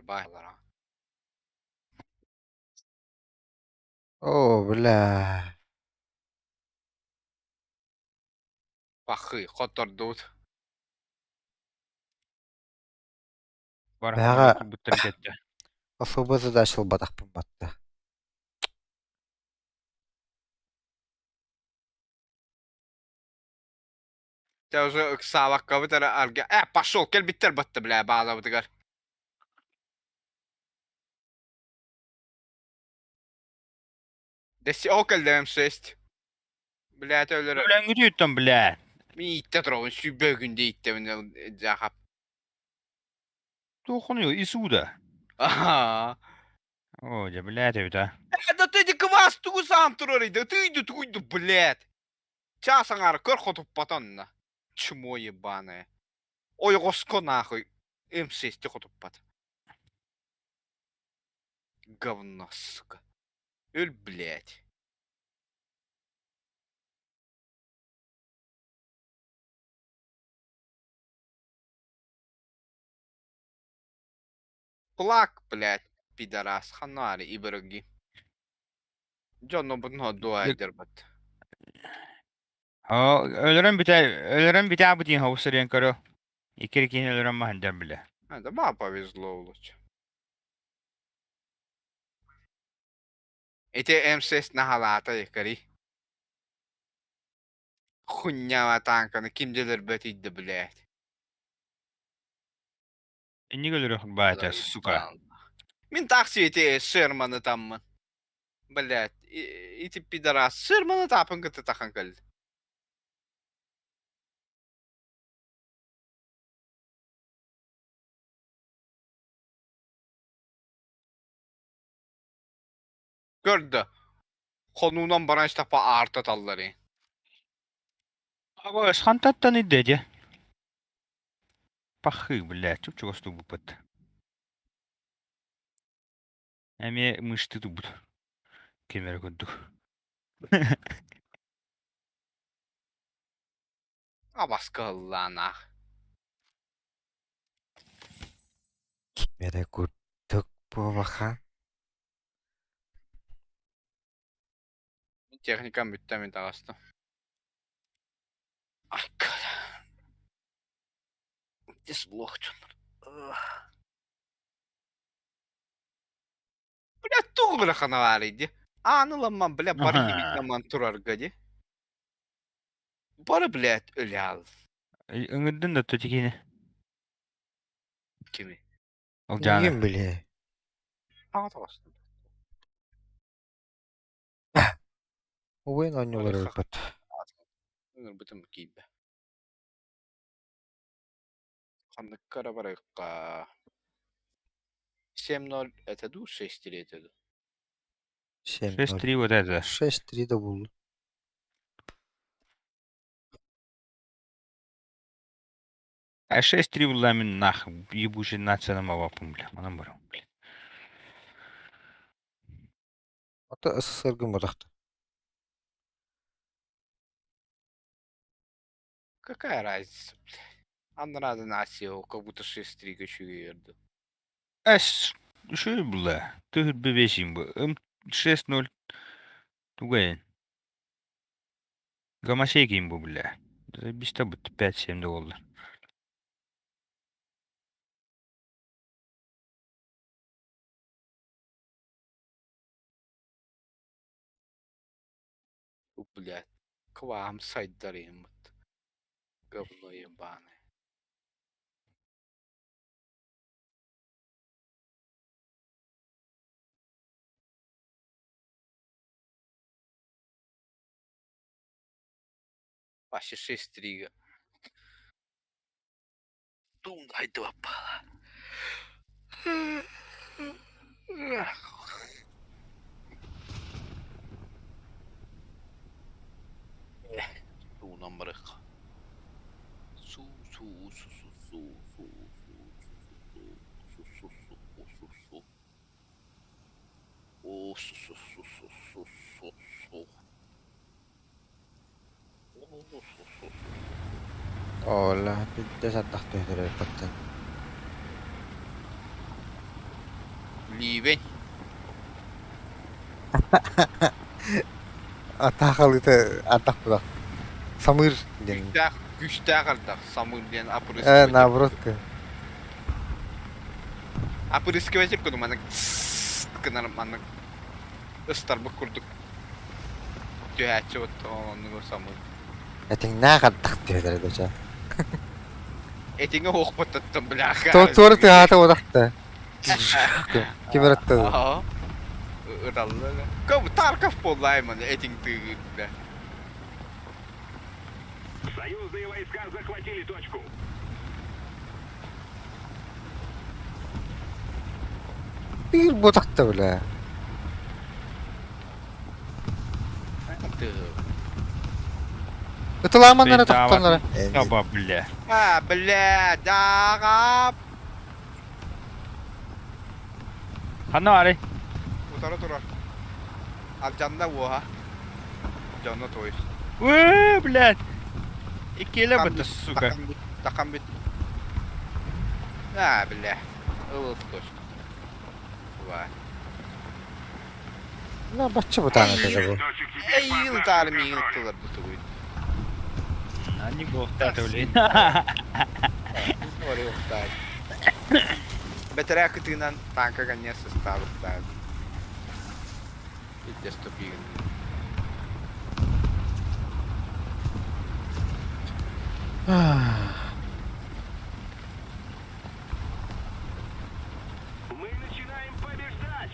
Арбаалара. Оо, бля. Пахы, хоттордубут. Бэҕэ Барахтар турбуттарын кэтте. особо задача ылбатахпын батта. Те уже ыксаабаккабыт эрэ арга пошел кэлбиттэр батта бля баалабытыгар. Дэси ол кэллэ М6. Блядь, өлөрө. Өлөҥҥүтүттэн бля. Мин ииттэ туробун сүүрбэ күндэ ииттэбин дьаахап. Туоххунуй Исуда. Аха. О, дьэ блядь эбит а. Да ты квас тугу саам турар иди, тыйды тугуйду, блядь. Час аҥаара көр хотуппатанна. Чмо ебаное. Ойоҕоско нахуй М6 хотуппат. Говно, сука. Өл, блядь. Кулак, блядь, пидорас, ханари иберги. Дьоннобутун дуайдырбыт. Өлөрөн бүтэ өлөрөн бүтэ бутин хавусырыан көрө. Икки киһи өлөрөн маһындар биле. Это маа повезло лучше. Ити МСС наһалаата якари. Хуйнява танканы ким делербет идди, блядь. Инник өлөрөх баата, сука. Мин такси ити Шерманы таммын. Блядь, ити пидорас Шерманы тапын кытта тахан кэлди. Көрдө. Хонуунан баран истэхпэ аарта таллары. Абас хантаттан идде дьэ. Пахы, блядь, чуп-чугас тубуппут. Эмиэ мышты тубут. Кемере курдук. Абас кыһыллаанах. Кимэрэ курдук буолахан. Техникам бүттэ мин таҕыстым. Ай, Дисблок Бля, туох гына ди. Ааны ламман, бля, бары кимитаман турарга ди. Бары, блядь, өлөал. Ыҥырдын да тутикини. Кими? Ол дьааны. Ким билиэ? Аҕа таҕыстым. Убайын оонньуулар ылбыт. Ыҥырбытым киирдэ. Ханныкка эрэ барыахха. 7-0 это дуу, 6-3 это дуу? 7-0. 6-3 вот это. 6-3 да булду. А 6-3 була мин нах ебучий нация мавапым, бля. Манан барам, бля. Ата СССР гымматахта. Какая разница, блядь? Анрада Насио, как будто 6-3 көчүгүйөрдү. Эс, үчүгэй була. Төһүрбэ бесин бу. 6-0 тугайын. Гомосекин бу бля. Бистэ бут 5-7 да буолла. Блядь, квам сайдарыммыт. Говно ебаное. Вообще 6-3. Тун хайдыбаппала. Туунан барыахха. Суу суу су су су су су су су су су су су О су су су су су су су О су су су Ола, биирдэ сардах түһэрэр баттан. Ливень. Атаахалыыта ардах будах. Самыыр диэн. Күүстээх, күүстээх ардах. Самыыр диэн Э, опрыскиватель. наоборот. Опрыскиватель курдук маннык гынар маннык ыстарбыт курдук түһээччи вот оннугу самыыр. Этиҥнээх ардах түһэлэр доча. Этиҥэ уохпуттаттан бляха. Туора тыаһаата бодахта. Ким ырытта? Ыталла. Ком Тарков буоллаайман этиҥ тыыгырда. Союзные войска захватили точку. Биир ботахта бля. Ытылааманнара тохтоннора. Таба, бля. А, бля, даҕа. Ханна баарый? Утары турар. Алдьанна уоһа. Дьоно то есть. Уу, блядь. Иккиэлэ бытта, сука. Такам бүт. А, бля. Ылыс точка. Ва. На бачча бутаана этэ бу. Эйил таары миигин ыттылар бу тугуй. Они глохтаты, блин. Бэтэрээ кытыынан танка ганньа сыстаабыттаах. Илдьэс тупигын. Мы начинаем побеждать!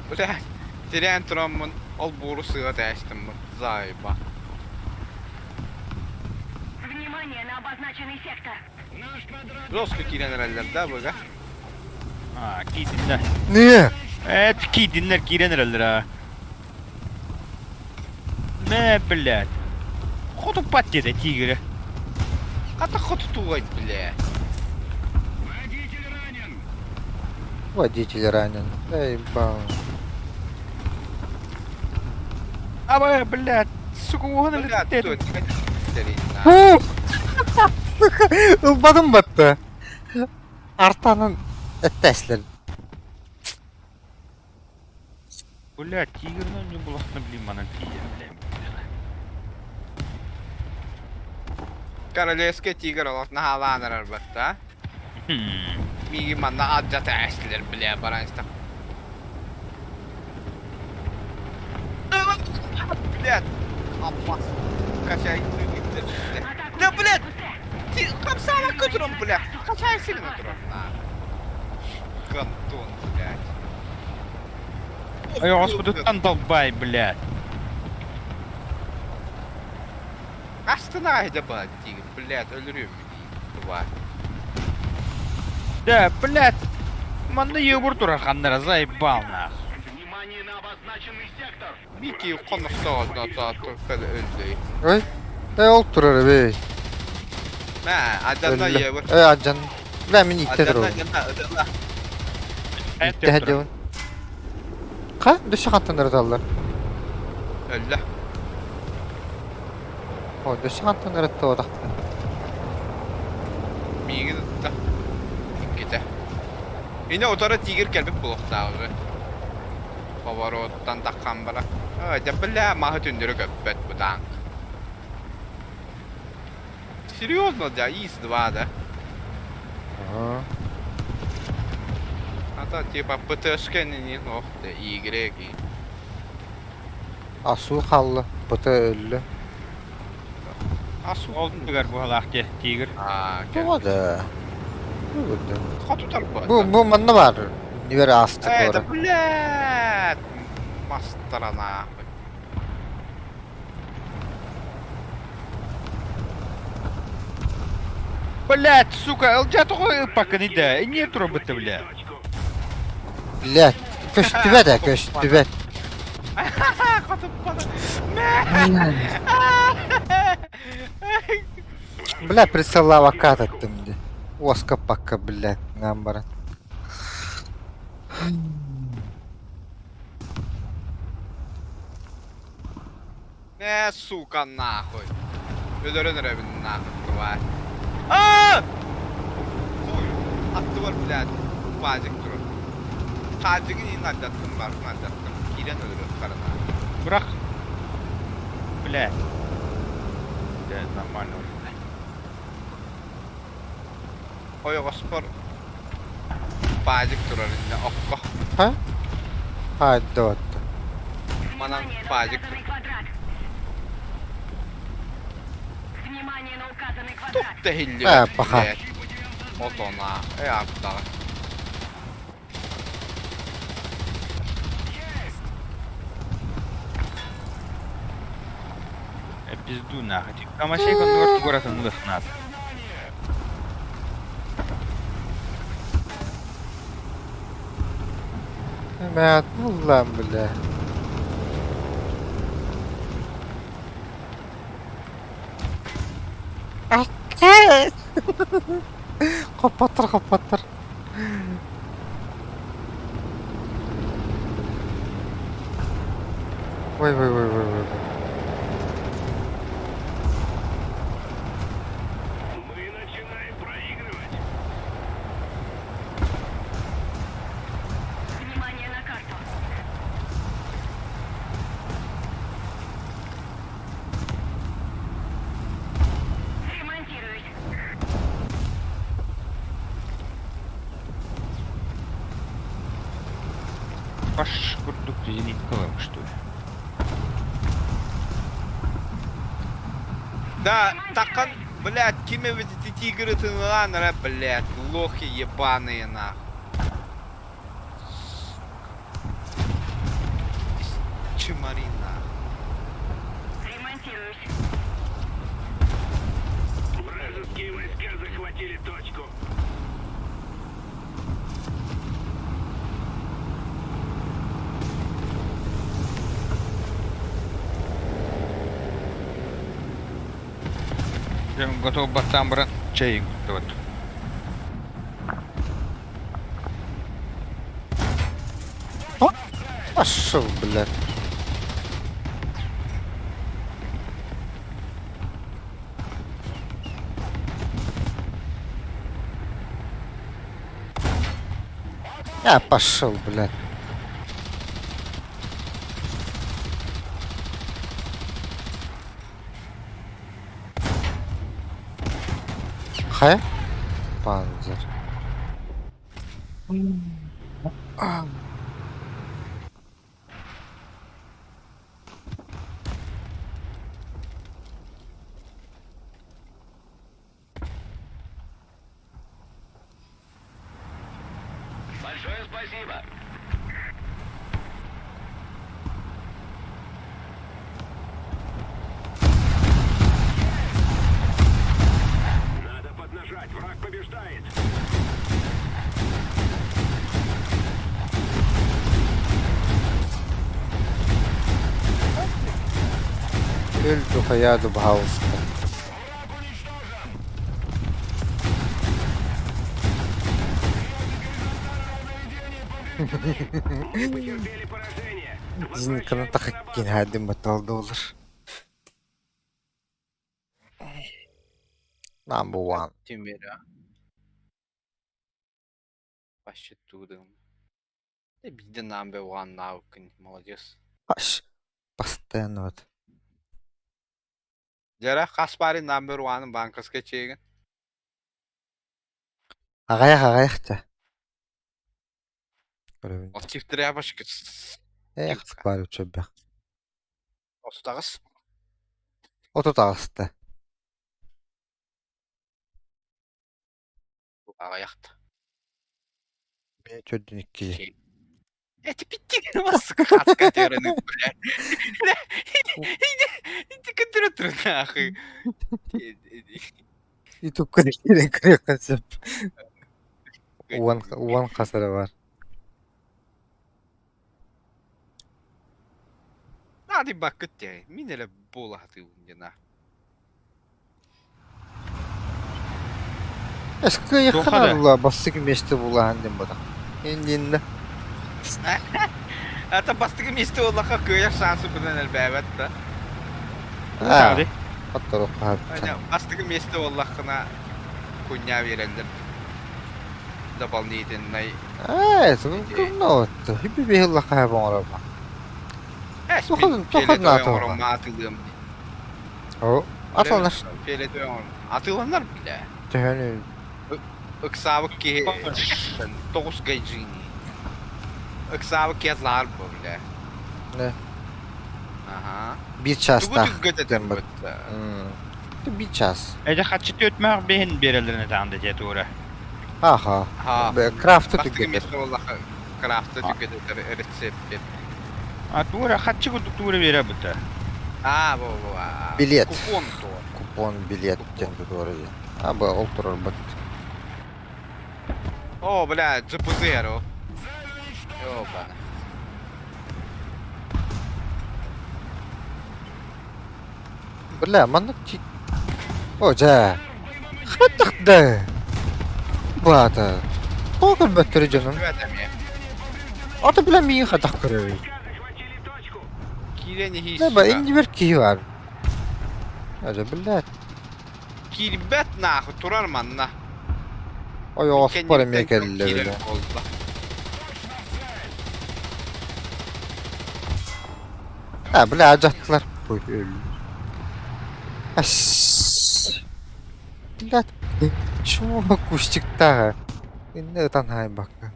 Блядь, тирээн тураммын ол буору сыыла тээстиммин. Заеба. Внимание на обозначенный сектор. Наш квадрат... Жестко киирэн эрэллэр да быга. А, киидиннэр. Не. Эт, киидиннэр киирэн эрэллэр а. Мэ, блядь. Хотуппат диэтэ тигрэ. Хата хотутугай, бля. Водитель ранен! Водитель ранен. Эй, бау. Аба, блядь, сука, уоһун Бля, элитте. тут, Фу! Ылбадым батты. Артанын эттәслер. Блядь, тигрнан не булахна, блин, манан тиийэн, блядь. Королевская тигр олох наһаалаан эрэр батта. Миигин манна аддьата эстилэр, бля, баран истэх. Блядь! Аппас. Качай. Да, блядь! Хамсаана туран, бля! Качай сильно туран. Гантон, блядь. Ой, господи, там долбай, блядь. Астына айда тигр, блядь, өлөрүөм Два. Да, блядь. Манна ебур турар ханнара, заебал нах. Внимание на обозначенный сектор! Мики конохтоҕо өлдөй. Ой. Эй, ол турар бей. Мэ, адьанна ебур. Эй, аджан. Бля, мин итте Адьанна, турар. адьанна, адьанна. Итте хадьабын. Ха, дөссө хантан ырыталлар. Өллө. О, дөссө хантан ырытты отахта. Миигин ытта. Иккитэ. Ини утары тигр кэлбит буолуохтааҕы. Повороттан таххан бара. Дьэ, бля, маһы түндүрү көппөт бу танк. Серьезно, да, ИС-2, да? Ага. А то типа ПТшка не ох ты, Y. Асу халлы, ПТ өллө. Асу. Ол тугар буһалаах дьэ, тигр. А, Туга да. Бу да. Хотутар бу. Бу бу манна бар. Нивер асты Э, да туора. блядь! Мастера нахуй. Блядь, сука, ылдьа тоҕо ыппаккыный да? Не турбыты, бля. Точку. Блядь, көстүбэт ээ, көстүбэт. Хотуппата. Бля, прицеллаабакка ататтым дии. Уоскаппакка, блядь, ҥаан баран. Э, сука, нахуй. Өлөрөн эрэбин нахуй, тварь. А! Хуй! Аттыбар, блядь, пазик турар. Хаадьыгын иһин алдьаттым, барытын алдьаттым. Киирэн өлөрүөхтэрэ нахуй. Бырах. Бля. Бля, нормально уже. Ойоҕоспор пазик турар иннэ окко. Ха? Хаайда отто. Манан Внимание на пазик указанный квадрат! Внимание на указанный Тух квадрат! да Ээ, иһиллибэт, паха. блядь. Отона, э, ардах. Я пизду нахуй. Камашей конвер город он надо. Мэ, ыллаан, бля. Хоппоттор, хоппоттор. Ой, ой, ой, ой, ой. Мы начинаем проигрывать. Внимание на карту! Ремонтируюсь. Паш курдук зенитковым, что ли? Да, такан, блядь, ким эбит ити тигры тыҥылаан эрэ, блядь, лохи ебаные нахуй. Чумари нахуй. Ремонтируюсь. Вражеские войска захватили точку. Прям готов батам, брат. Чай вот. Пошел, блядь. Я пошел, блядь. Хайа? Панзер. Большое спасибо. Надо поднажать, враг побеждает. Өлдү хайа баһаалыста. Мы потерпели поражение. Зенитаны Возвращаемся на тахаккин базу. хаадым баталда olur. Number one. Тимиря. Вообще тудым. Да биде number one наука, молодец. Аш. Постоянно вот. Дьэрэ хас баары number one банковскай чиэгин. Аҕыйах аҕыйах да. Көрөбүн. Оттифтрябочка. Эх, баар үчүгэй. Отутаҕыс. Отут аҕыста. Аҕыйахта. Бэйэ төрдүн иккиһи. Эти питтик сука, хаска тераны, блядь. Иди компьютер нахуй. Ютубка киирэн көрүөххэ сөп. Уон уон хас эрэ бар. Наадыйбаккыт дии. Мин эрэ буола сатыыбын диэн аа. Эскыйахха Туохха да? наадалаа бастакы миэстэ булаһан диэн батах. Инниннэ. Это бастакы миэстэ буоллахха кыайар шансы быдан элбээбэт да. Аа, Таҕды. оттору хаһыттан. Бастакы миэстэ буоллаххына кунньаа биэрэллэр. Дополнительнай. Ээ, кымна отто. Хиппи биһилла хаһа оҥоробо. Эс Тохон мин тохон фиолетовый наата оҥорон атыылыам. О, аталнаш Фиолетовый оҥорон. Атыыланар бля. төһөнү Ыксаабыт киһи тоҕус гайджини. Ыксаабыт киһи атлаар бу бля. Не. Аха. Биир Тугу чаастаах түггэтэтин диэн бат. бытта. Биир час. Эдэ хаччы түөтмээх биһин биэрэллэрин этаан да дьэ туора. Аха. Ха. Крафты Бастакы түггэтэр. миэстэ буоллахха крафты түггэтэтэр рецепт. А туора хаччы курдук туора биэрэ быта. А, бу бу а. Билет. Купон туор. Купон билет диэн туора диэн. А бу ол турар бат. О, бля, GP0. Ёбана. Бля, маннык ти... О, дьэ. Хаттах да. Баата. Тоҕо көрбөттөрү дьонум? Түбэт эмиэ. Ата бля миигин хатах көрөбүй. Войска захватили точку. Киирэн иһии Не ба, сука. иннибэр киһи бар. Ажа, блядь. Киирбэт нахуй турар манна. Ойоҕоспор эмиэ Кэнниттэн кэллэ киирэр бля. буолла. А, бля, адьаттылар. Ой, өллүм. Ас. Блядь. Чего кустиктааҕа? Иннэ ытан хаайбакка.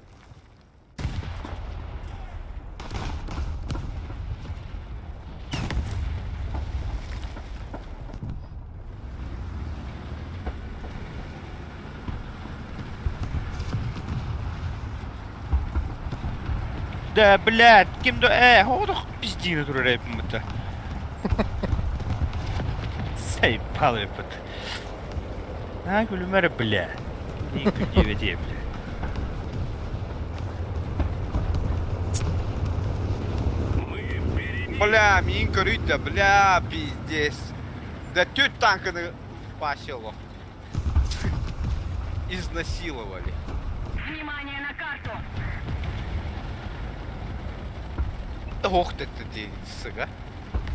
Да, блядь, ким да хоодох пиздиini турар эпин быта. Сайпал эпит. На күлүмэр бля. Не күлдебе бля. Мы впереди. Бля, миин көрүйдэ, бля, пиздец. Да түт танканы поселок. Изнасиловали. Внимание на карту! Ох ты ты ты, сыга.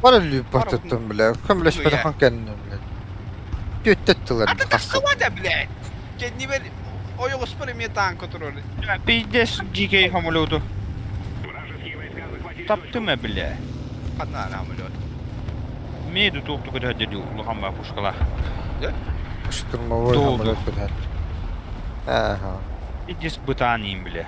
Бара лүүппаттыттым бля. Көмөлөспөтөхөн кэннэ бля. Түөттөттүлэр А ты хасса. тахсыбата, блядь. Кэннибэр ойоҕоспор эмиэ танка турар. Пиздец, дикий хамолету. Вражеские войска захватили точку. Таптым бля. Ханна самолет. Меду туохту көтөһөдө улахан ба пушкала. Штурмовой Долду. самолет бля. Аха. Пиздец бытаанин бля.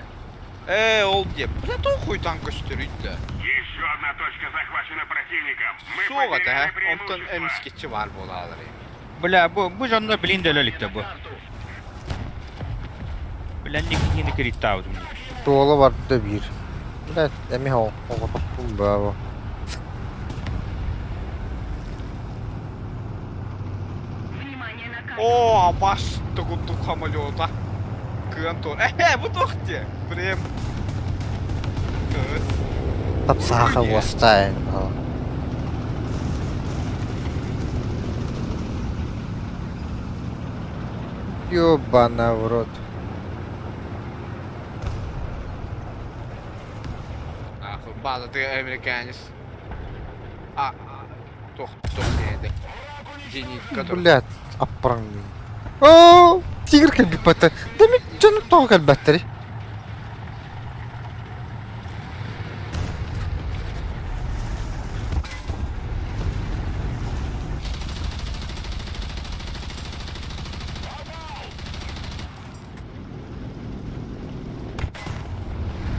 Ээ, ол диэ. Бля, тоохуй танк көстөрүйдэ. Еще одна точка захвачена противником. Мы Суоҕа потеряли да, онтон преимущество. эмискеччи баар буолаалар. Бля, бу бу жонно блин дөлөлүктэ бу. Бля, никини кириттаабытым. Туола барда биир. Бля, эмиэ оҕотохпун баа. Внимание на карту! Оо, абас тугуттук самолета. Кыан тур. Ээ, бу туох диэ? Прем. Кыс. Тапсааха уостаайын. Ёбана в рот. Нахуй, база ты американец. А, туох туох диэдэ. Зенитка тур. Блядь, аппараҥ. Оо, тигр кэлбиппэтэ. Да мин дьону тоҕо кэлбэттэрий?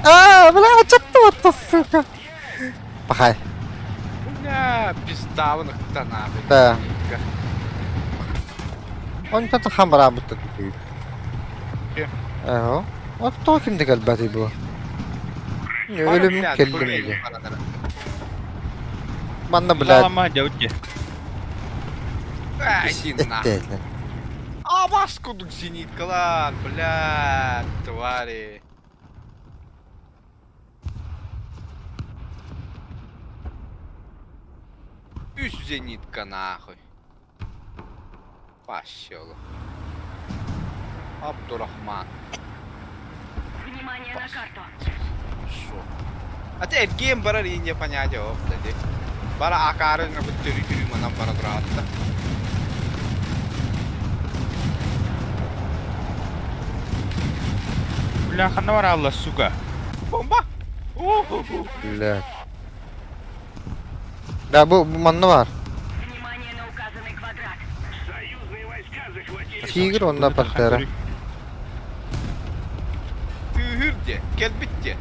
Аа, бля, ачаттыбатта, сука. Пахай. Бля, пизда нахуй. Да. Зенитка. Онтон хамраабыт тутуу. Ким? Аха. Оттоо кимде кэлбэтий бу? Өлүм Блядь, кэллим блядь, дии. баранара. Манна, блядь, Лама дәүтте. Ай, иди нахуй. эттээтилэр. Абас курдук зениткалар, блядь, твари. Үс зенитка нахуй. Пащело. Абдурахман. Внимание на карту. Шо? А те эргиэн барар ииньэ понятие оп дати. Бара акаары ҥабыт төрү-төрү манан бара тураатта. Бля, ханна баралла, сука? Бомба! Бля. Да бу, бу манна бар. Внимание на указанный квадрат. Союзные войска захватили Тигр онна пантера. Тыыһыр де, кэлбит де.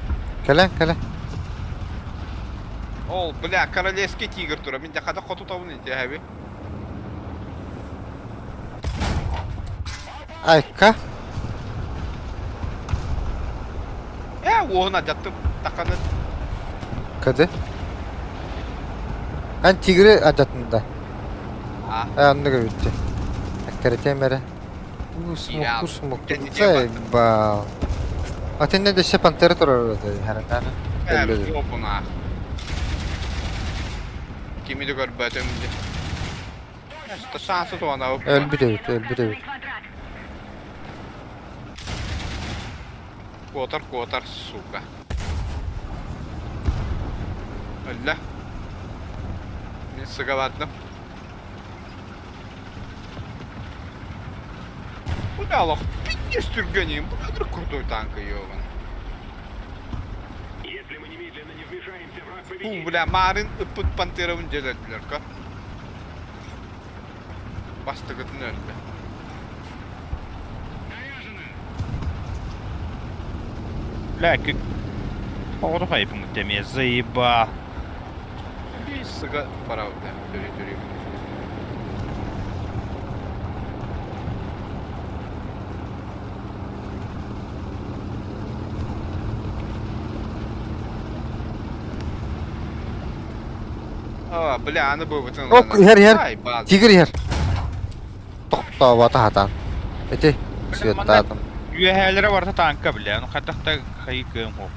Кэлэн кэлэн. Ол, бля, королевский тигр тура. Мин хата хотутабын ити хэби. Айка. Э, уоһун адьаттым. Таканы. Кады. Эн тигри адьатында. А. Э, оннук эбит Эккирэтиэм эрэ. Уу, смуктур смуктур. Заебал. А тиннэ дөссө пантера турар харантаана. Э, жопу нах. Кими да көрбөтүм дии. Шансы туона Өлбүт эбит, өлбүт эбит. Квадрат. Куотар, куотар, сука. Өллө. Мин сыгабардым. Бу да олох пиздец түргэним. Бу кадр крутой танка ёбан. Если мы немедленно не вмешаемся, враг Бу победит. бля марын ыппыт пантерабын дьэлэллэр ка. Бастыгытын өлдө. Бля, как... Оҕото хайпын теме заеба. Bir сыга пара бля. Төрү төрү. А, бля, аны бу бутын. Ок, иһэр иһэр. Ай, бал. Тигр иһэр. Тохтообото хатаан. Ити светтаатым. Үөһээлэрэ барыта танка, бля. Ну хатахта хайы кыым хоп.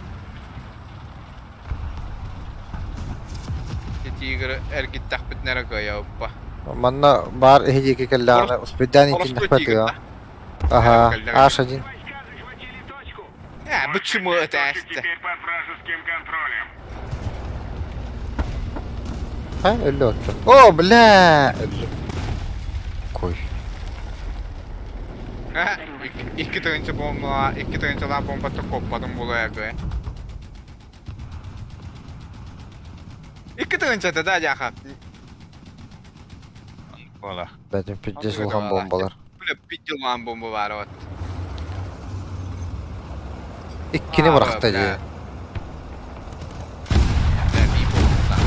Тигр эргиттахпыт нэрэ кыайа уппа. Манна баар эһи диэки кэллэҕинэ успейдаан Холостой итиннэхпэ тигр. тыа. Аха, H1. Войска захватили точку. Э, почему это Точка эсте? теперь под вражеским контролем. Ха, өллө отто. О, бля! Өллө. Кой. Икки тыгынча бомба, икки тыгынчалаах бомбата коппатым буолуо кыа. Икки тыгынчата да дьаха. Бола. Бәтин пиздец улахан бомбалар. Бля, пиздилан бомба бар вот. Иккини бырахта дии. Бля, бии буолла.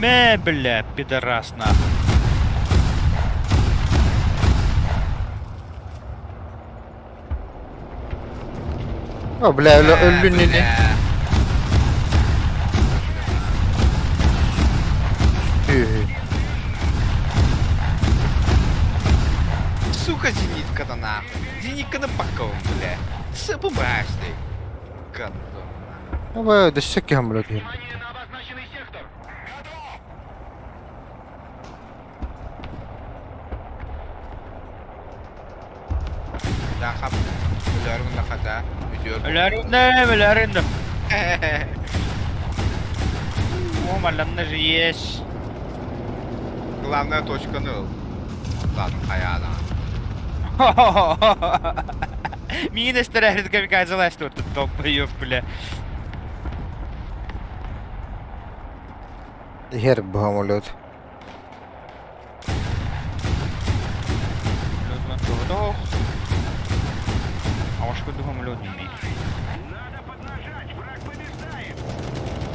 Мэ, бля, пидорас нахуй. О, бля, өлө өллүн ини. Бля. Үһү. Сука, зенитка-то нахуй. Зенитка на паковом, бля. Сыбымашный. Гандон. Аба, дөссө киһи бля киһи. Внимание на обозначенный сектор. Готов! Да, хап. Өлөрүн да хата. Өтөр. Өлөрүндө, өлөрүндө. О, маланна же есть. Главная точка ныл. Ладно, хаядан. Мина старает камикадзе лазит вот тут долбоёб, бля. Иһэр бу самолет. Лед А уж куда лед не Надо поднажать, враг побеждает.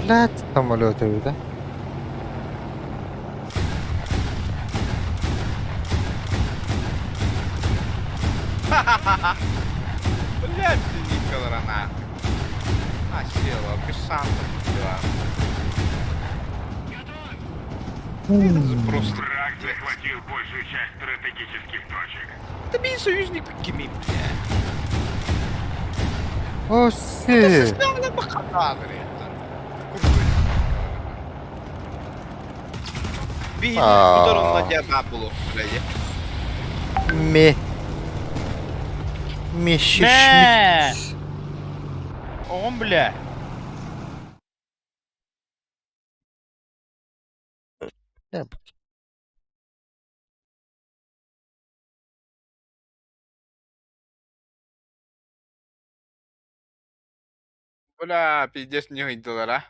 Блядь, самолет эбит, а. Блядь, зениткалара нахуй. А, села, без шансов, бля. Это же просто... Враг захватил большую часть стратегических точек. Это мин союзник кими, бля. О, си! Ме. Мэ! Мешишмит. Оҕом бля. Бля, пиздец не ыйдылар, а.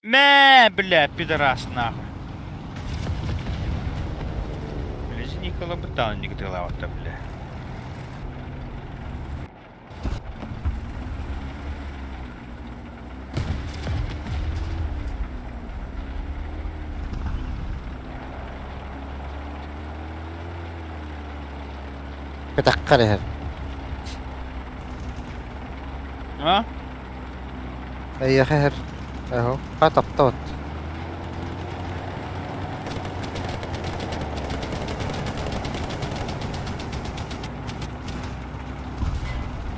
Мэ, бля, пидорас нахуй. Бля, Никола Бытанник дылавата, бля. Кэтэххэр иһэр. А? Эйиэхэ иһэр. Эһо. Ха таптабат.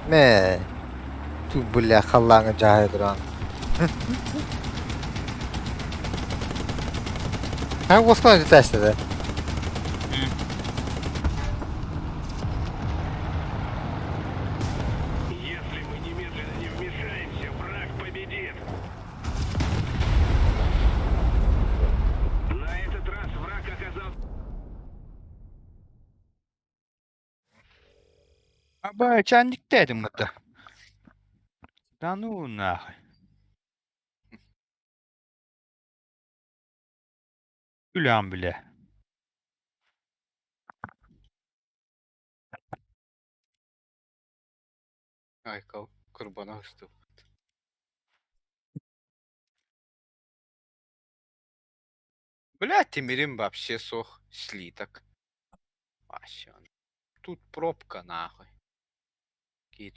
Мэ. Ту бля халлааҥҥа дьаһайа туран. Ха уоскуна түтээстэ Если мы немедленно не вмешаемся, враг победит. На этот раз враг оказался... Аба, чайник это. Да ну нахуй. Үлям, бля. Ай, курбана ыстып. Бля, Тимирим вообще сох слиток. Вообще. Тут пробка нахуй. Киһи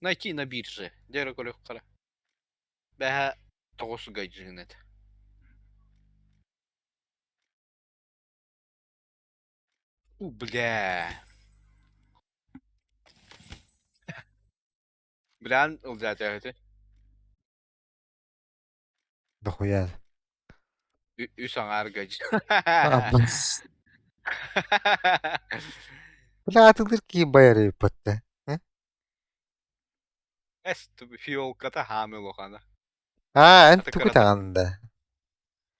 Найти на бирже. Дера көрөххара. Бэһэ тоҕус гайджинет. У, бля. Блян ылдьаатаһыты. Дохуя. Үс аҥаар гайджин. Абас. Бля, атылыр кии байар эбиппат Эс фиолката хаамы улахана. Аа, эн Ата тугу кырата. таҕан да?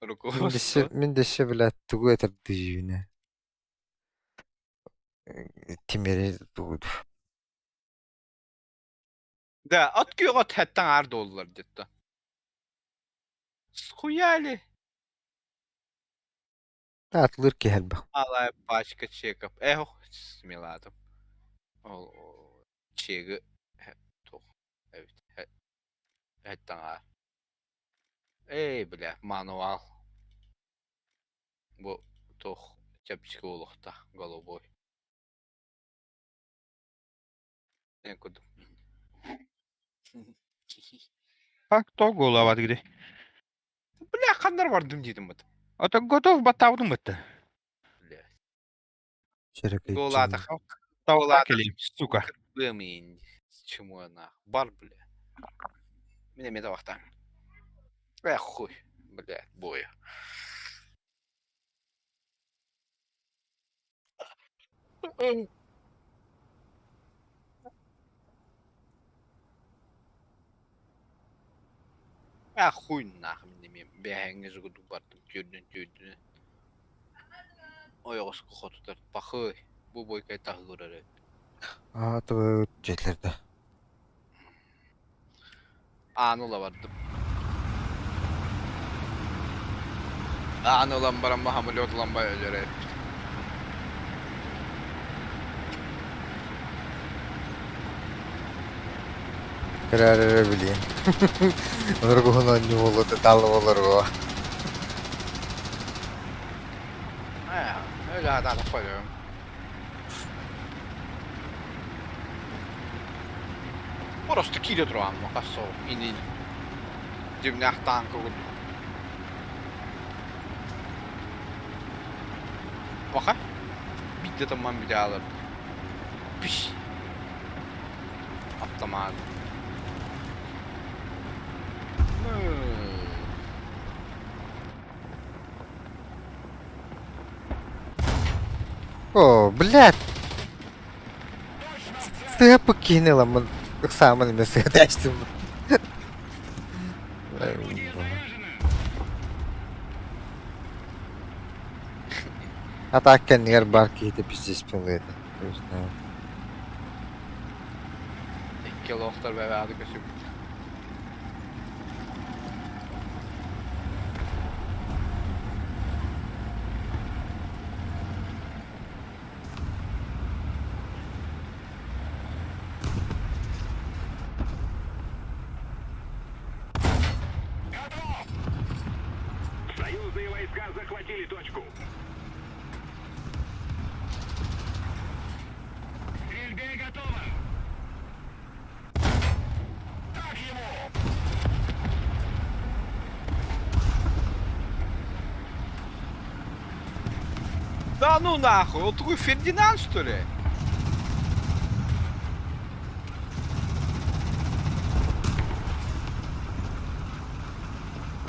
Мин Руководство. дөссө, мин дөссө бля тугу этэр дүйүүнэ. Тимири тугу. Да, от күйөҕө тэттэн аар доллар где-то. Схуяли? Атылыр киһи элбэх. Малая пачка чеков. Эх, смеладым. Ол чеги туох эбит. Эттэн аар. Эй, бля, мануал. Бу туох чэпчэки буолуохтаах голубой. Эн курдук. Как то голова где? Бля, ханнар бардым диэтим бат. А то готов баттаабытым бытта. Бля. Шерекей Голатах. Тавла сука. Бэмин. Чему нах. Бар, бля. Меня медовахта. Эх, хуй. Бля, боя. Эх, хуй нах. Бэхэҥҥэ сугудук бардым. Түүрдүн түүрдүн. Ойоҕоско хотутар. Пахый. Бу бойкай таһыгырар. Аа, тыбы жетлерде. Ааны ыла бардым. Ааны ылан баран самолет ылан ба өлөр эбит. Кыраарыра билиэн. Оноргуһун онньу буолута таллы болорго. Öyle hatalı koyuyorum. Просто киирэ туран хасо инин дьиҥнээх танка курдук. Пока. Биирдэ тамман бүтэ Пиш. Автомат. О, блядь! Сыа покинула, мын ыксаамын эмэ сыа тээстим. А так кэннигэр баар киһитэ пиздеспин ылыата. Икки лохтор бэбээди көсүбүт. Союзные войска захватили точку. К стрельбе готово! Так ему! Да ну нахуй, он такой Фердинанд, что ли?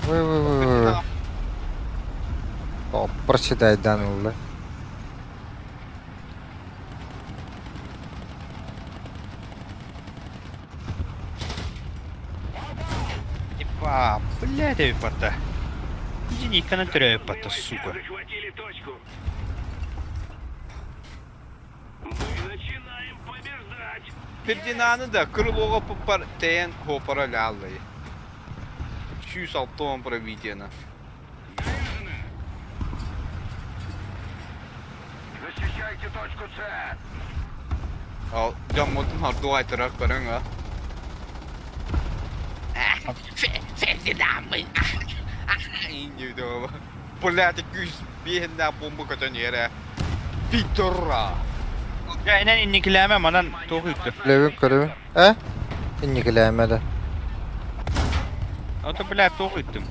Ой, ой, ой, ой. Прочитай данные. Типа, блядь, эпота. Иди на эпота, сука. Захватили точку. Мы начинаем побеждать. Фердинанды да крылоға пуппар тен хопара ляллы. 160 пробитиена. Защищайте точку С. Ал, дьоммутун хордуу айтара көрөҥ а. Фердинаммын. Индивидуал. Блядь, күүс биэһиннээх бомба көтөн иэрэ. Пидора. Я инэн инникилээмэ манан туох ыытты. Көрөбүн көрөбүн. Э? Инникилээмэ да. Ото, блядь, туох ыыттым.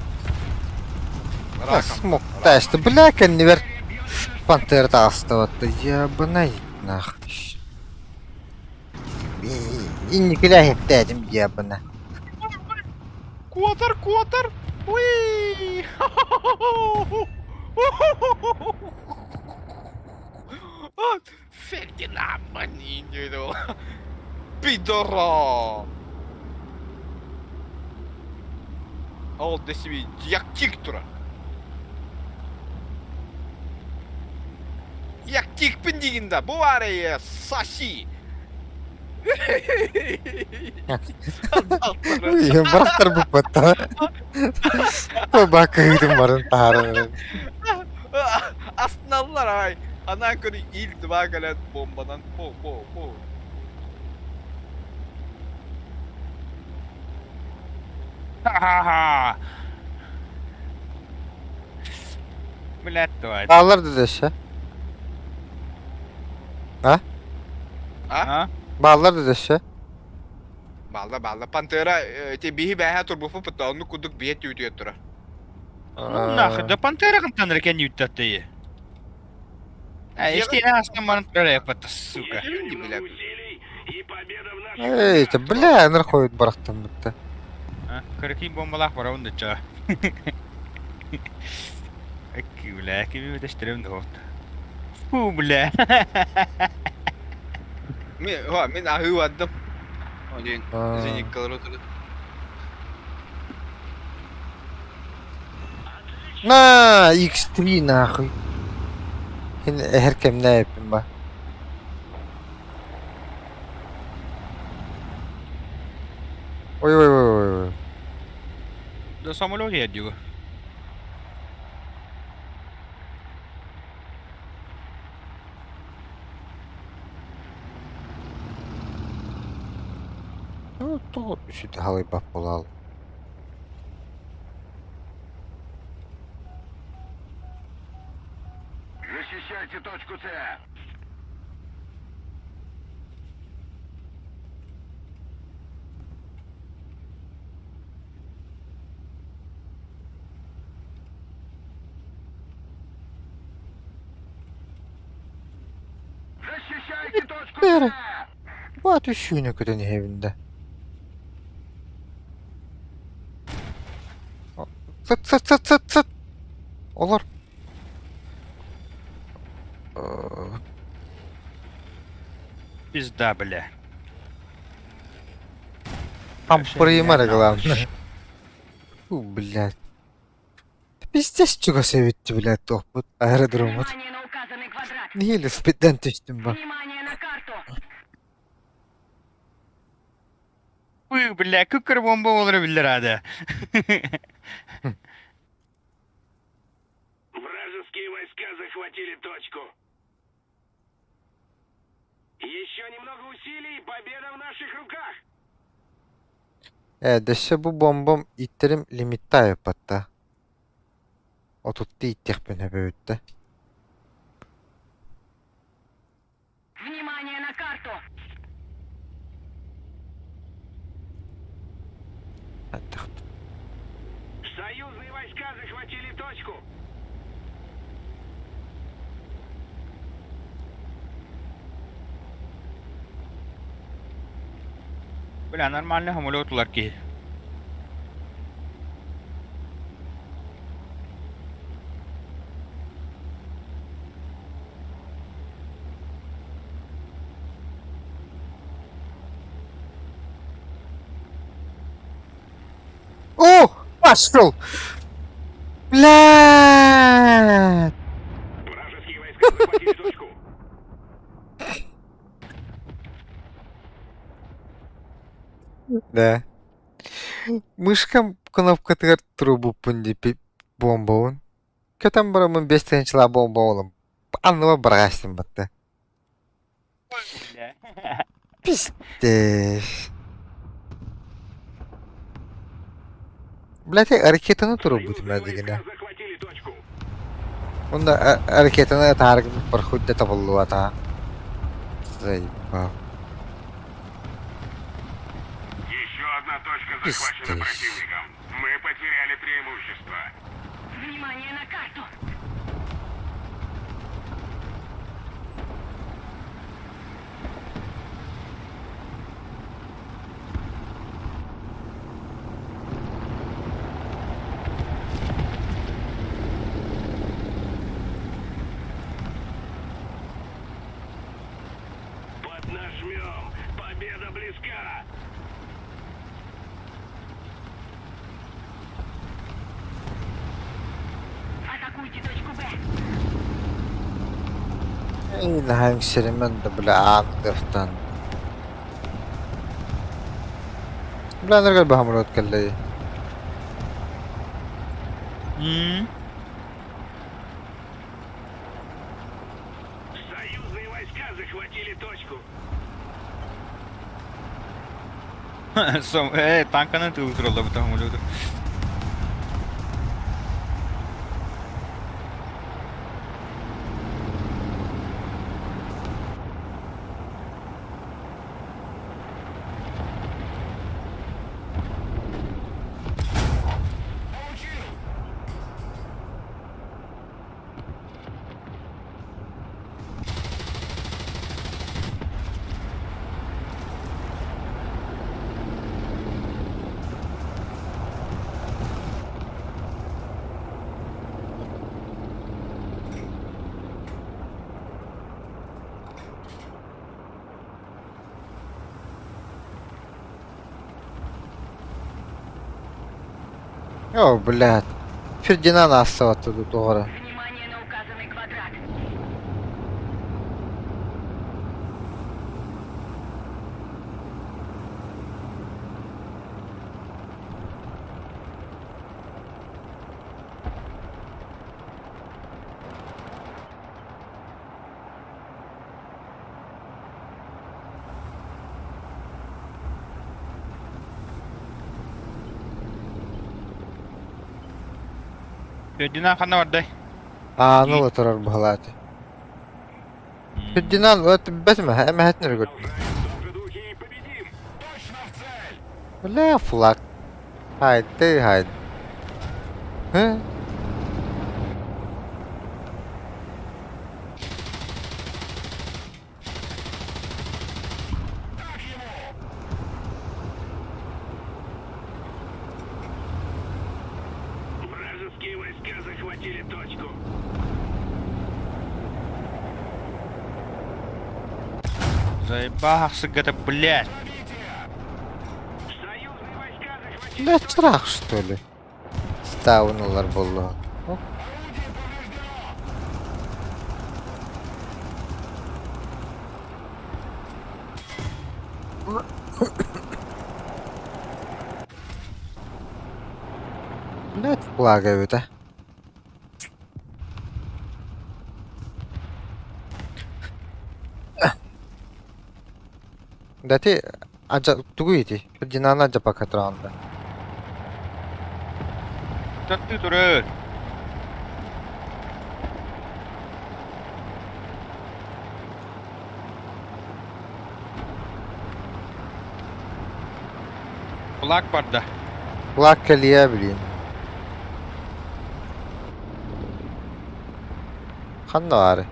Смок тесты, бля, кэннибэр пантера таҕыстыбатта. Ебанай нахуй. Инникилээһиктээтим ебана. Куотар, куотар. Уи! Фердинаммын индивидуал. Пидора. Ол десиби як тик турар. Як тикпин дигин да, бу бар соси. Барахтар буппатта. Бакыйдым барын таарын. Астыналлар ай. Анан көрү ил два кэлэн бомбанан по по по. Ха-ха-ха. Блядь, тварь. Баалар да дөссө. А? А? Баалар да дөссө. Балла балла пантера те биһи бэһэ турбуфу пытта онну кудук бие түүтүө тура. Ну нахуй, да пантера кантан рекен юттаты. А, если астан манан эпота, сука. Инди Немного бля. усилий и победа в наших Эй, это бля, нырхойт барахтан бутта. Кыркин бомбалах барабын да ча. Эки, бля, кими бетештерем да Фу, бля. Мен ха мен ахыы бардым. Один зениккалар отурут. На, X3 нахуй. Хин кемне эппин ба. Ой ой ой ой. Да самолет едет. Ну, то сүтэ халыйбап буолал. Защищайте точку С. Бээрэ, баат үссүүнэ көтөн иһэбин да. Сыт сыт сыт сыт сыт. Олор. Пизда, бля. Там примеры главное. Фу, блядь. Пиздец чугас эбит, блядь, туохпут аэродроммут. Внимание на указанный квадрат. Нэһиилэ спиддэн түстүм ба. Внимание на карту. Ui, бля, күккөр бомба болар биллер ады. Вражеские войска захватили точку. Еще немного усилий, и победа в наших руках. Ээ, дөссө бу бомбам иттэрим лимиттаайыппат да. Отуттуу ииттиэхпин сөбүбүттэ. Внимание на карту. Союзные войска захватили точку. Бля, нормально самолетлар ки. О! Пошел! Блядь! Вражеские войска захватили точку. Да. Мышкам кнопкатыгар турбуппун дии бомбабын. Көтөн бараммын биэс тыһыынчалаах бомба буолан анныба быраҕаастым батта. Бля. Пиздец. Блядь, ракетаны турбутум Союзные эдигинэ. войска захватили точку. Уонна ракетаны ытааргын пархуйда табыллыбата. Заебал. Еще одна точка захвачена Пиздец. противником. Мы потеряли преимущество. Внимание на карту. Поднажмем. Победа близка. Атакуйте точку Б. Наһаа сиримэн да бля аан дыфтан. Бля ныргар баһамырот кэллэй. Союзные войска захватили точку. Танканы тыл туралла бу самолету. О, блядь. Фердинанд ассабатты туора. Внимание на указанный квадрат. Фердинанд ханна бардай. Ааны олорор быһалааты. Фердинанд бэтимэ эмэһэтин өргөр. Продолжаем в том же духе и победим. Точно в цель. Бля, флаг. Хай ты, хай. Хэ? Захватили точку. Заебахся, это, блядь. Союзные войска захватили Блядь, страх, что ли? Ставнулар буолла. Блядь, флага эбит ээ. Да ти адьа тугуй ити? Фердинанд адьапакка тураҕын да. Таттыы турар. Кулак барда. Кулак кэлиэ билиин. Ханна баары?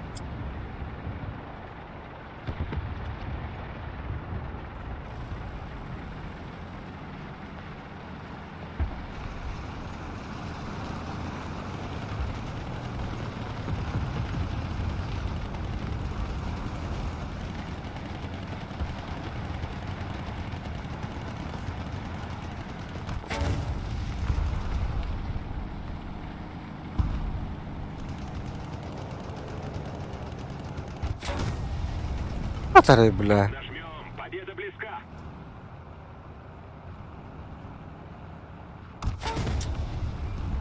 Батарей, бля. Нажмем. Победа близка.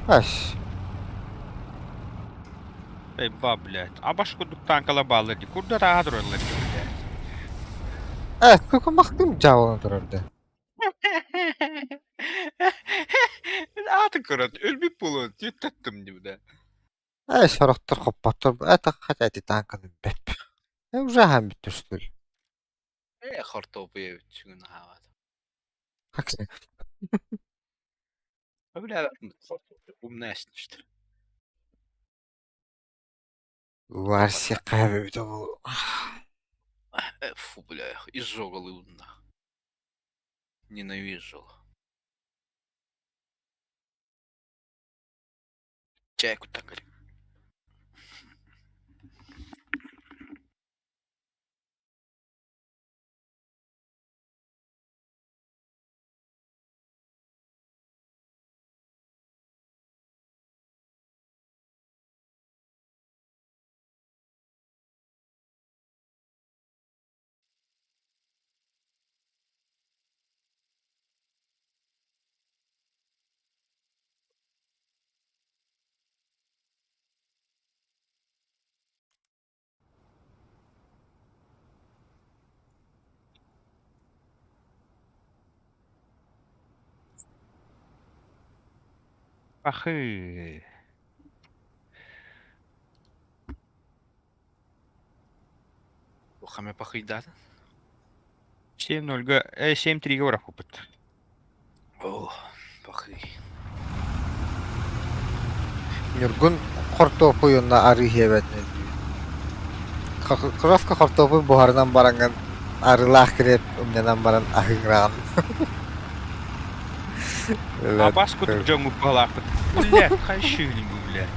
Ась. Эй, ба, блядь. Абаш курдук танкала бааллар дии. Курда тааха тураллар дии, блядь. Э, кукумахтым дьаабылана турар да. Аатын көрөн, өлбүт буолуон, түттаттым дии да. Э, сорохтор хоппоттор, это хотя эти танканы бэп. Э, уже аһаан бүттүр что ли? Э, хортуопуйа эбит сүгүн аһаабат. Как Умная что ли? Варси эбитэ буолуо. Э, фу, бля, изжога лыудна. Ненавижу. Чайку так говори. Пахы. Хаме пахыйдаата. 7-0, 7-3 барах опыт. О, пахый. Ньургун хортуоппуй уонна арыы иһиэбэтин Кровка хортуоппуй буһарынан бараҥҥын арыылаах килиэп умньанан баран аһыҥыраҕын. Абас курдук дьоҥҥут баҕалаахпыт. Блядь, хайшыгын бу, блядь.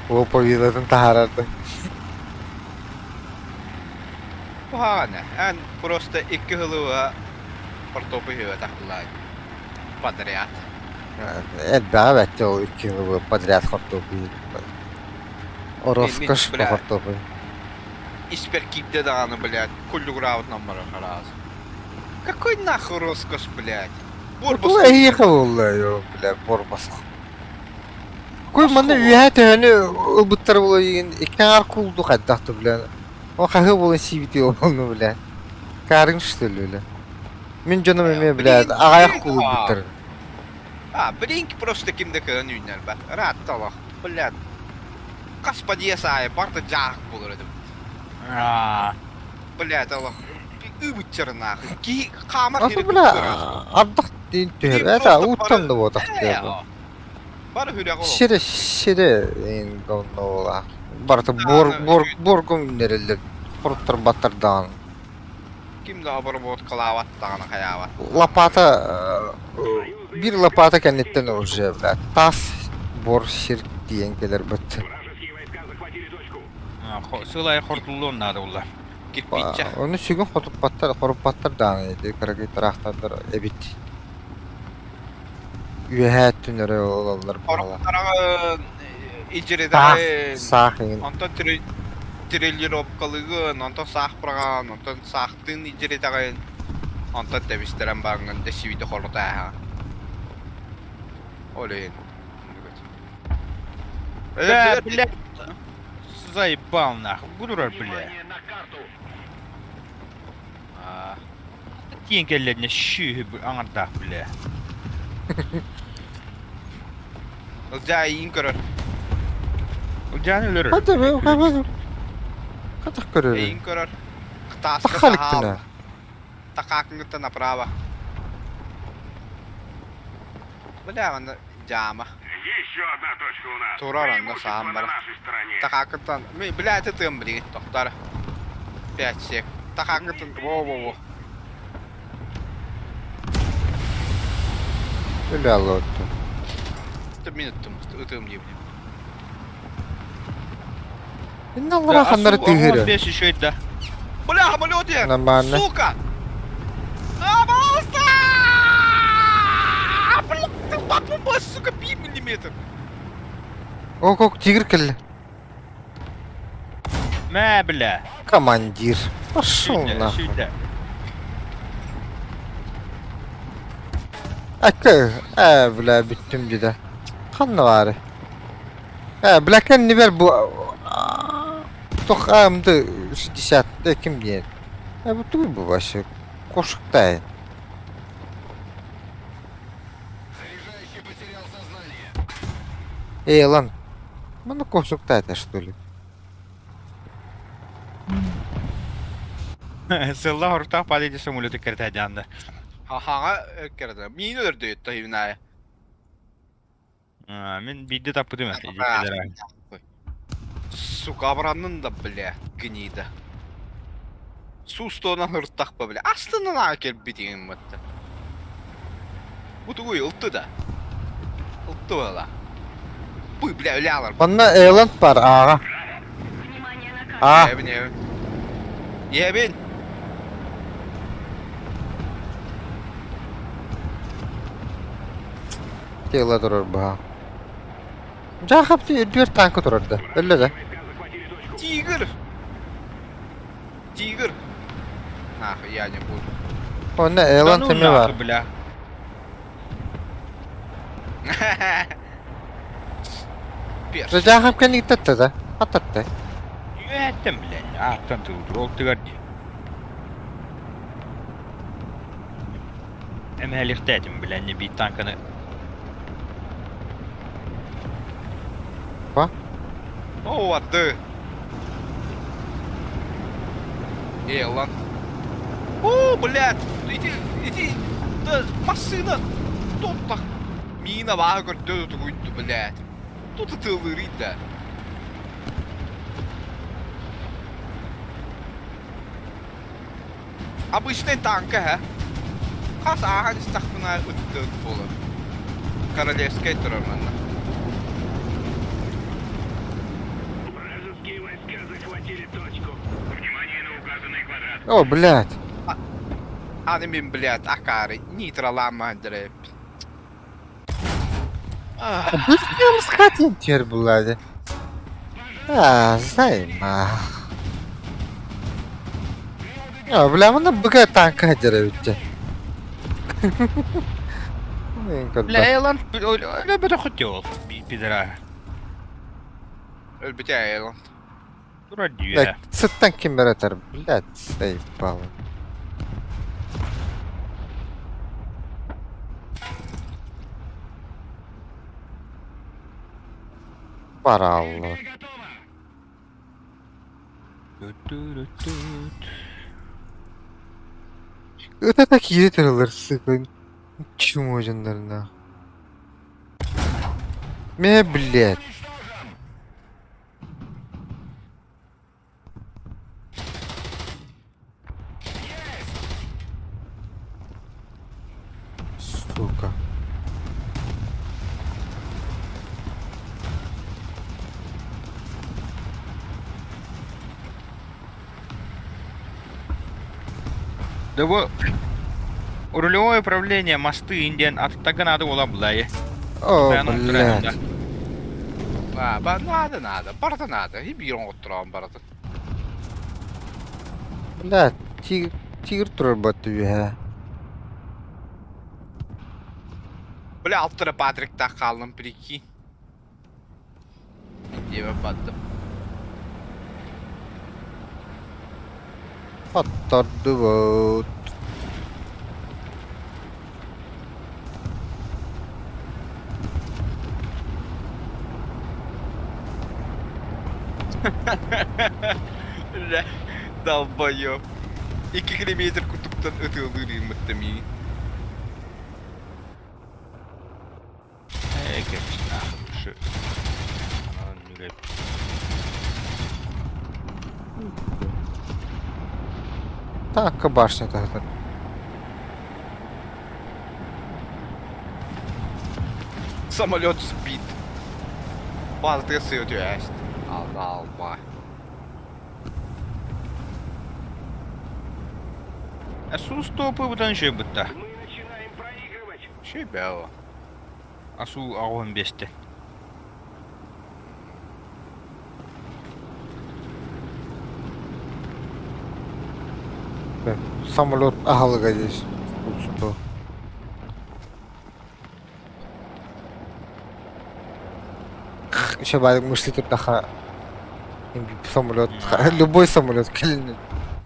Ол повилатын таһаарарды. Куһаҕана. Эн просто икки сылы хортуоппуй иһиэбэтэх былаан. Подряд. Элбэҕи бэттэ ол икки сылы подряд хортуоппуй. Ороскош Бля. хортуоппуй. Испэр киирдэ даҕаны, блядь, куллугураабытынан барар хараас. Какой нахуй роскошь, блядь? Буор Бу эһиэхэ буолла ё, бля, буор босхо. Куй манна үөһэ төһөнү ылбыттар буола игин икки аҥаар куулду хайдах да бля. Ол хаһыы буолан сиибитий олону бля. Каарыҥ что ли бля. Мин дьонум эмиэ бля аҕайах куулу ылбыттар. А, блинк просто ким да кыһын үүннэрбэт. Ыраатта олох. Блядь. Хас подъезд аайы барыта дьаах буолар этим. Блядь, олох. Ыбытчар нахуй. Киһи хаамар Аты бля ардах диин түһэр. Это ууттан да буотах диэбэ. Бары хүрэх олох. Сире сире ин говно буолаах. Барыта буор буор буоргум үүннэрэллэр. Хоруттар баттардаҕын. Ким да обработкалаабат даҕаны хайаабат. Лопата биир лопата кэнниттэн уже бля таас буор сир тиийэн кэлэр бачча. Вражеские войска захватили точку. Сыл аайы хорутуллуон наада буолла. Кирпииччэ. Ону сүгүн хотуппаттар, хоруппаттар даҕаны ити кыракый тыраахтардар эбит. Үөһээ өттүн эрэ ылаллар буолла. Хоруктараҕын, Саах, итиридэҕин, саах иҥин. онтон тренировкалыгын, онтон саах быраҕан, онтон саахтыын итиридэҕин, онтон тэбистэрэн бараҥҥын дэсибити хорутааһаҕын. Ол иһин. Да, блядь, заебал нахуй. Гудурар, бля. Внимание на карту! Аа, Тиийэн кэллэринэ сүөһү аҥардаах, бля. Ылдьаа иин көрөр. Ылдьааны өлөрөр. Хата хата хата көрөр. Эйин көрөр. Тааска Тахалыктына. саһаал. Такаакыҥыттан направо. Бля, манна дьаама. Еще одна точка у нас. Турар онно Преимущество саһаан на барар. нашей стороне. Такаакыттан... Бля, это тыам билигин, тохтор. 5 сек. Такаакыттан... Во-во-во. Өлө аллотту. Это минуттум, ытым диибин. Инна аллара ханнары тыыһыры. 15 еще да. Бля, самолет я! Нормально. Сука! А, пожалуйста! Бля, ты папа, сука, пи миллиметр. Ок, тигр кэллэ. Мэ, бля. Командир. Пошел Сүйдэ, нахуй. сүйдэ. Акы, э, бля, бүттүм дии да. Ханна баары? Э, бля, кэннибэр бу... Туох АМД 60 ким диэн? Э, бу тугуй бу вообще? Кошуктай. Заряжающий потерял сознание. Эй, лан. Маны кошуктай это что ли? Сылла хортах падайте самолеты кэртэ Хаһаҥа кэрдэ. Миин өлөрдө тоһивная. Мин биирдэ таппытым этэ. Сука, абраннын да, бля, гнида. Суустуонан ыртахпа, бля. Астынан аа кэлбитиҥин батта. Бу тугуй, ылты да. Ылты была. Пуй, бля, өлялар. Манна Эйланд бар ааҕа. Внимание на карту. Аа, Ебин, ебин. Ебин! тела турар баһа. Дьаахап үрдүгэр танка турар да. Өллө да. Войска захватили точку. Тигр! Тигр! Нахуй, я не буду. Онно Эйланд эмиэ бар. бля. Перс. Дьаахап кэнниттэн да. Хаттатта. Үөттэн бля. Ааттан тылдыр. Ол тыгар дии. Эмээлихтээтим бля, не биир танканы. О, воды. Эй, лан. О, блядь, иди, иди, да, машина, тут так. Мина вагр, да, блядь. Тут ты лырит, да. Обычный танк, ха. Хас аахан истахпына ыттыт буолар. Королевскай турар манна. Вражеские войска захватили точку. Внимание на указанный квадрат. О, блядь. Аны мин, блядь, акары, нейтралаама дрэп. Бүттүм тиэр булаады. Аа, займа. А, бля, манна быга танка дьэрэ бүттэ. Бля, Эйланд, өлө бөтө хотел, пидора. Өлбүтэ Эйланд. Турар дии. Сыттан ким беретер, блядь, заебало. Бараллар. Ыта киири тырылыр сыкын. Чумо дьоннорuna. Мэ, блядь. Сука. Да бу рулевое управление мосты диэн атыттарга наада буола булайы. О, блядь. А, ба, надо, надо, барыта надо. И биир оҥоттороон барыта. Блядь, тигр, тигр турар батты үһэ. Бля, алтыра Патриктаах хааллым, прикинь. Диэбэ бардым. Аттардыбыт. Бля, долбоёб. 2 километр кутуктан ытыалыыр ыыммытта миигин. Ээ, кэбис нахуй, шы. Анан нүгэ. Так, башня тогда. Самолет сбит. База сыт Алла алма. Су стопы бутан еще бытта. Мы начинаем проигрывать. Шибело. Асу аҕыһын биэстэ. Самолет аһылыга здесь. Пусто. Еще бары мышцы турдаха. Самолет, любой самолет кэлин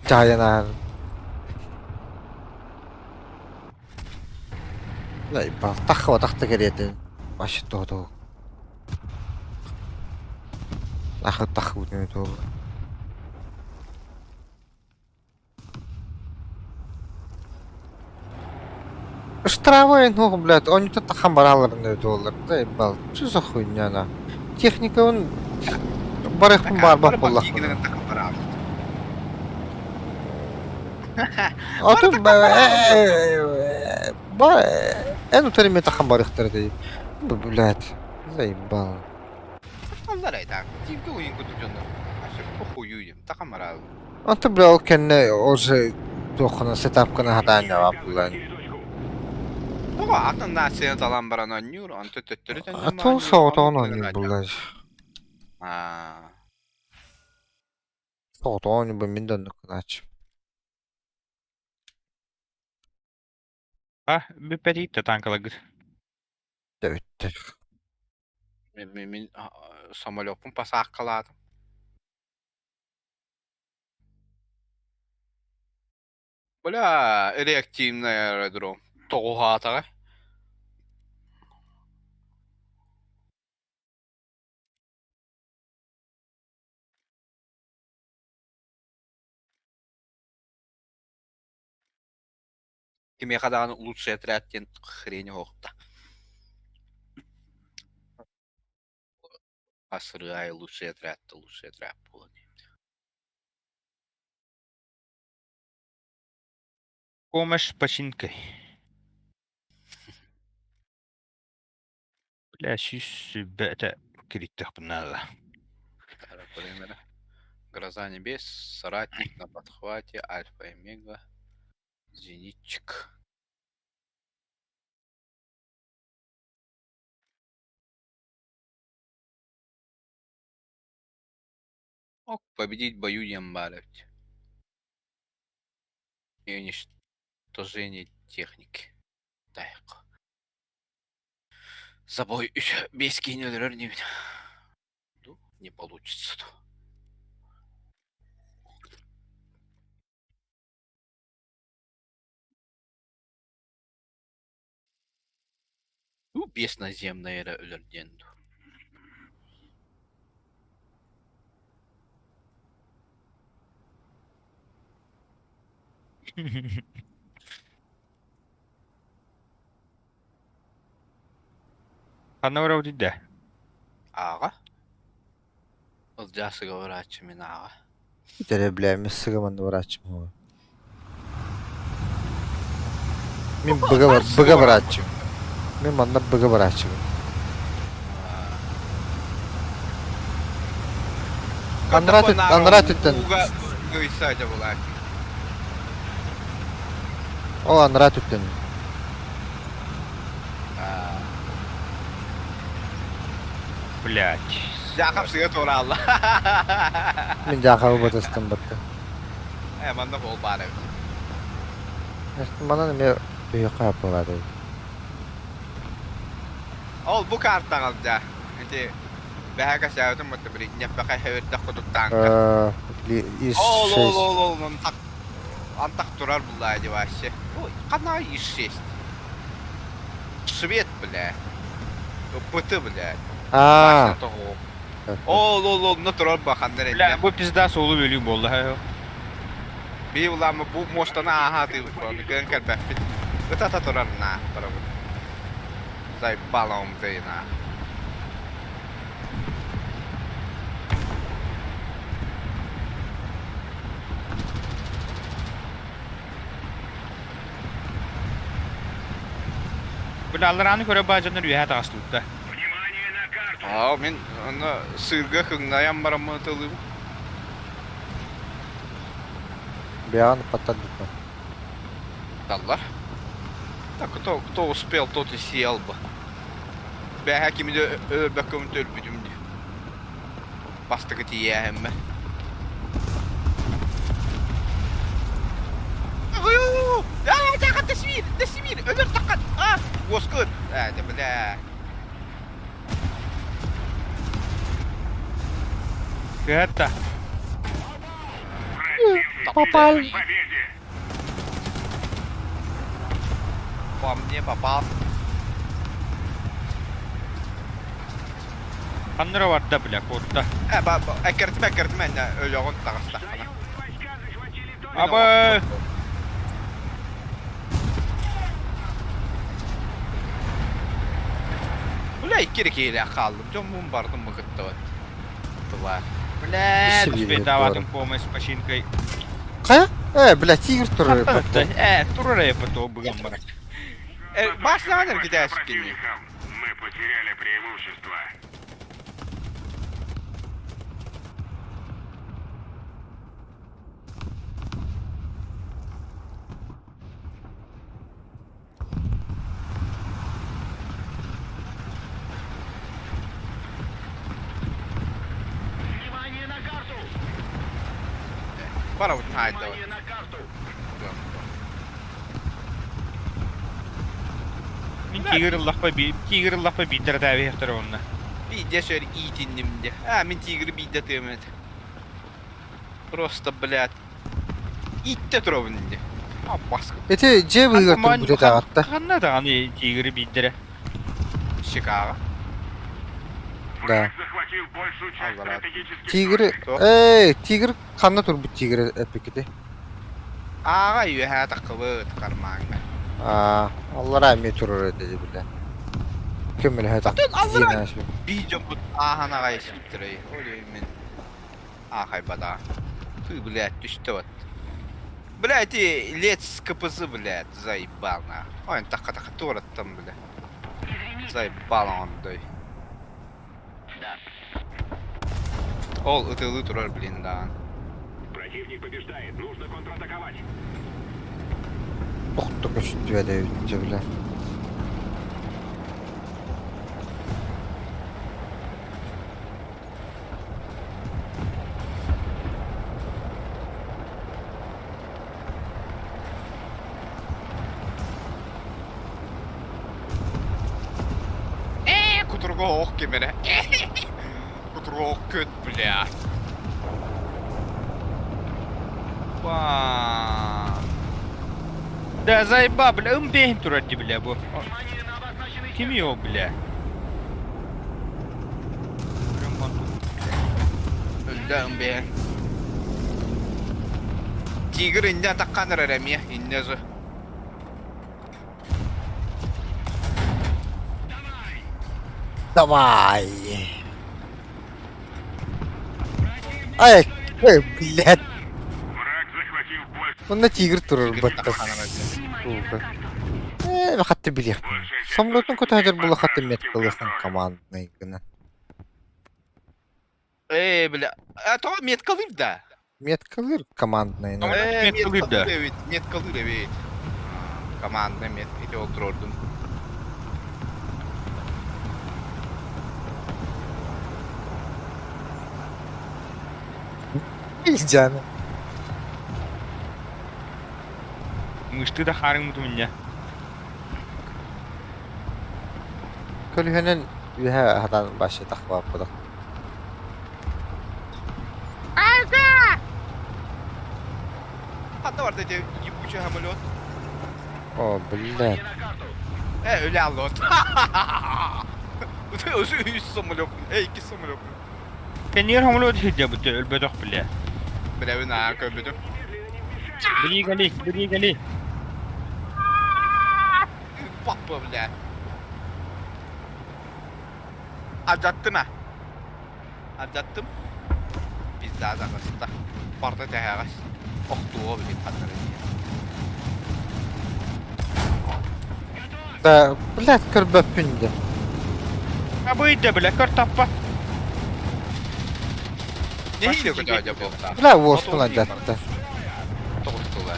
дьаһайан Тахха тахта кэриэтин вообще тоҕо Ахы тахы туол. Штрафы, ну, блядь, они тут тахан бараларын туоллар. Да, ебал. Что за хуйня, на? Техника он барыхпын бар бах буоллахпына. Атын ба эн утары мен тахан барыхтар дей. Блядь, заебал. Аллар айта. Тимке уйун куту дьоннор. Аше похую им. Такамарал. Онто бля ол кэннэ уже туоххуна сетапкана хатаан булан. Тоҕо атын нацияны талан баран оонньуур, онто төттөрү А то соҕотоҕун оонньуур буллар. Аа. Соҕотоҕун оонньуурбун мин да оннук гынааччым. А, бүппэтиит танкалагыт. Дөбүттэр. Мин мин самолеппун пасааккалаатым. Бля, реактивный аэродром. Тоҕуһаатаҕа. Кимиэхэ даҕаны лучший отряд диэн хрень оһохто. Асырыай лучший отряд лучший отряд буолан. Помощь починкой. Бля, сүүс сүүрбэтэ кирииттэхпин наада. Гроза небес, соратник на подхвате, альфа и омега, зенитчик. Ок, победить в бою Ямбаревич. И уничтожение техники. Так. Забой без не Не получится. Ну, без наземной өлөрден. Ханна барабыт да? Аҕа. Ылдьаасыга барааччы мин аҕа. Итэрэ бля, мен сыга манна барааччым хуа. Мин быга быга барааччым. Мин манна быга барааччыбын. Анараа анараа өттүттэн Ууга ыйса дьэ булааччы. Ол анараа түптэн. Блять. Дьаакап сыга туораалла. Мин дьаакабы батыстым батта. Э, манна ол баар эбит. Манан эмиэ өйөххө хаппылаата. Ол бу картаҕа дьа. Ити бэһэ кэсээбитим бутта биринньэппэхэ хэвирдэх кутук танка. Ис Ол ол ол ол антах антах турар буллаа ди вообще. Ой, хана ИС-6. Свет, бля. ПТ, бля. Аа. Ол ол ол на турар баханнар Бля, бу пизда суолу өлүү буолла. Би улаама бу муостаны ааһа атыыбыт буолан кыан кэлбэппит. Ытата турар на барабыт. Заебала он на. Бля, алларааны көрө баадьаннар үөһэ таҕыстыбыта. Внимание на карту! Аа, мин аны сыырга кыҥнайан бараммын ытылыым. Бэйэҕин ыппаттар дуу? Даллар. Так кто, кто успел, тот и съел бы. Бэһэ кими да өлбөккөмүн өлбүтүм дии. Бастакы тиийээһиммэ. Аа, тахат Десмир, Десмир, өлөр тахат. А, госкут. Э, да бля. Кыһатта. Попал. К победе! По мне попал. Ханнара барда, бля, куотта. Э, ба, эккертиме, эккертиме, өлөҕүн таҕыстахпына. Союзные войска захватили точку. Аба! Бля, икки эрэ киһилээх хааллым. Дьоммун бардым мы кыттыбат. Тыла. Бля, Үс успейтаабатым помощь с починкой. Хайа? Э, бля, тигр турар Э, э, турар эппит быган барак. Э, башняҕын эргитээсиккини. Противником мы потеряли преимущество. Внимание на карту! Барабытын хаайдабыт. Внимание на карту! Мин тигр ыллахпа би тигр ыллахпа биирдэр этээбиһэхтэрэ онно. Биирдэ сөр иитинним де. А, мин тигры биирдэ тыам этэ. Просто, блядь. Ииттэ туробун ди. А, баскы. Ити дьиэ быыһыгар турбут этэ аҕатта. Ханна даҕаны тигры биирдэрэ. Чикаго. Да. Враг захватил большую часть Алларат. стратегических Тигр, точек. эй, тигр ханна турбут тигр эппикити? Ааҕа үөһээ таххыбыт кармааҥҥа. Аа, аллараа эмиэ турар этэ дии бile. Көмөлөһө Атын аллараа тахтыы биир дьоммут ааһан аҕай испиттэрэй. Ол мин аахайбатаа. Ты, блядь, түстэ вот. Блядь, и лец КПЗ, блядь, заебал на. Ой, тахха тахха туораттан, бля. Заебал он, дай. Ол ытылыы турар, блин, да. Противник побеждает. Нужно контратаковать. Тохто көстүбэт эбит бile. Э, кутурга ох кемере. Кутурга ох көт, бля. Ба. Да заеба, бля, ымбейн турар дии, бля, бу. Ким его, бля? Өлдө ымбейн. Тигр инде атаққан эреме, инне зы. Давай! Ай, эй, блядь. Враг захватил больше. Онно тигр турар Тигр баттас. таххан эрэ. Внимание на карту. Э, хатты билиэх. Самолетун көтөһөдөр була хатты меткалыхан командный гына. Э, бля. А то меткалыр да. Меткалыр командный. Э, Э, меткалыр да. меткалыр эбит, меткалыр эбит. Команда эмиэ ити ол туруордум. Илдьээн. Мышты да хаарыҥмыт минньэ. Көлүһэнэн үөһэ аһатан башы тахваппытах. Ханна барда ити ебучий самолет? О, блядь. Э, өлө аллот. Үс самолет. Э, икки самолет. Кэннигэр самолет сылдьабыт өлбөтөх бile. Билэбин аа көрбүтүм. Бригали, бригали. Папа, бля. Алдьаттым а. Алдьаттым. Пизда заҕыста. Барда тэһэҕэс. Охтуо билин ханнары Да, блядь, көрбөппүн дии. Абыйда бile көр таппат. Нэһиилэ көтөөдө буолта. Бля, уоспун алдьатта. Тоҕустулар.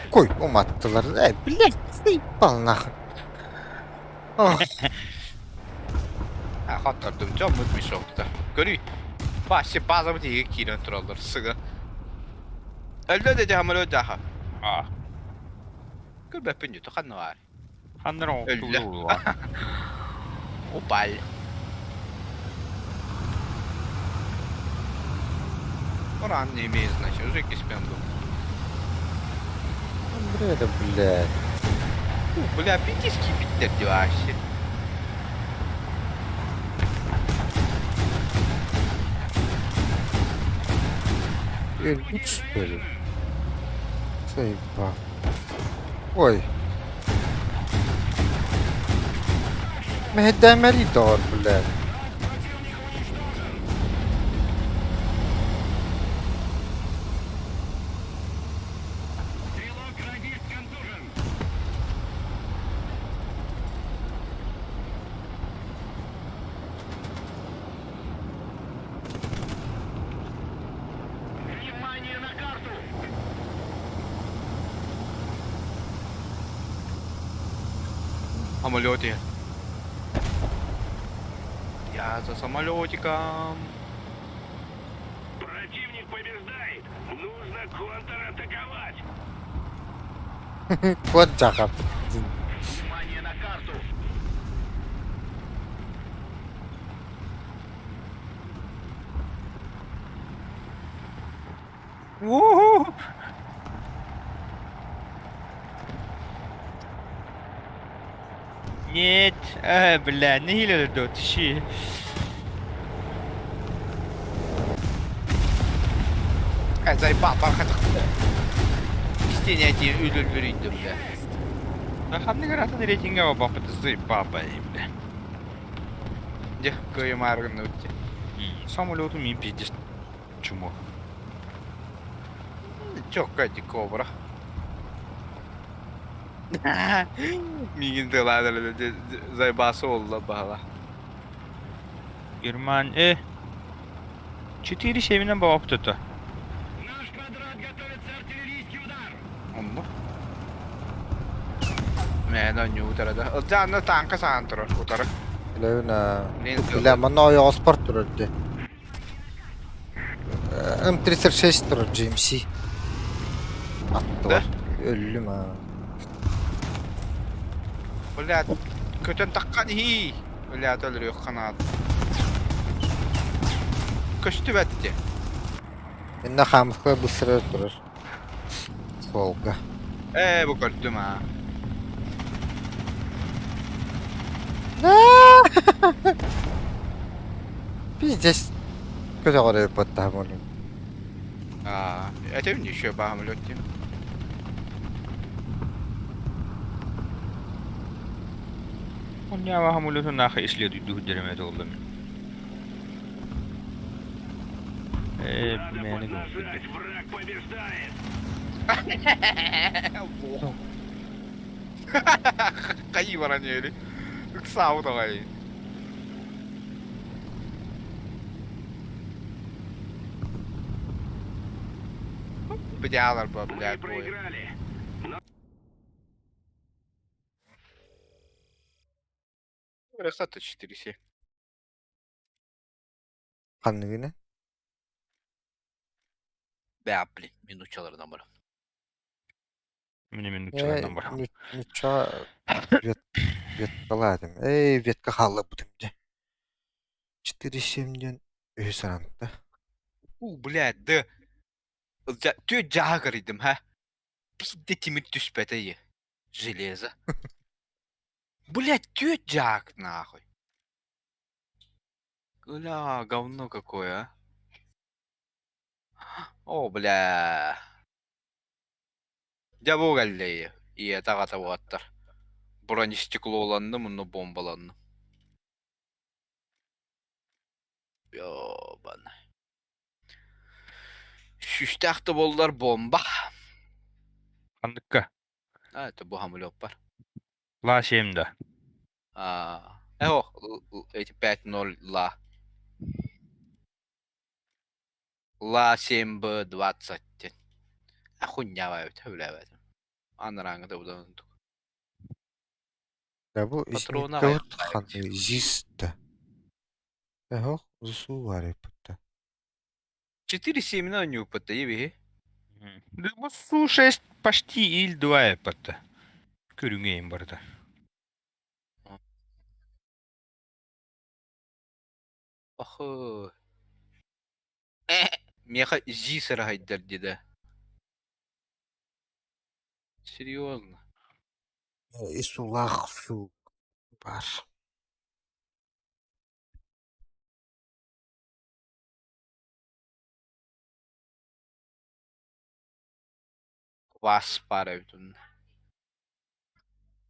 Кой, уматтылар. Э, блядь, заебал нахуй. Ох, Хоттордум дьоммут мешокта. Көрүй. Башы базабыт иһигэ киирэн тураллар сыга. Өллө да дьаһамыры дьаха. Аа. Көрбөппүн дьүтү ханна баар. Ханнар Өллө. оҕустулуу Упал. Уран не имеет значения. Уже киспен был. бля, блядь. Бля, пиздец кипиттер вообще. Өлбүт что ли? Заебал. Ой. Мэһэйдээмэри доҕор, блядь. Стрелок радист контужен. Внимание на карту! Самолете. Я за самолетиком. Противник побеждает! Нужно контратаковать! Кот дьаха. Внимание на карту! Уу. Нет, бля, нэһиилэ өлөрдө тиши. Э, заебал, бархатых. Истине эти үлүллүрүйдү, бля. Ханныгар атын рейтинге баппыт заебал, бля. Дьэ, кыайымааргын утти. Самолету мин пиздец. Чмо. Чокка эти кобра. Мигин тыла заебасы олла баала. Герман, 4 семинен баппыт Наш квадрат готовится артиллерийский удар! Онно. Мэн онньуу утарада. Ылдьаанна танка саан турар утары. Бля, Мин бля, манна ойоҕос спорт турар дии. М36 турар GMC. Аттылар. Өллүм аа. Бля, көтөн таккан хи. Бля, өлөрүөх ханаат. Көстүбэт Инна хаамыскалар быстырар турар. Суолга. Ээ, бу көрдүм аа. Пиздец. Көтөҕөрө баттаһым олум. Аа, это еще баһам лөттим. Оннява самолету нахай исследуй дух дермет олдум. Надо Мэни поднажать, враг побеждает! Кайы баран ери. Ыксау давай. Бдялар ба, Мы блядь, бой. проиграли! Красота 4-7. Ханныгына? Бә, блин, мин учаларынан барам. Мин мин учаларынан барам. Нучча веткалаатым. Эй, ветка хаалларбытым дьэ. 4-7 диэн үһүс аранта. У, блядь, да. Түө дьаһа көрүйдүм, ха? Биирдэ тимир түспэтэ е. Железо. Блядь, түө дьаак нахуй. Бля, говно какое, а. О, бля. Дьэ бу кэллэ ийэтэ аҕата уоттар. Бронестеклоланным уонна бомбаланным. Ёбана. Сүүстээх да буоллар бомба. Ханныкка? А, это бу самолёппар. Ла 7 да. А, эх, эти 5-0 ла. Ла 7Б20 диэн. А хуйня эбит, сөбүлээбэтим. Анарааҥҥыта удунтук. Да бу Патрона изниккабыт ханны ЗИС да. Эхох ЗСУ бар эппитта. 4-7 оонньууппут да биһи. Бу Су-6 почти Ил-2 эппитта. Көрүҥэйин барыта. Охо. Миэхэ ЗИС ыраһайдар дида. Серьезно. Исулаах су бар. Квас баар эбит онно.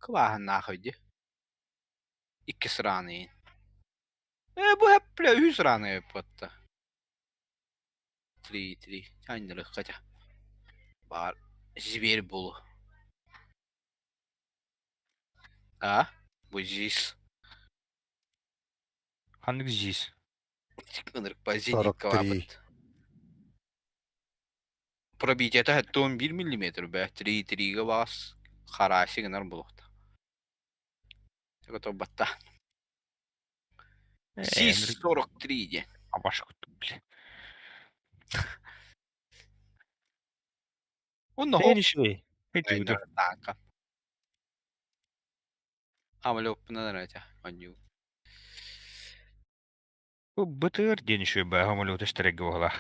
Кваһын дии. Икки сырааны Э, бу хэплэ үһүс сырааны эбиппатта. Три, три. Аннырыкка Баар зверь булу. А? Бу ЗИС. Ханнык ЗИС? Ынырык зенитка Пробитиета 11 миллиметр бэ. 3-3-ге баас хараси гынар булуохта. Батта. СИС 43 диэн. Абаш куттук бile. Онно Эйнишвей. Хэтүүдэ. Таака. Хамалоппунан эрэ онньуу. Бу бытыр диэн үчүгэй баа самолет эстэргэ буолла.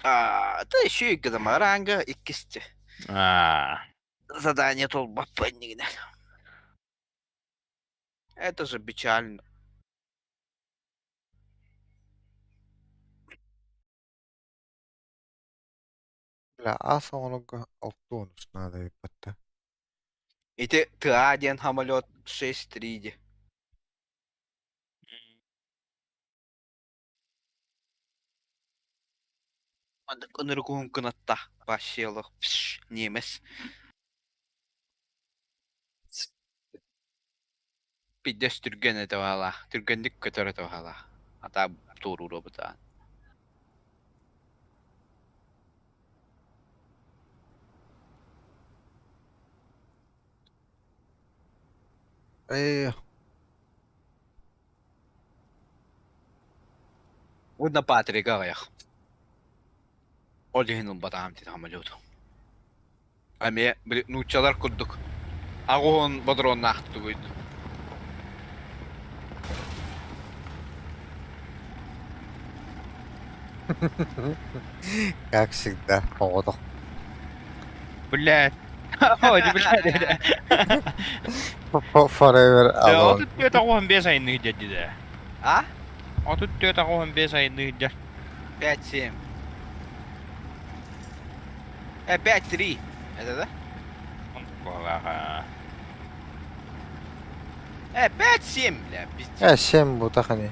Аа, та еще и ранга иккисти. Аа. Задание толбаппа иннигинэ. Это же печально. Бля, ас оҥорорго алтуонус наада эбиппатта. Ити ТА диэн самолет 6-3 ди. Маннык ынырык кынатта вообще немец. Пиздец түргэн этэ баҕалаах, түргэнник көтөр этэ баҕалаах. Ата туоруура бытаан. Э, Уонна Патрика аҕыйах. Ол иһин ылбатаҕым дии самолету. Эмиэ били нууччалар курдук аҕыһын бодоруоннаахтыгый Как всегда, оҕотох. Блядь. Ой, блядь. Forever alone. 34 95 айынныгы дедилер. А? 34 95 айынныгы дер. 5-7. 5-3. Это да? Буолаха. 5-7, бля, пиздец. 7 бу тахани.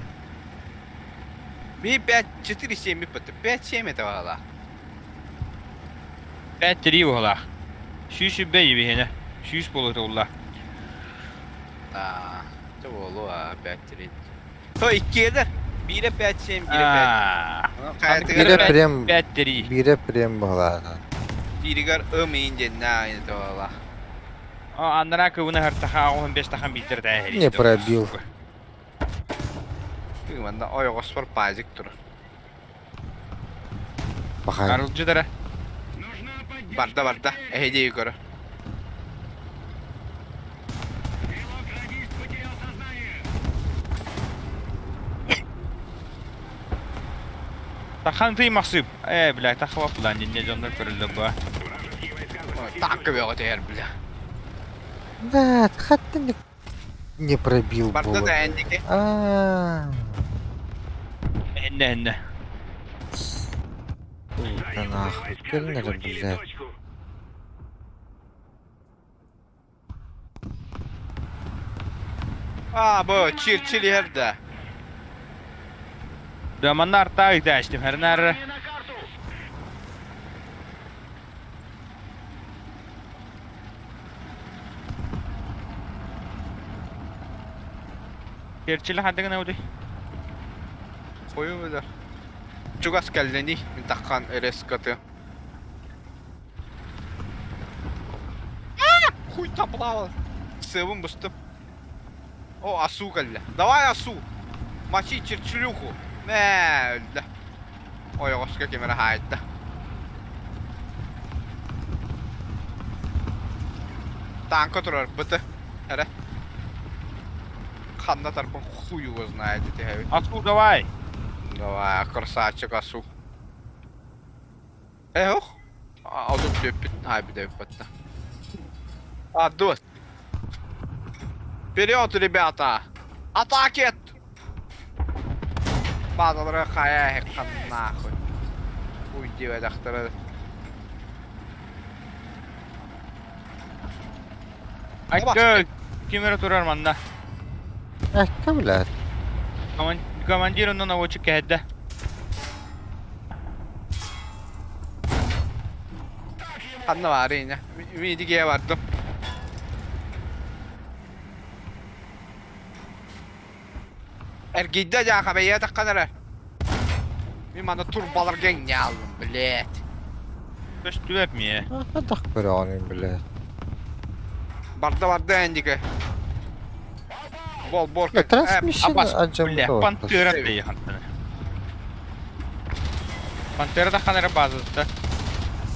Би 5, 4, 7 иппэт. 5-7 это была. 5-3 буолаах. Сүүс үбэ ибиһинэ. Сүүс буолута улла. А, это было 5-3. То иккиэдэр. Биирэ 5-7, биирэ 5. Биирэ прем 5-3. биирэ прем буолаата. Бииригэр ым иин диэн это была. Аннара кыбына хартаха 15 тахан биитер тээһери. Не пробил. Манна ойоҕоспор пазик турар. Бахай. Арылдьыдара. Нужна поддержка. Барда барда. Эһидии көрө. Стрелок-радист потерял сознание. Тахан тый махсып. Э, бля, тахва план не дьоннор көрүллэр ба. Вражеские войска захватили Танка бөҕө түһэр бля. Да, хатты не, не пробил Барда было. да эндики. А, Энне энне. да Союзные нахуй, войска кельнер, захватили блядь. точку. А, бу чир-чир иһэр да. Да манна артаа ыйтаачтым хэрнаар Внимание на карту! Керчили хадыгын ауды. Хойу билэр. Чугас кэллэний, мин таххан РСК-ты. Хуй там плавал. Сыабын быстым. О, Асу кэллэ. Давай, Асу! Мочи черчилюху. Мэ, өллө. Ойоҕоско ким эрэ хаайда. Танка турар быты. Эрэ. Ханна тарпын хуй его знает ити эбит. Асу давай. Давай, красавчик Асу. Эх, Одун түөппүт хаайбыт А, дуот. Вперед, ребята! Атакет! Бааталары хайа эһэххин нахуй. Хуй диэбэтэхтэрэ. Айка ким эрэ турар манна. Эккэ блядь. Командир онно наводчик кэһэддэ. Ханна баарый ини? Мин ити бардым. Эргийдэ дьааха бэйиэтэххин эрэ. Мин манна турбаларга иҥнэ блядь. Көстүбэт миэ. Хайдах көрөҕүнүй, блядь. Барда барда эндике. Бол бор. Бля, трансмиссия Абас, аджам бля, Пантера дейхантаны. Пантера да ханара базатта.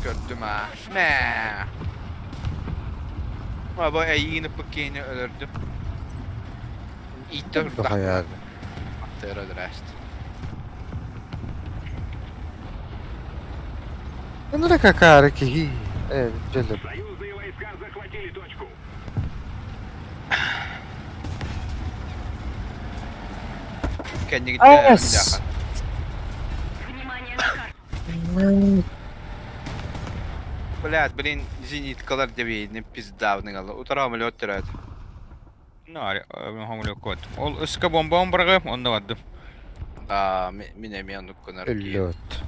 Көрдүм аа. Мэ. Бу эйиини пыккини өлөрдүм. Ииттэ турда. Хайа. Пантера өлөрөөст. Ну какая киһи. Э, дьэлэ. Союзные войска захватили точку. Кэннигиттэ Ас. Внимание на карту. Блядь, блин, зениткалар диэбиини пиздавный ала. Утара самолет төрөөт. Ну, хомулю код. Ол ыска бомба омбаргы, онно бардым. Аа, мин эмиэ оннук гынар. Өллөт.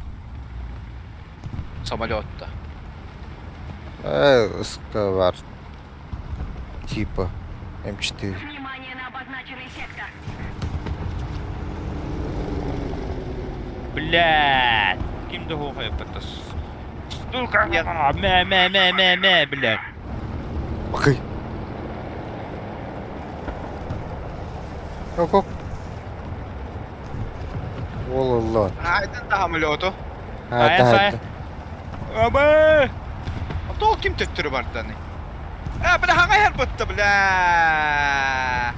Самолетта. Э, ыска бар. Типа М4. Внимание на обозначенный сектор. Блядь. Ким да хуха патас. Сука. Мэ мэ мэ мэ мэ, блядь. Бакый. Оп оп. Ол Алла. Айдан да самолету. А, Сайа, да, сайа. да. Аба! Тол ким төттөрү барданы? Э, бля, хаҥа иһэр бытта, бля.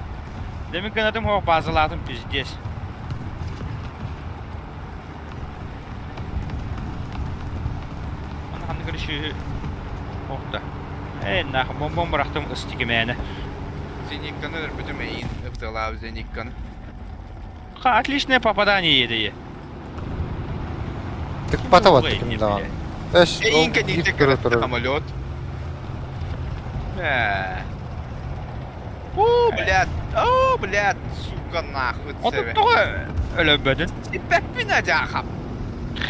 Демин кынатым хоқ базалатым пиздец. Аны ханны көрүшү Охта. Э, нах бомбом бырахтым ыстигимээне. Зенитканы өлөрбүтүм эйин ыптылаабы зенитканы. Ха, отличное попадание еди. Тыкпата вот таким да. Эш, Эйин ол кэнниттэ биир көрө көрөттө турар. самолет. Мэ. О, блядь. О, блядь, сука, нахуй. Отут тоҕо өлөбөдүн. Сиппэппин адьаахап.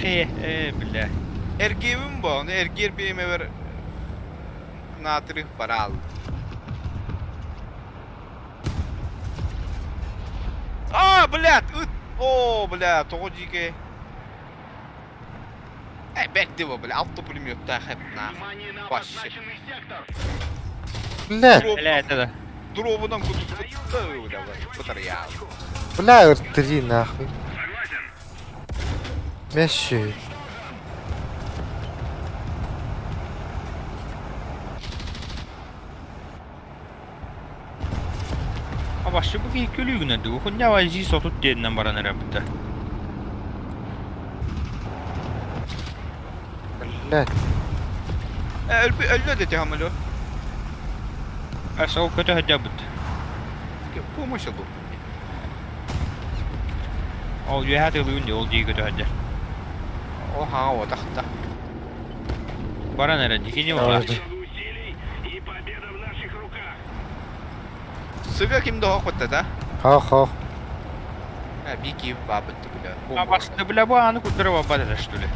Хе, э, бля. Эргиэбин бо, ону эргиэр биэмэбэр наатырых бараал. А, блядь, ыт. О, блядь, тоҕо дьиикэй. Э, бэрт диво, бля, алта пулеметтаах эп нахуй. Внимание на Вообще. обозначенный сектор. Блядь. Бля, это да. Дробунан кутуппут бытарыйаал. Бля, РТ-3 нахуй. Месси. Абашы бу киһи күлүүгүнэн дугу хунньаба зи сотут диэнинэн баран эрэбитэ. Блядь. Өллө да тиһамылы. Сол көтө сылдьабыт. Помощь был. Ол үөһэ тылыын дии, ол дии көтө сылдьар. О, хаҥа отахта. Баран эрэ дии, кини баҕар. Усилий и победа в наших руках. Сыга ким да хоқпытта да? Хо-хо. Бики бабытты бля. Абасты бля бу аны курдара бабат это что ли?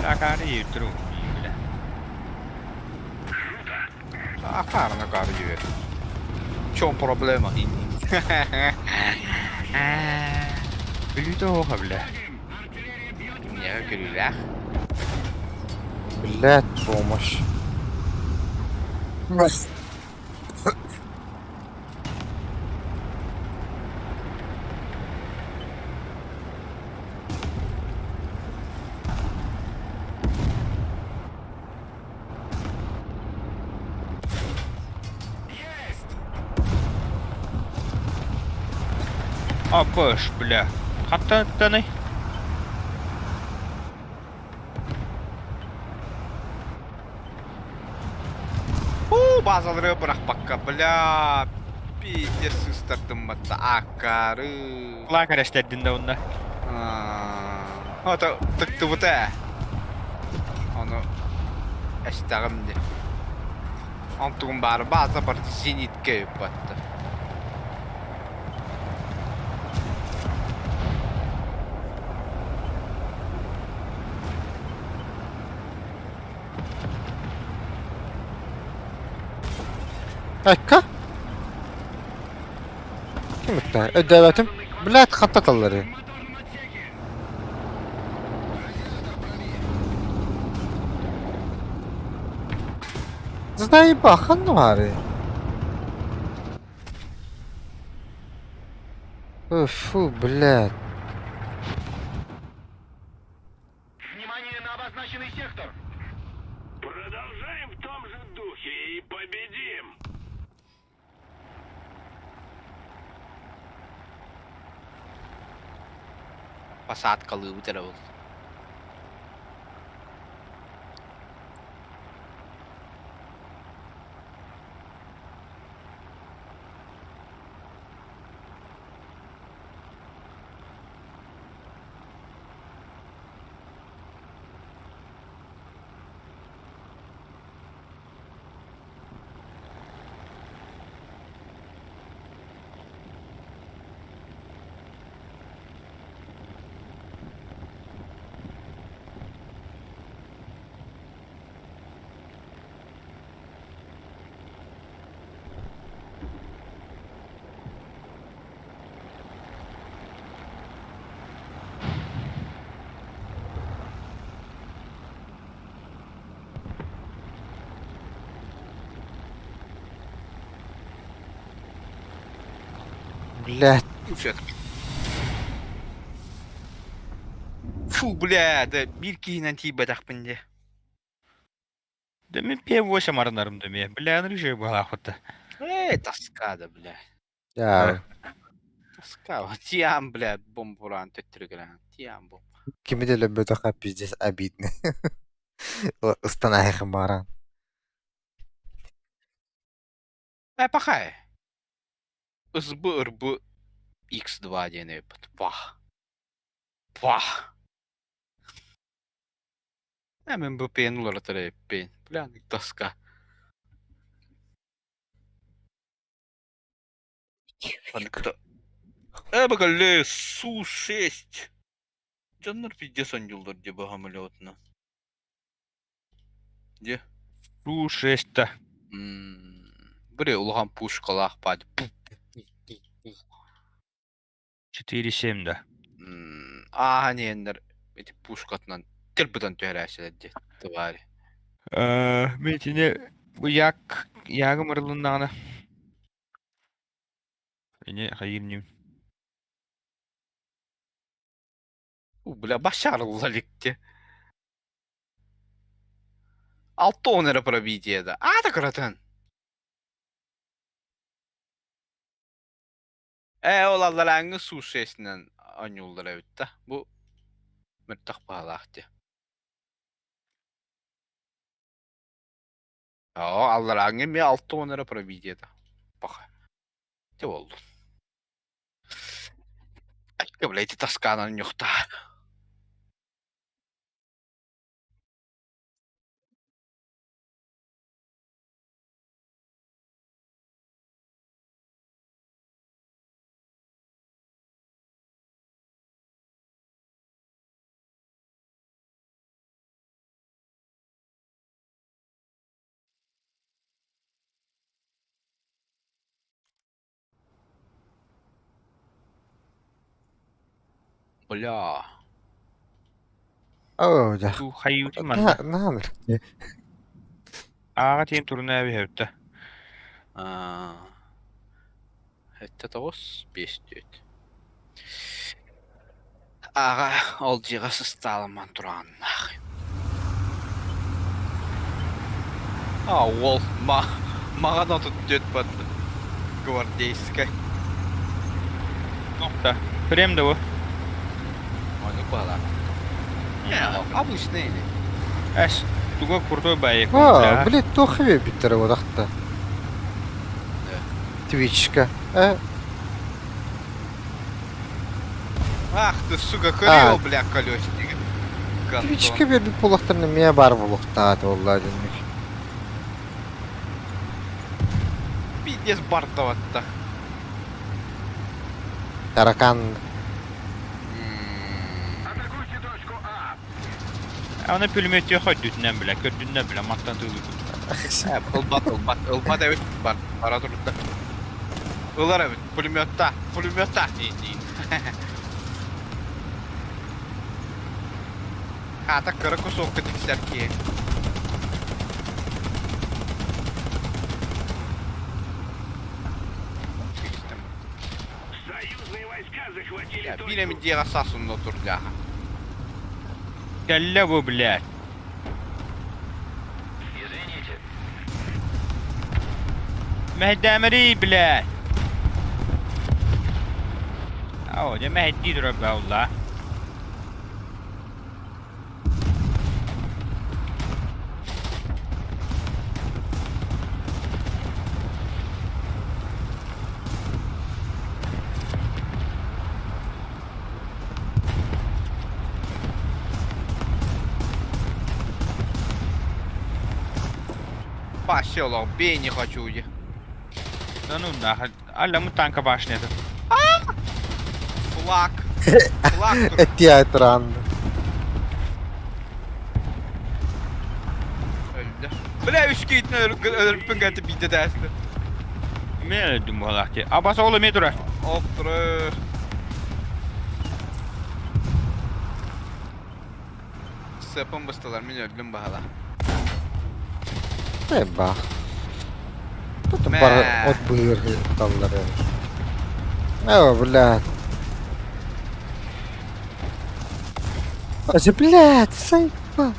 Акары юттуру бля. Акарына кары жібер. В чем проблема? Бүлүүтэ оха бля. Не күлүүлээх. Блядь, помощь. Апаш, бля. Хаттан Уу, базалары бырахпакка, бля. Пиздец сыстардым батта аккары. Лак арестеддин да онна. Ото тыктыбыта. Ону эстэҕим дии. Онтугум баара база бар зенитке ыппатта. Ekka? Ким ытта? Өйдөөбөтүм. Блядь, хантан таллары? Заебал, ханна баары. Фу, блядь. Внимание на обозначенный сектор! Продолжаем в том же духе и победим! Посадкалыыбыт эрэ ол. Блядь. Фу, бля, да биир киһинэн тиийбэтэхпин дии. Да мен П8 арынарым да мен. Бля, аны же балахыта. Эй, тоска да, бля. Я. Тоска. Тиам, бля, бомбуран төттүрүгэрэн. Тиам бомб. Кими да өлөрбөтөххө пиздец обидно. Ыстанаайхын баран. Э, пахай. СБ, РБ, X2 диэн эппит. Пах. Пах. Э, мен БПН уларытар эппин. Бля, тоска. Э, бакале, Су-6. Дьоннор пиздец ондьуллар дии баһамылеотна. Дьэ. Су-6-та. Бре, улахан пушкалаах баadi. 4-7 да. Ааһан иһэннэр ити пушкатынан тырбытан түһэрээччилэр дии твари. Мен итини бу як ягым ырылыннаҕына. Ини хайыыр ньим. У, бля, башарылла иликти. 6-10 эрэ пробитие да. Аата кыратын. Ээ, ол алларааҥҥы сушесинэн оонньууллар эбит да. Бу мөлтөх баһылаах дии. Оо, алларааҥҥы эмиэ 60 эрэ пробитиета. Паха. Ити буоллун. Айка, бля, ити таскаанан ньухтаа. Бля. Оо, дьэ. Туу хайыытын манна. Наан Ааҕа тиийэн турунаа эбиһэбит да. Аа. 7 9 5 4. Аҕа ол дьиэҕэ сыстаалыман турааннаах. А уол ма маҕан 34 барда. Гвардейскай. Туох да. Прем да бу. Ону баалаах. Обычный или? Эс, туга крутой байык. А, блядь, туох эбиттэрэ бодахта. Твичка. Э, Ах ты, сука, көрүө, бля, колесник. Твичка биэрбит буолуохтарын эмиэ баар буолуохтаах буолла дэнник. Пиздец бардаватта. Таракан. Атакуйте точку А. Аны пулеметте хөдүтүнэн билэ, көрдүнэн билэ, маттан тыылыгын. Ылбат, ылбат, ылбат эбит бар, бара турда. Ылар эбит, пулеметта, пулеметта. Аата кыра кусокка тиксэр киһи. Союзные войска захватили точку. Биир эмит дьиэҕэ саас онно турдааха. Кэллэ бу, блядь. Извините. Мэһэйдээмэрий, блядь. Оо, дьэ мэһэйдии турар баалла. Поселок бей не хочу я. Да ну нахуй. Алла мы танка башня это. Флаг. Флаг. Театран. Өлдө. Бля, үскейтин өлөрүппүн кәті биде дәсті. Мен өлдүм буолаахти. Абас оҕоло эмиэ турар. Оптыры. Сыпын быстылар, мин өлдүм баһала. Бах. Тут бар от быыр таллары. О, блядь. Аже, блядь, сайпа.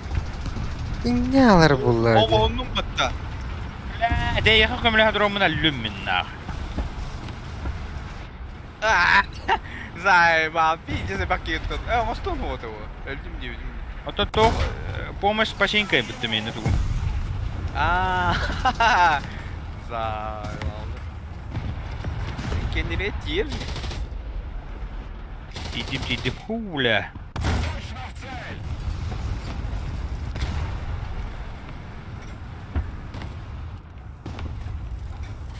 Иннялар буллар. Оҕоһуннум батта. Бля, дэйэхэ көмөлөһө тураммын өллүм мин нах. Заебал, пиздец, пакеттан. Э, оҥостон вот его. Өлдүм диэбитим. Оттон туох помощь пачинкай бүттүм инне тугум. Аа, заебал. Кеннере тиер. Тиийдим тиийдим хуля. Точно в цель.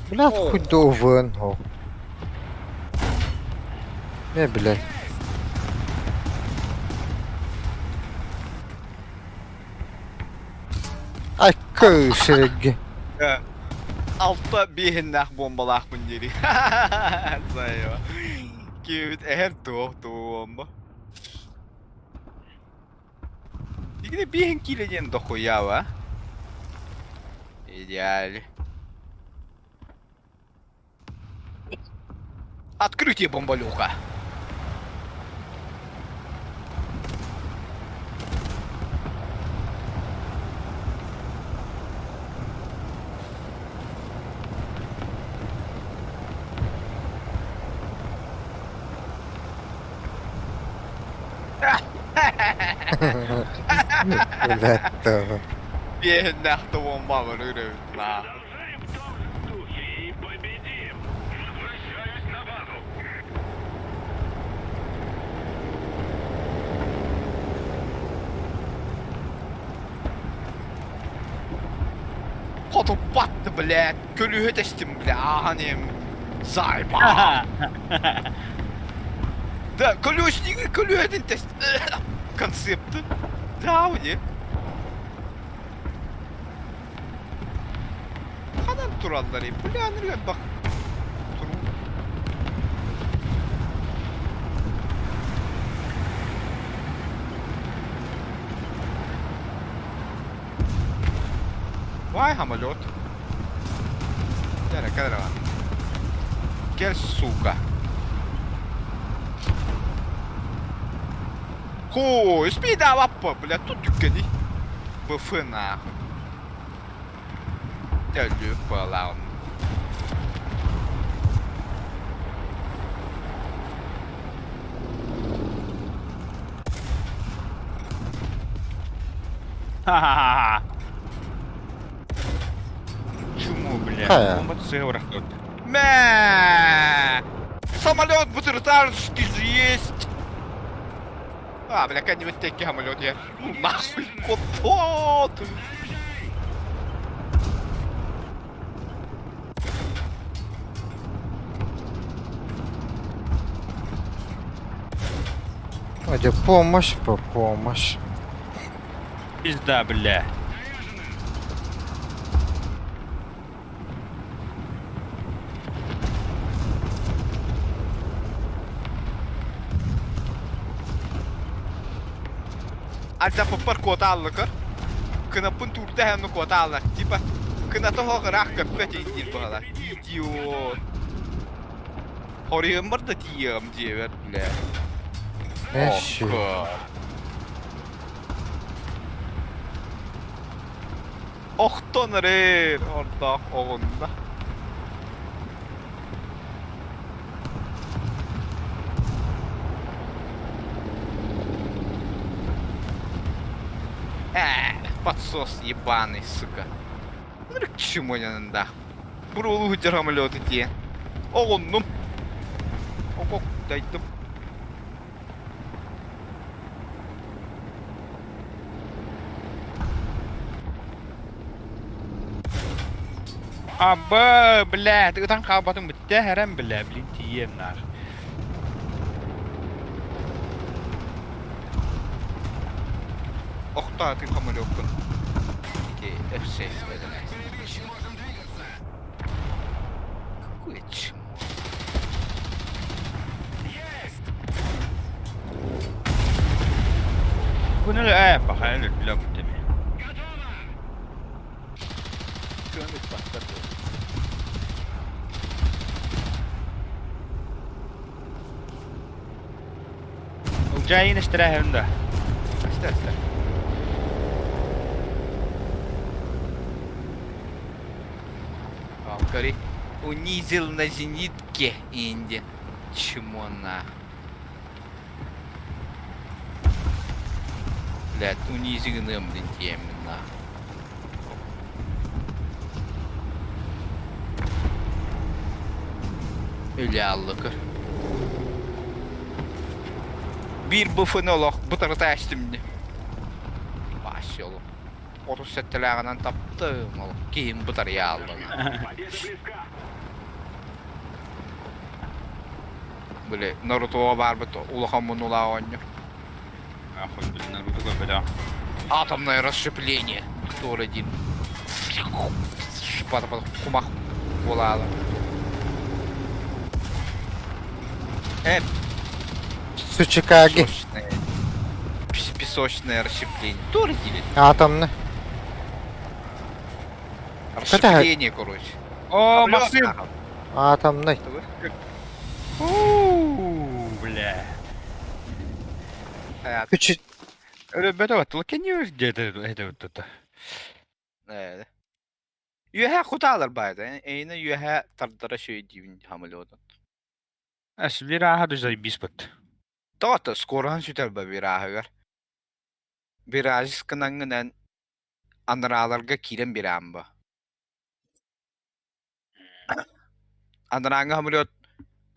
Блядь, хоть до УВН. Не, блядь. Ай, кышырг. Алта биэһиннээх буомбалаахпын диэри. Заеба. Киэбит эһэр туох бомба. Игне биэһин киилэ диэн дохуява. Идеально. Открытие бомболюка. Блядь, Биэһиннээх да бомба барыр эбит наа. Продолжаем в том же духе и победим! Возвращаюсь на базу! Хотуппатты, блядь. Көлүһэ тэстим, бля, ааһан иһим. Заебал. Да, колесник көлүһэтин тест. Концепты. Да, не. Ханан тураллар, бля, нырган бак. Туру. Вай, самолет. Кэлэ, кэлэ Кэл, сука. Хуй, спидаваппа, бля, тут түккэний. БФ нахуй. Төлү балаун. Ха-ха-ха. Чуму, бля. Хайа. Бомба сыграхтут. Мэ! Самолет бутыртарский же есть! А, бля, как-нибудь теки самолет я. Ну нахуй, куда ты? Дьэ, помощь, по помощь. Пизда, бля. Альтаппар куотааллыкар. Кынаппын туурта куотааллар. Типа, кыната хоҕыраах көппөт диир баҕалар. Идиот. Хоруйуммар да тиийиэҕим диэбэт, бля. Эши. Охтон эрэр ордоох оҕунна. Э, подсос ебаный, сука. Ну к чему да. Бурулу самолеты те. Оҕуннум. Окок дайдым. Аба, бля, ытан хаалбатым бүттэ хэрэн бля, блин, тиийиэм наар. Охтаатын самолёккун. Ити F6 Какое чмо. Күнүл ээ, паха өлүллэ бүтэми. Көмүт баттар. Жайын эстэрээһин да. Аста аста. Алкари унизил на зенитке Инди. Чмо на. Блядь, унизигным, блин, темно. Үлэ аллыкыр. Биир БФ-ны олох бытарыта эстимни. Басел. 37-лээҕинэн таптым ол киһим бытарыйааллана. Победа близка! Били Наруто баарбыт улахан муннулаах оонньуу. Ахуй, блин, Наруто көрбөтөх. Атомное расщепление. Который один. Кумах буолаала. Э, Сучикаги. песочное. Песочное расщепление. Тоже делит. Атомный. Расщепление, короче. О, Максим! Атомный. Уу, бля. Күчү Өлбөтө баттыла кенниyor диэтэ этэ тута. Үөһэ кутаалар баайда. Эйне үөһэ тардара шөйдүүн хамылыотун. Эс вирааха дузайбис бат. Тоҕото скороһун сүтэрбэ вираһыгар. Виражис кынаңҥынан анарааларга киирэн бирээн бо. Анарааҥҥы самолет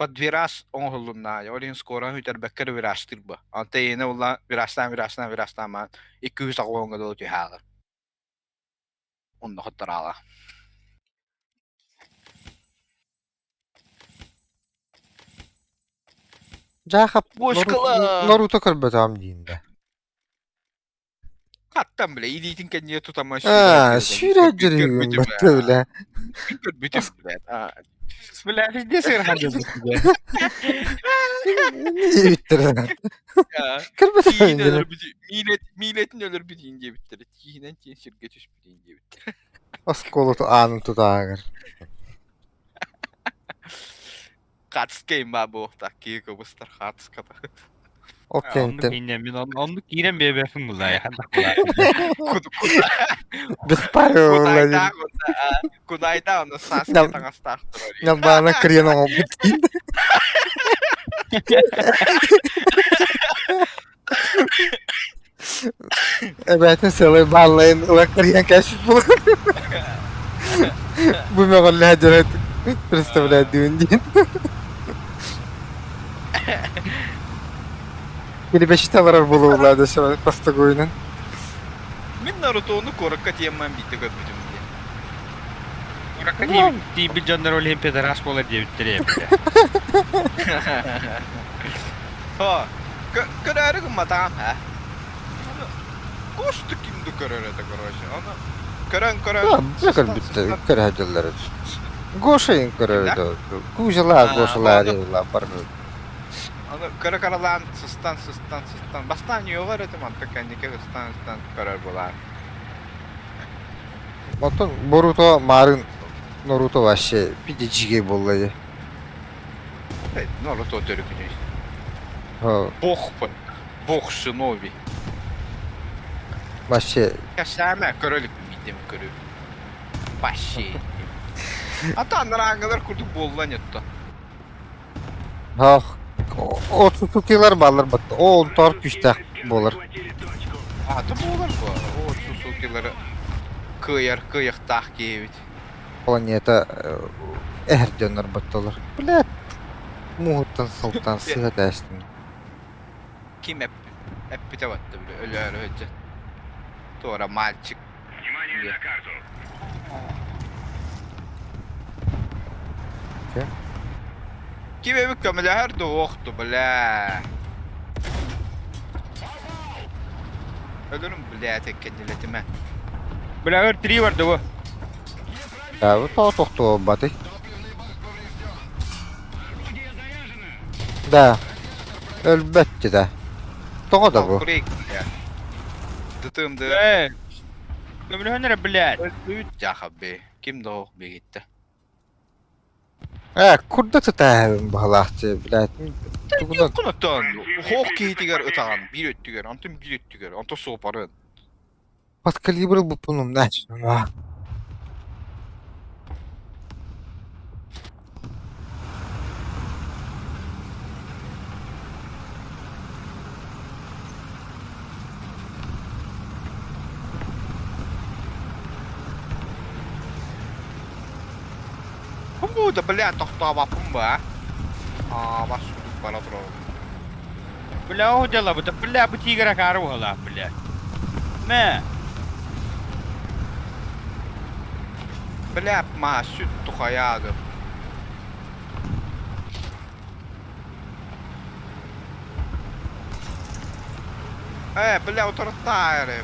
под вираж оҥоһуллунна, ол иһин скороһын сүтэрбэккэ эрэ виражтыыр бо. Онтон эйиэнэ буолла виражтаан виражтаан виражтаан баран 280 дылы түһээҕин. Онно хоттораала. Дьаахап Бочкала! Наруто көрбөтөҕүм диин да. Хаттан бile илиитин кэннигэр тутама Аа, сүүрэр дьүрүһүгүн баттыы бile. Көрбүтүм блядь. Аа. Бля, везде сыр Диэбиттэр. Көрбөтөҕүм Тииһин диэн. өлөрбүтү, миилет, миилетин өлөрбүтүн диэбиттэрэ. Тииһинэн тиэн сиргэ түспүтүн диэбиттэрэ. Оскуола аанын тутааҕар. Хатскай ма буохтаах киһи кыбыстар хатската. Ол кэнниттэн Оннук мин оннук киирэн биэбэппин буллаа беспарыылла Кудайда оны сааскы таҥастаах турар. Ньалбаана кырыйан оҥорбут диин. Эбээтин сыалай бааллайын ыла кырыйан кээспит буолар. Бу мөҕүллэһэ дьоно представляет диэн. Кирбэчитэ барар буолуулаа да бастакуйунан. Мин Нарутону куоракка тиэммэн биирдэ көрбүтүм диэн. Куоракка тиийбит дьоннор ол иһин педорас буолар диэбиттэрэ эбитэ. Ха, көрөөрү гымматаҕым һэ. Косту ким да көрөр этэ, короче. Аны көрөн-көрөн Бля көрбүттэр, көрө сылдьаллар. Гоша иҥ көрөр да. Кузялаа, Гошалаа, Рилла бар. Аны көрө-каралаан сыстан, сыстан, сыстан. Бастаан үөҕэр этим, онтон кэнники ыстан, ыстан көрөр буолаар. Оттон Боруто марын Наруто вообще пиде жиге буолла дии. Наруто төрүкүнүй. Бог Бог шиноби. Вообще. Кэсээмэ көрөлүк миитим көрү. Вообще. Ата анарааҥҥылар курдук буолла нетто. Ах, Оцусукилар бааллар батта. О, онтоор күүстээх буолар. Аты буолар бу. О, Сусукилары кыайар кыайыахтаах киһибит. Планета эһэр дьоннор батталар. Блядь, мууһуттан сылтан сыһа тээстим. Ким эппитэ батта бile өлөөрү сылдьан. Туора мальчик. Внимание на карту. Ким эбит көмөлөһөр да уохту, бля. Өлөрүм, бля, кэннилэтимэ. Бля, өр три барды бу. Да, тоҕо тохтуобатый? Да, өлбөттү да. Тоҕо да бу? Крик, бля. Дытым-ды. Э, көмөлөһөн эрэ, блядь. Өлбүт дьахабы. Ким да ох бигитте. Ээ, курдат ытааһын баһылаахчы, блядь. Тугунан Кунаттан хоох киһитигэр ытаҕан биир өттүгэр, онтон биир өттүгэр, онтон суопарын. Под калибр ылбыппын умнааччым. Бу да бля тохтообоппун ба. Аа, бас бара турар. Бля, о дела, бу бля, бу тигра кары уһала, бля. Мэ. Бля, ма сүт тухаяады. Э, бля, утарыттаа эрэ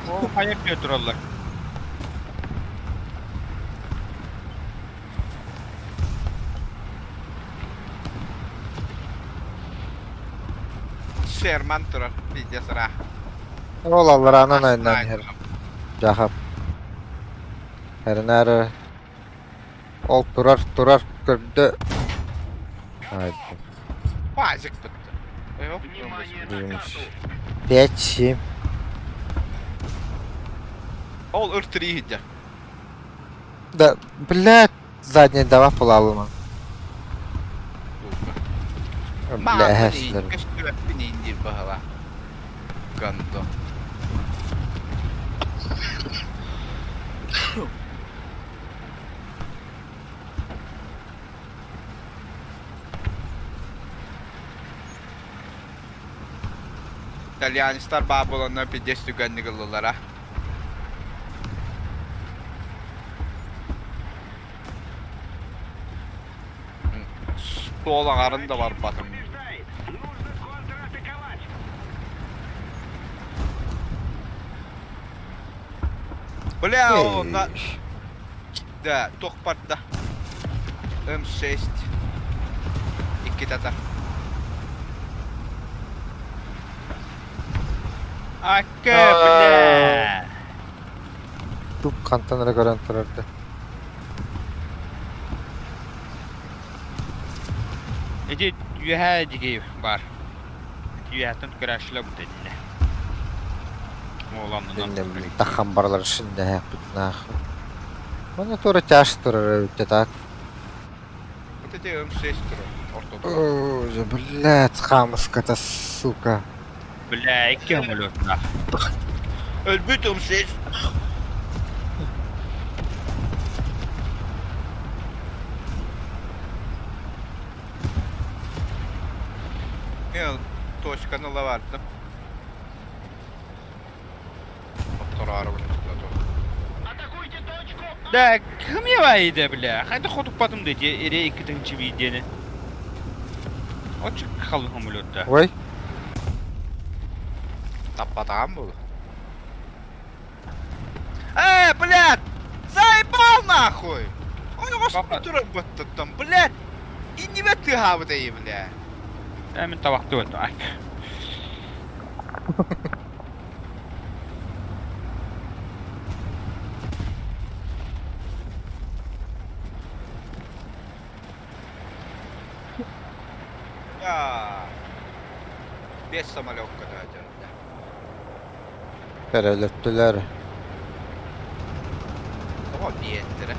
О, хайа тураллар. Шерман турар, пиздец ра. Ол аллараанан айаннаан иһэр. Дьаахап. Эрэнээр. Ол турар, турар, көрдө. Ай, Пазик бытты. Внимание на блин. карту. 5-7. Ол өр тирииһидэ. Да, блядь, задний давай полалыма. Бля, эһэслэр. Көстүбэппин иин диир баһыла. Гандо. Итальянецтар баа буоланнар пиздец түгэнник ыллылара. Суол аҥарын да барбатым. Побеждает. Нужно контратаковать. Бля, онно да, туох барда. М6. Икки татар. Акка, бля. Тук хантан эрэ көрөн турарда. Ити үөһээ диги бар. Үөһэттэн көрөөччүлэр бу тэннэ. Ооланнынан. Тахан баралар шиннэһээхпит нахуй. Маны туора тяж турар эбит так. Вот эти М6 турар ортодо. Ой, блядь, хамыската, сука. Бля, икки самолет нах. Өлбүт М6. Мен точканы ыла бардым. Оттороору Атакуйте точку А. Да, ким ебайды, бля. Хайда хотуппатым дети, эре икки тыһынчы видеоны. Оччо халын самолетта. Ой, Таппатаҕым буолуо. Э, блядь! Заебал нахуй! Ойоҕоспун турар баттаттан, блядь! Иннибэр тыаһаабыт эйи, бля. Э, мин табахты өттүм. Я. Бес самолекка да бля. перелөттүлэр. Тоҕо биэттэрэ.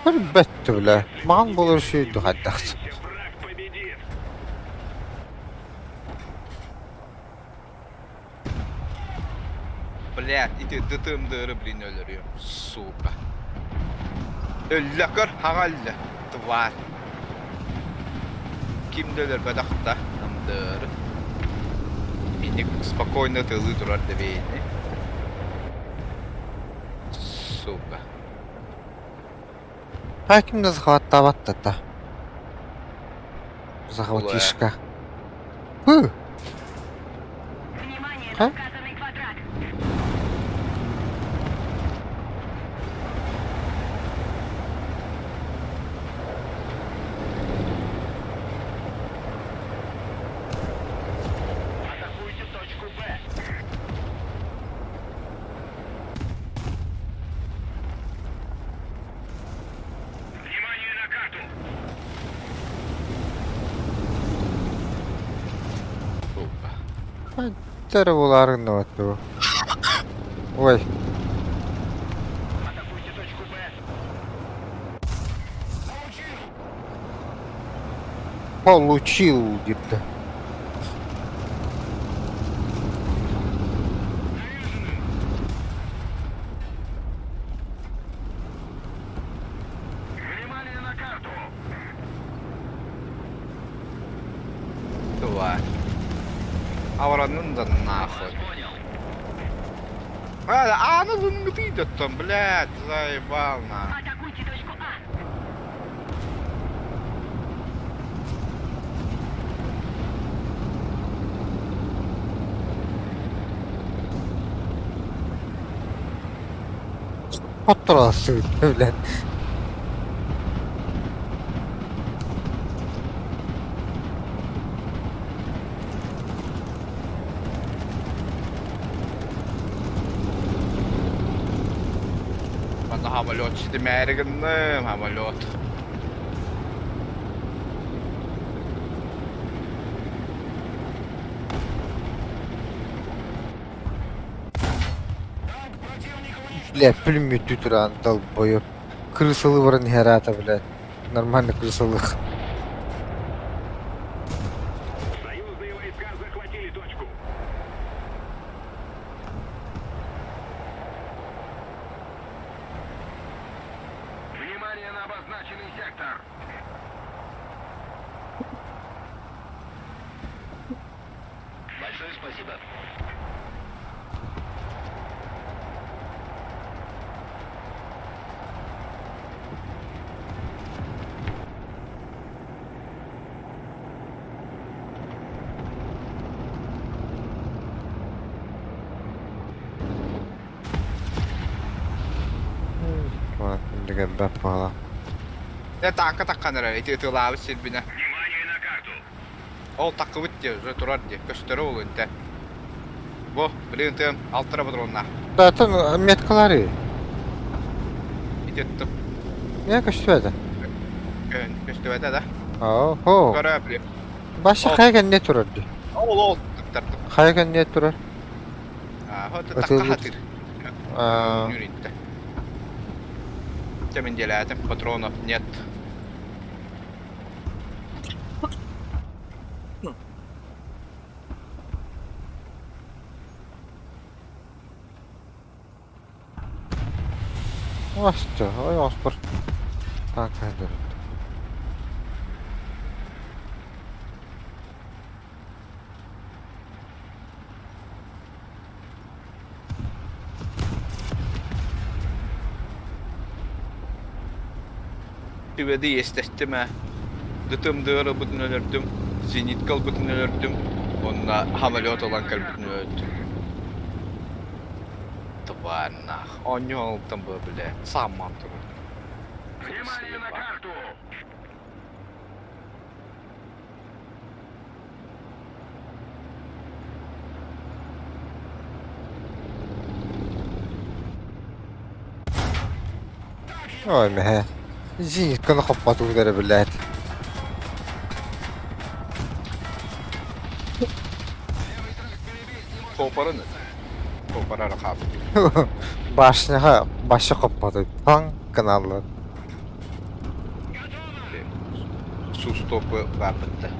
Көрбөттү, бля. Маҕан буолар сүүрдү хайдах. Враг победит. Блядь, ити дытымдыры, блин, өлөрүөм, сука. Өллө көр, хаҥа өллө. Тварь. Ким да өлөрбөтөх да, ымдыры. Инник спокойно тылыы турар дэбиэни. Сука. Хаким да захваттаабат та. Захватишка. Ху. Внимание А? на указанный квадрат. Атакуйте точку Б. Внимание на карту. Сука. Тэр буларын вот. Ой, Атакуйте точку Б. получил где-то. Внимание на карту. Тварь. Авранын да нахуй. Понял. А, а ну лынгты там, блядь, заебал на. Атакуйте точку А. Хотторасы, блядь. Онно самолет ситимээри гынным, самолет. Бля, пулемет туран долбоёб. Крысалы баран иһэр аата, блядь. Нормально крысалых. Союзные войска захватили точку. Внимание на обозначенный сектор. Большое спасибо. Бэрт буола. Дэ тааҥка таххан эрэр ити ытыалаабыт сирбинэ. Внимание на карту. Ол таккыбыт диэ уже турар диэ көстөрө ол интэ. Бу блин тыам алтыра патроннаах. Да, там меткалары. Ити ыттым. Не көстүбэтэ. Көстүбэтэ да. Оо. Көрө блин. Баша хайа кэннэ турар дии. Ол ол тыктардым. Хайа кэннэ турар. Аа, такка хатыр. Нүритте. Тэмин делаатым, патронов нет. Астı, ой оспор. Танк хайдыр. Түбэди иэстэстим ээ. Дытым дыырыбытын өлөрдүм, зенитка ылбытын өлөрдүм уонна самолет ылан кэлбитин өлөрдүм. Тварь нах. Оонньуу ылтым бу бile. Саамман турар. Внимание на карту! Ой, мэһэ. Зенитканы хоппотугдара билээт. Копарын Копарара хаалбыт. Башняга башы хоппоту. Таң каналлар. Сустопы баапытта.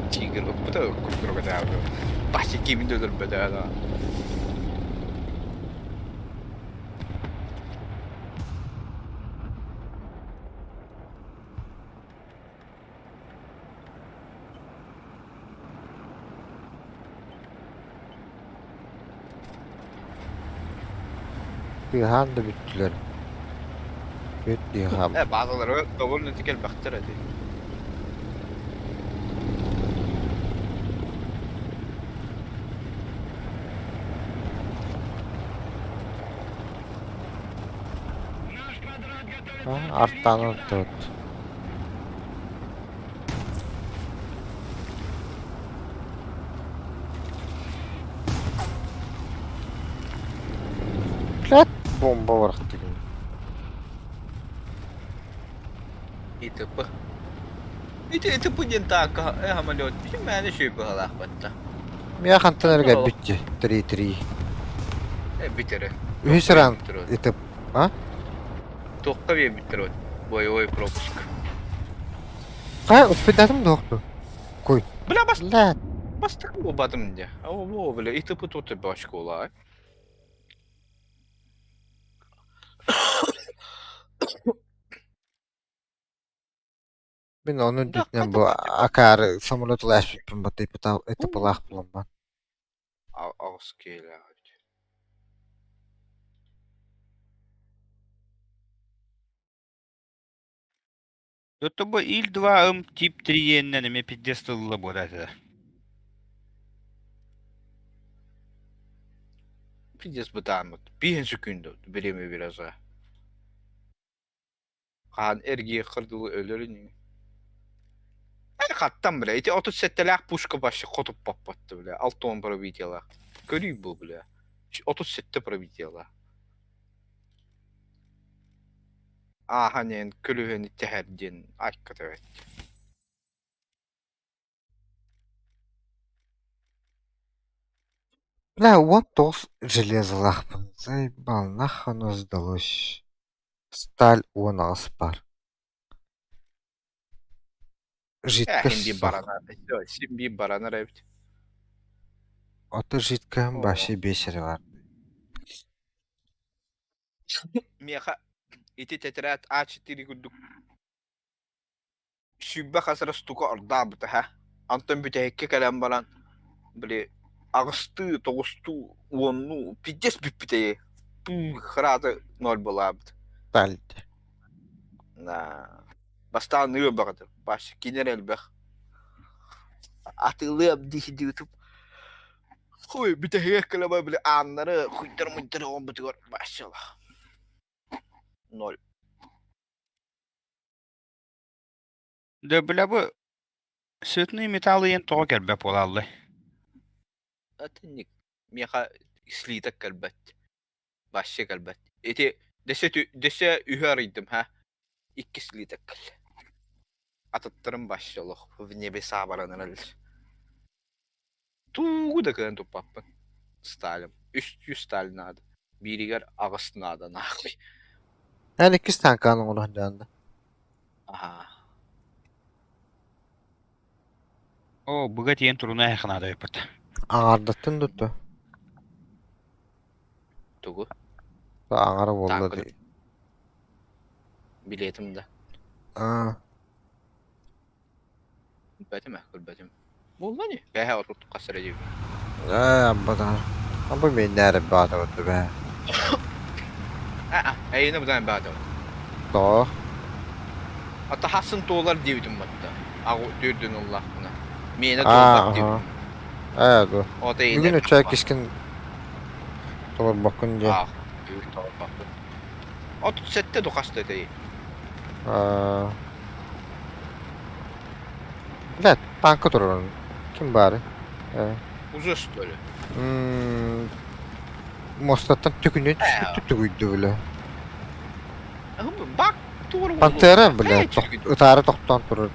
Тигр ыппыта курдук Башы кимин да өлөрбөтө. Тыаһаан да бүттүлэр. Бүт тыаһаан. Э, баазалары довольно-таки элбэхтэр эти. Артаан тут. Блядь, бомба барахтыгын. ИТП. Ити ИТП диэн таакка самолет мээнэ сүүй быһалаах батта. Мия хантан эргэ бүтчү. Три-три. Э бүтере. Үһүс раунд ИТП. А? Туохха биэрбиттэр боевой пропуск. Хайа успедатым дуохту. Кой. Бля бас Блядь. бастакы буолбатым дии. О, бля, ИТП тут башкола. Мин ону үрдүнэн бу акаары самолет ыласпыппын бата ИТП-лаах буламман. Аҕыс киэлээх эбит. Ото бу Ил-2 ым тип 3 иэннэн эмиэ пиздец тылла буолар этэ. Пиздец бытааммыт. Биһин секунду время виража. Хаан эргиэххэр дылы өлөр ини. Ай хаттан бля, ити 37-лээх пушка вообще хотуппаппат бля, 60 пробитиелаах. Көрүй бу бля. 37 пробитиелаах. Ааһан иһэн көлүөһэни тэһэр диэн айката эбит. Бля, 19 железолаахпын. Заебал, нахуй оно сдалось. Сталь 18 баар. Э, Жидкость син биир суох. баранар, син биир баранар эбит. Ото жидкоһым Оо. вообще биэс эрэ баар. Миэхэ ити тэтэрээт А4 курдук 20 хас эрэ штука ордообута һэ. Онтон бүтэһиккэ кэлэн баран, били аҕыстыы, тоҕустуу, уоннуу пиздец бүппүтэ хыраата ноль буолаабыт. Сталь. На бастаан ыы баҕатыр, Паша кини эрэ элбэх. Атыылыам дии диэбитим. Хуй бүтэһигэр кэлэн били ааннары хуйдары-муйдары оҥорбутугар Пашалах. Ноль. Да бля бу цветные металлы диэн тоҕо кэлбэт буолааллай? Атынник миэхэ слиток кэлбэт. Вообще кэлбэт. Ити дөссө дөссө үһү арыйдым ха. Икки слиток кэллэ. Атыттарым вообще олох в небеса баран эрэллэр. Тугу да кыайан туппаппын. Сталин. Үстүү Сталин наада. Бииригэр аҕыс наада нахуй. Эн иккис таанкаан оҥоруон дьаанда. Аһаа. Оо, быга тиийэн туруна эһэх наада эбиппит. Аҥаардаттан дутта. Тугу? Аҥара буолла Таанканы дии. билиэтим да. Аа. Көрбөтүм ээ, көрбөтүм. Буолла ини. Бэһэ отут хас эрэ диэбит. Ээ, аббатаҕа. Абы мииннээр баатабыт бээ. Аа, эйини быдан баатабыт. Тоҕо? Ата хасын туолар диэбитим батта. Аҕу түөрдүн ыллахпына. Миэнэ Аа, туолбат аха. диэбитим. Ээ, дуо. Ото эйини Бүгүн үчээ кискин толорбоккун диye. Аах, бүгүн толорбоппун. 37 духаста этэй. Аа. Бля, танка турар. Ким баары? Э. Уже что ли? Мм. Мостаттан төкүнүн түспүт түгүйдү бля. Бак тугур Пантера, бля, ытаары тохтоон турар.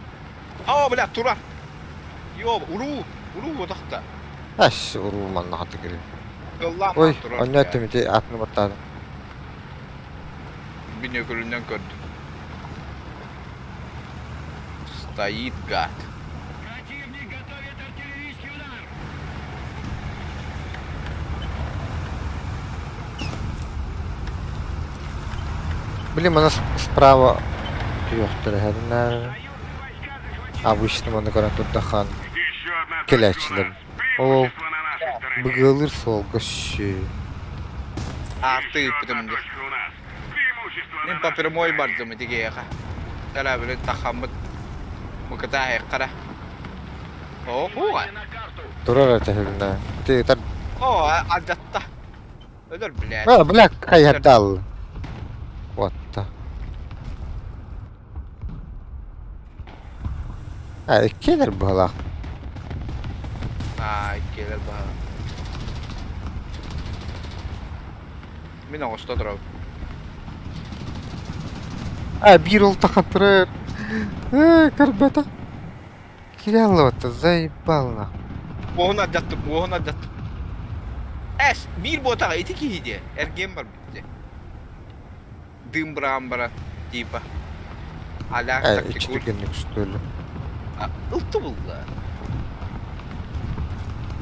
Оо, бля, турар. Йоо, уруу, уруу утахта. Ас, уруу манна хаты кири. Ыллаан Ой, турар. онньо түмүти атыны баттаадым. Бүнөкүлүнэн көрдүм. Стоит гад. Противник готовит артиллерийский удар. Блин, мана справа туйохтар эһэринээр. Обычно маны көрөн турдахан Еще одна точка у кэлээччилэр. нас. Ол Преимущество на нашей стороне. быгыалыыр суолга сү. Аарты Еще ыыппытым одна дии. точка у нас. Преимущество на Мин по нашей прямой стороне. бардым итигиэхэ. Тэрэбили тахаммыт мыкытааһыаххара. Оо, хуга. Внимание на карту. Турар этэһилинэ. Ти тар Оо, алдьатта. Өлөр, блядь. А, бля, хайардаал. Куотта. А, иккиэлэр быһалаах. Аа, иккиэлэр быһалаах. Мин оҥосто турабын. А, биир ол тахатырар. Э, көрбөтө. Кире аллыбатта, заебал нахуй. Уоһун алдьаттым, уоһун алдьаттым. Эс, биир буотаҕа ити киһи диэ, эргиэн барбыт диэ. Дым быраҕан баран, типа. Аля Э, тактикуль. иччитигинник что ли. Ылты булла.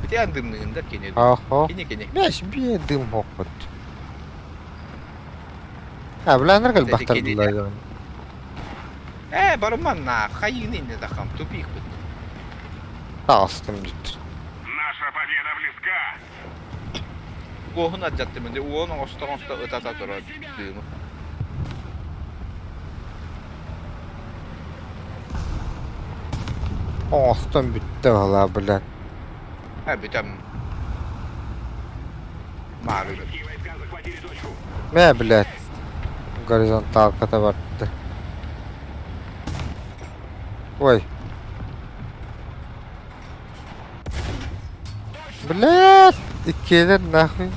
Ити андымныгында кини. Ахо. Кини кини. Бэс бие дым хоппут. А, бля, кэлбэхтэр Кини. булла. Э, барыман хайыны инне дахам тупик бит. Таҕыстым дит. Наша победа близка. Уоһун алдьаттым уон оҥосто оҥосто ытата турар дыымы. Оҥостон бүттэ бала, бля. Э, бүтәм. Маарыгын. Вражеские войска захватили точку. Мэ, блядь. Горизонталката барда. Ой. Блядь, иккиэлэр нахуй.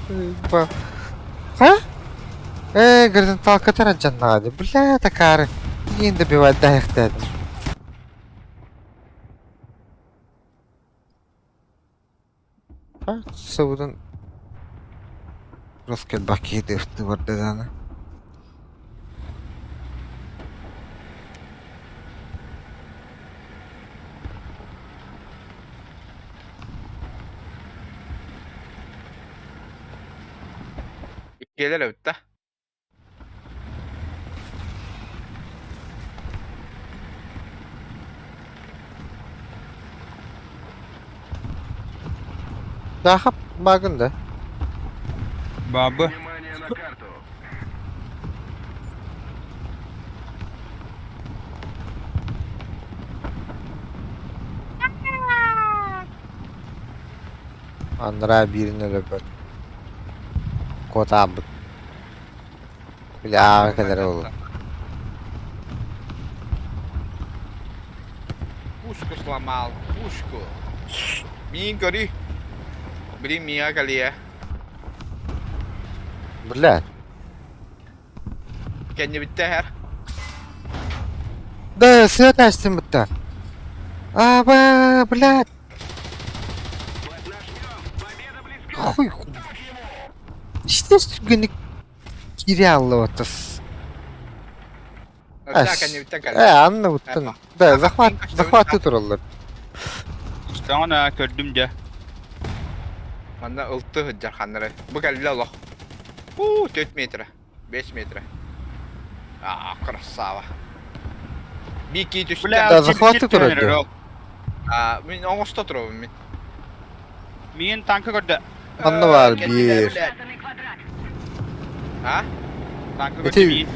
Ха? Ээ, горизонталкатар алдьаннаҕа дии. Бля, такаары. Иин добивать даһыахтаатым. Сабытын Роскельбах киһи барда даҕаны. Иккиэлэр эбит да. Дахап багын да. Бабы. Внимание на карту. Анараа биирин өлөрбөт. Куотаабыт. Били ааҕа кэлэрэ ол. Пушку сломал, пушку. Миин көрүй. Блин, миа кэлиэ. Бля. Кэннибиттэ эһэр. Да, свет астым бытта. Аба, блядь. Хуй. Естественно, киирэ Ээ, анна уттан. Да, захват, захваты тураллар. Саҥана көрдүм дьэ. Манна ылты сылдьар ханнары. Бу кэллэ олох. Уу, 4 метра. 5 метра. Аа, красава. Бики түстэ. Да, захваты турар дии. Аа, мин оҥосто турабын мин. Миин танка көрдө. Манна баар биир. А? Танка көрдө Ити миин.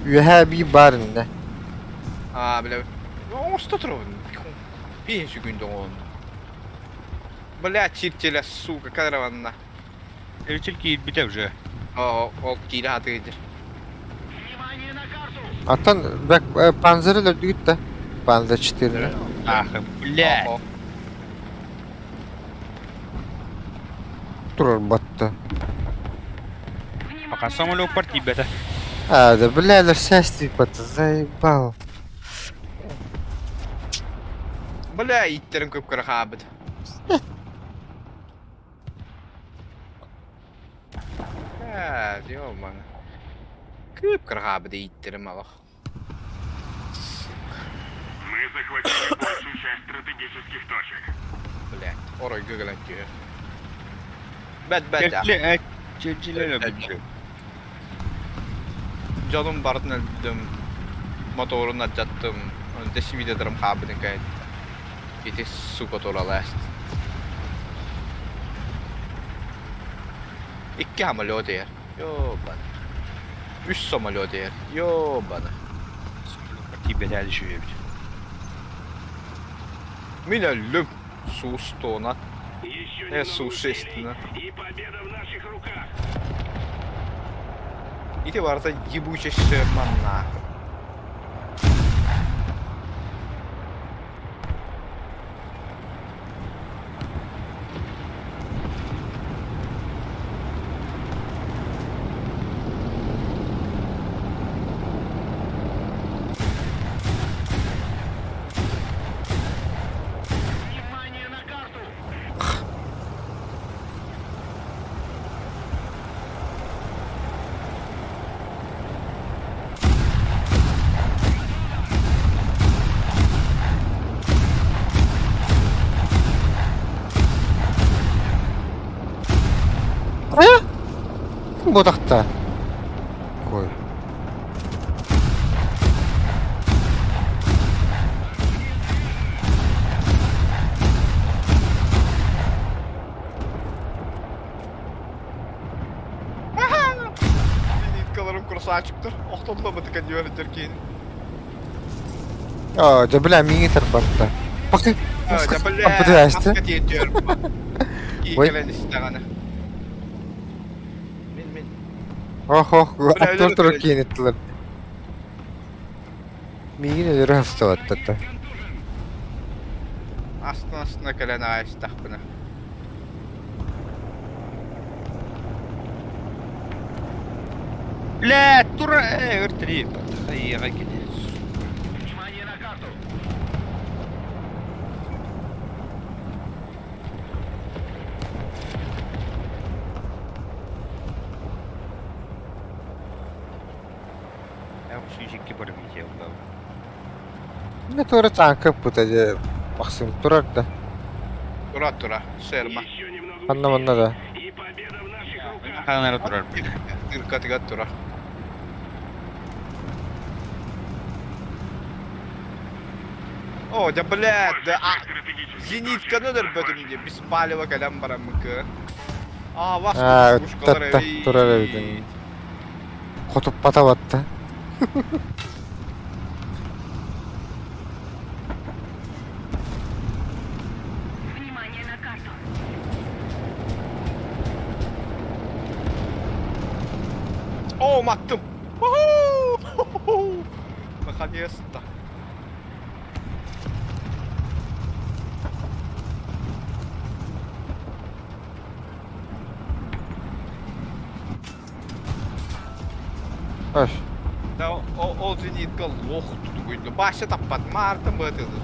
үөһээ биир баар иннэ. Аа, билэбин. Оҥосто турабын. Биир сүгүн оҥоһун. Бля, чиртеле, сука, караванна. Эрчил киирбитэ уже. Оо, ол киирэ хатыыдыр. Аттан бэк панзер өлөрдүгүт да. Панзер 4 Ах, блядь. Турар батта. Пока самолет тиийбэтэ. А, да бля, өлөрсөөс тиийбэтэ, заебал. Бля, иттерим көп хаабыт. Бля, ё-моё. Көп хаабыт иттерим алах. Мы захватили большую часть стратегических точек. Блядь, оройго кэлэн түһэр. Бэт бэт Чэрчилэр Дьонум барытын өлдүм. Моторун алдьаттым. Десимидедарым хаабытын кэйэтте. Ити сука тураласт. Икки самолет ээр. Ёбана. Үс самолет ээр. Ёбана. Тиийбэтэ үчүгэй эбит. Мин өллүм. Суустуона. Еще немного Су-6. усилий, и победа в наших руках. Ити барыта ебучий Шерман нахуй. Внимание на карту! Э? Бодахта. Кой. Зениткаларым курсаачыктар. Охтоллобутка диөрдер киин. А, да бля, миҥи тарбатта. Пока. Да бля, Аппытаасты. маска тиэтиэр. Ой. Киикэлэн истэҕинэ. Мин мин. Ох ох, Бля, аттар өлөрө тура кэлэн. киэниттилэр. Миигин өлөрө хастабаттата. Астына астына кэлэн аайыстахпына. Бля, тура өр три. Хайыаҕа кини. Внимание на карту. Сүүсикки барбите Не тура чааҥка ыппыта дьэ Максим турар да. Тура тура, сэрма. Еще немного Ханна манна да. и победа в наших руках. Ханара турар. Тыркатыгар тура. О, да блядь, да а, зенитканы өлөрбөтүм дии, беспалево кэлэн бараммыкы. А, вас Аа, пушкалар ытта турар эбитин. Хотуппата батта. Внимание на карту. О, маттым. Уху! Наконец-то. Аш. Да, ол зенитка лох тутугуйду. Баша таппат, мартын бытылыр.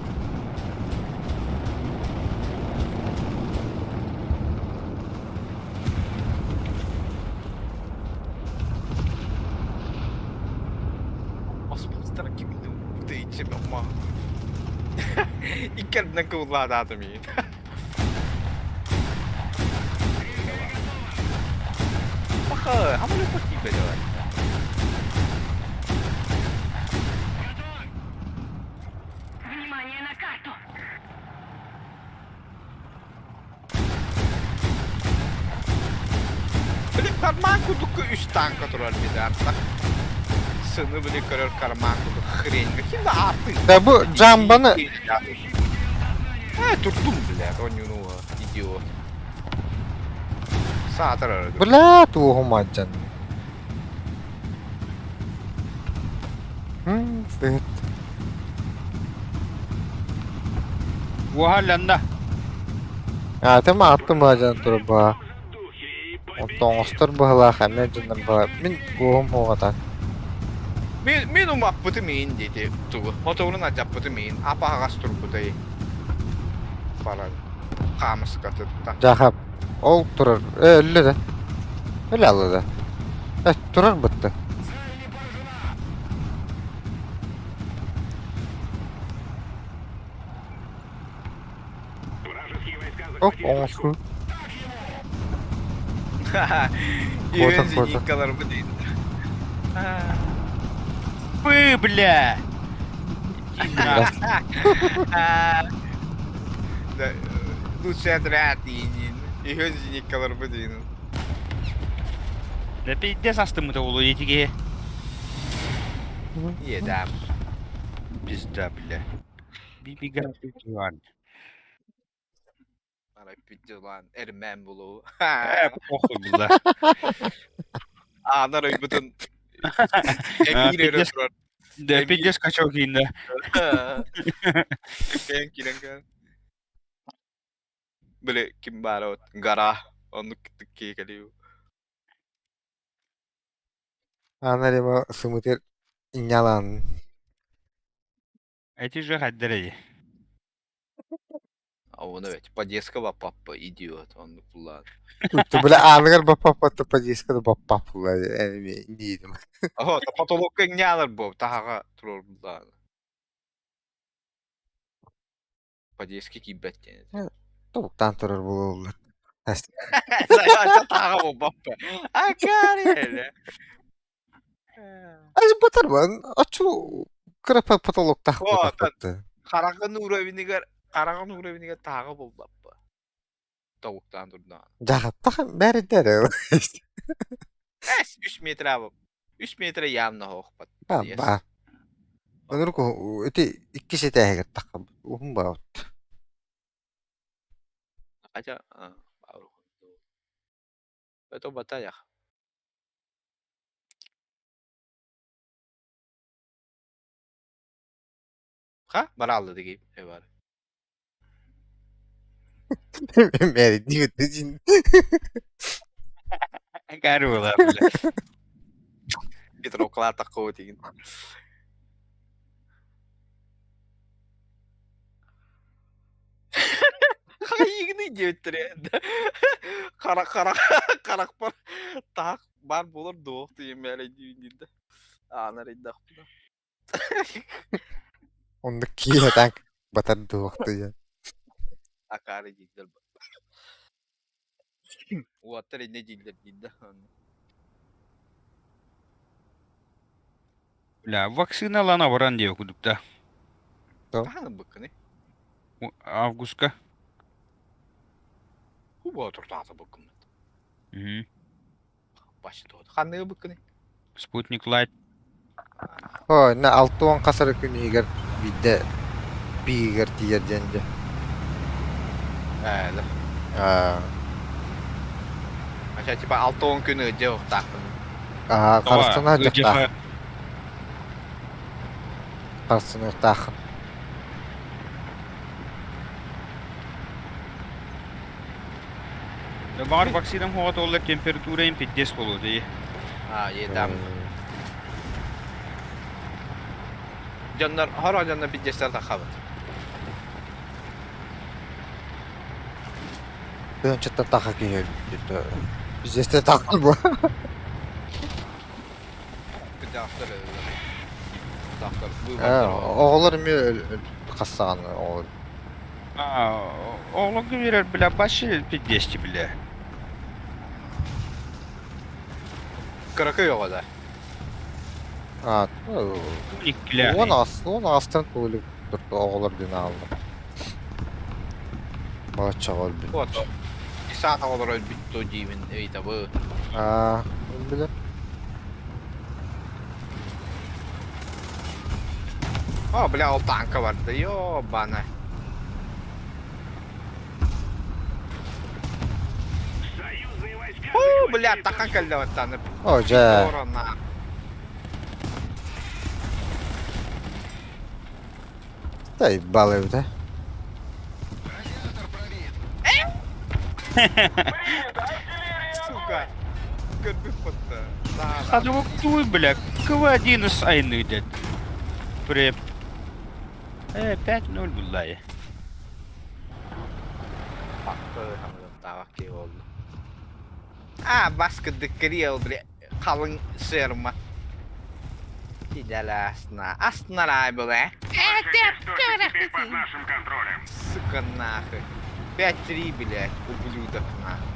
Оспастара кимди ичим ма. Иккердинен кыллаатаатым иин. Баха, хамы тиpe делать. Внимание на карту. Били карман кудукка үс танка турар бедарта. Сыны били көрөр карман кудук хрень. Ким да аты. Да бу жамбаны Э, турдум, блядь, он ну, идиот. Саатар арады. бля туоһум аджан. Сыт. Уһалланна. Аатым аттым аджан турба. В духе и победим. Онтон оҥостор быһылаах эмиэ дьоннор быһа. Мин куоһум хуоҕата. Мен мен умаппытым иин диэти тугу. Моторун адьаппытым иин. Апаһаҕас турбутай. Баран. Хаамыскатытта. Жахап. Ол турар. Э, өллө да. Өлө алла да. Э, турар бытты. Вражеские войска Оп, захватили оҥостуу. Иһэн Фото, фото. зениткалар бу дейт. Пы, бля. Иди нахуй. Да, лучший отряд иинин. Иһэн зениткалар бу дейт. Да пиздец астымыта улу етиге. Иэдэм. Пизда, бля. Биби Арай пиддилан эрмэн булуу. Э, похуй бля. Аанар өйбүтүн эбиир өрө пиздец. турар. Да пиздец качок иинде. Кэн кирен кэн. Били ким баара от гара. Оннук киикэлиу. Анарима сымытыр иннялан. Эти же хаддерей. А он ведь по-детского папа идиот, он булан. Ты бля аныгар баппаппа подиска да баппаппула эми диидим. Ого, та потолокка иннялар бу, тахага турар булан. По-детски кийбэт диэн. Туктан турар буолуллар. Тахага бу баппа. А кареле. Аж батарбан ачу кырапа потолок О, тахпытаппытты. Харагын уровенигер, харагын уровенигер тахага бу баппа. Тавуктан турдан. Жахаттахан бәрі дәрі. Эс 3 метр бу. 3 метр явно хохпат. Ба ба. Өнөргө эти икки сетээхигер тахха уһун баут. Хотя, Это батаях. Ха? Баралды дегей. Эбар. Бәрі диги дижин. Карула, бля. Петровкалаатахха тигин. Хайыгыный диэбиттэрэ. Хара хара харахпар таах баар буолар дуо тиийэн мээлэйдиибин диир да. Аана эрийдэхпинэ. Оннук киһи танк батар дуохтуйа. Акаары дииллэр. Уолаттар иннэ дииллэр диир да. Бля, вакцина ылан абаран диэ курдук да. Хаһан ылбыккыный? Августка. Куба туртаата буккуммут. Мгм. Бачча туһут. Ханныгы буккуный? Спутник Лайт. О, на 60 хасары күн иһигэр биирдэ биигэр тиийэр диэн дьэ. Ээ, да. Аа, Ача типа 60 күн ыдьа уохтаахпын. аа, Тоҕо? харыстана Ыдьаха дьахтаах. Харыстыныахтааххын. Баҕар вакцинам хоҕо туоллар температура им пиздец буолуо дии. Аа, едаам. Дьоннор, хоро дьоннор пиздецтэр таххабыт. Тыынчыттан таха киһи өлбүт. Пиздецте таххал бу. Кырдьаҕастар өлөллөр. Тахтар Ээ, выбордар оҕолор эмиэ хас саҕана оҕолор. А, оҕолорго биэрэр бля башы пиздец бля. Кыракый оҕо да. А, Иккилээх. 10 аҕыстан туолук оҕолор диэн аалла. Балаччаҕа өлбүт. Вот. Исаат оҕолор өлбүт дуо диибин ыйытабы. Аа, билэр. О, бля, ол танка барда. Ёбана. Союзные войска О, бля, захватили тахан точку. кэллэваттаны. О, дьэ. Корона. Да ебал эбит, э. Радиатор пробит. Сука. Көрбүт потта. Да, да. Хадуктуй, бля, КВ-1 айны дед. При... 5-0 буллай. Тавак oldu. А, баска дыккырил, бля, халың сырма. Пидорасна. Астнарай была. Ваша точка теперь под нашим контролем. Сука нахуй. 5-3, блядь, ублюдок нахуй.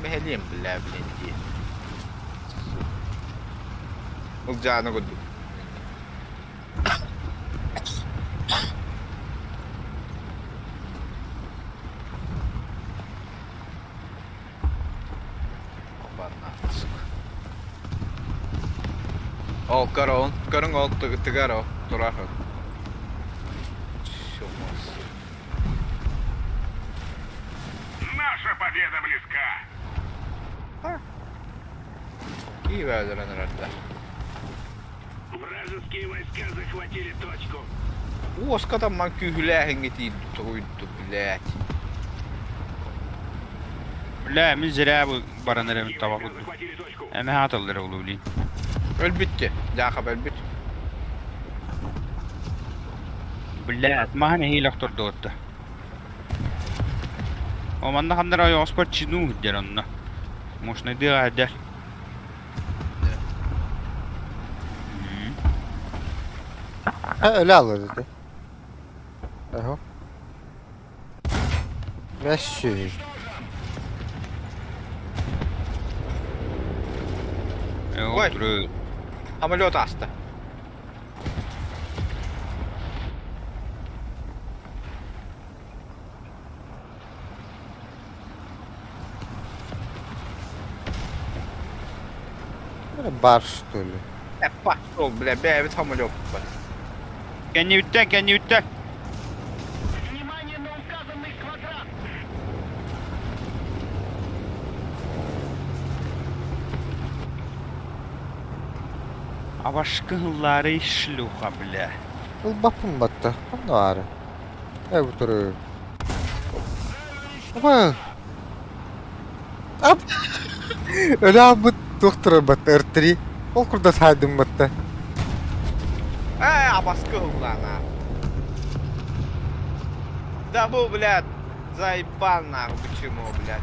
Мехелим, бля, блин, ди. Сука. Улдьаана курдук. Опа, сука. Ол, көрөн, көрүҥ ол тыгар ол, турар ол. Чумос. Наша победа близка. Киеве өлөрөн эрэрдэ. Вражеские войска захватили точку. Уоскатан ман күүһүлээһиҥҥэ тиийдэ туруйду, блядь. Бля, мин зря бу баран эрэбин Вражеские таба войска курдук. захватили точку. Эме хааталлар олу блин. Өлбүттэ. Дьаахап өлбүт. Бля, маһан эһиилэх тордуотта. О, манна ханнара ойоҕоспор чину дер онно. Мощный дыа дер. Ha öyle alır dedi. Aha. Messi. Ой. Э, Самолет аста. Бар что ли? Э, пошел, бля, бэйбит самолет. Кэннибиттэн, кэннибиттэн. Внимание на указанный квадрат. Абашкыллары шлюха, бля. Ылбаппын батта. Ханна баары? Э, бу туру. Опа! Ап! Өлө аалбыт туох турар батта ыртри. Ол курдат хаайдым батта. Ээ, абаскы уһуллаана. Да бу, блядь, заебал нахуй, почему, блядь.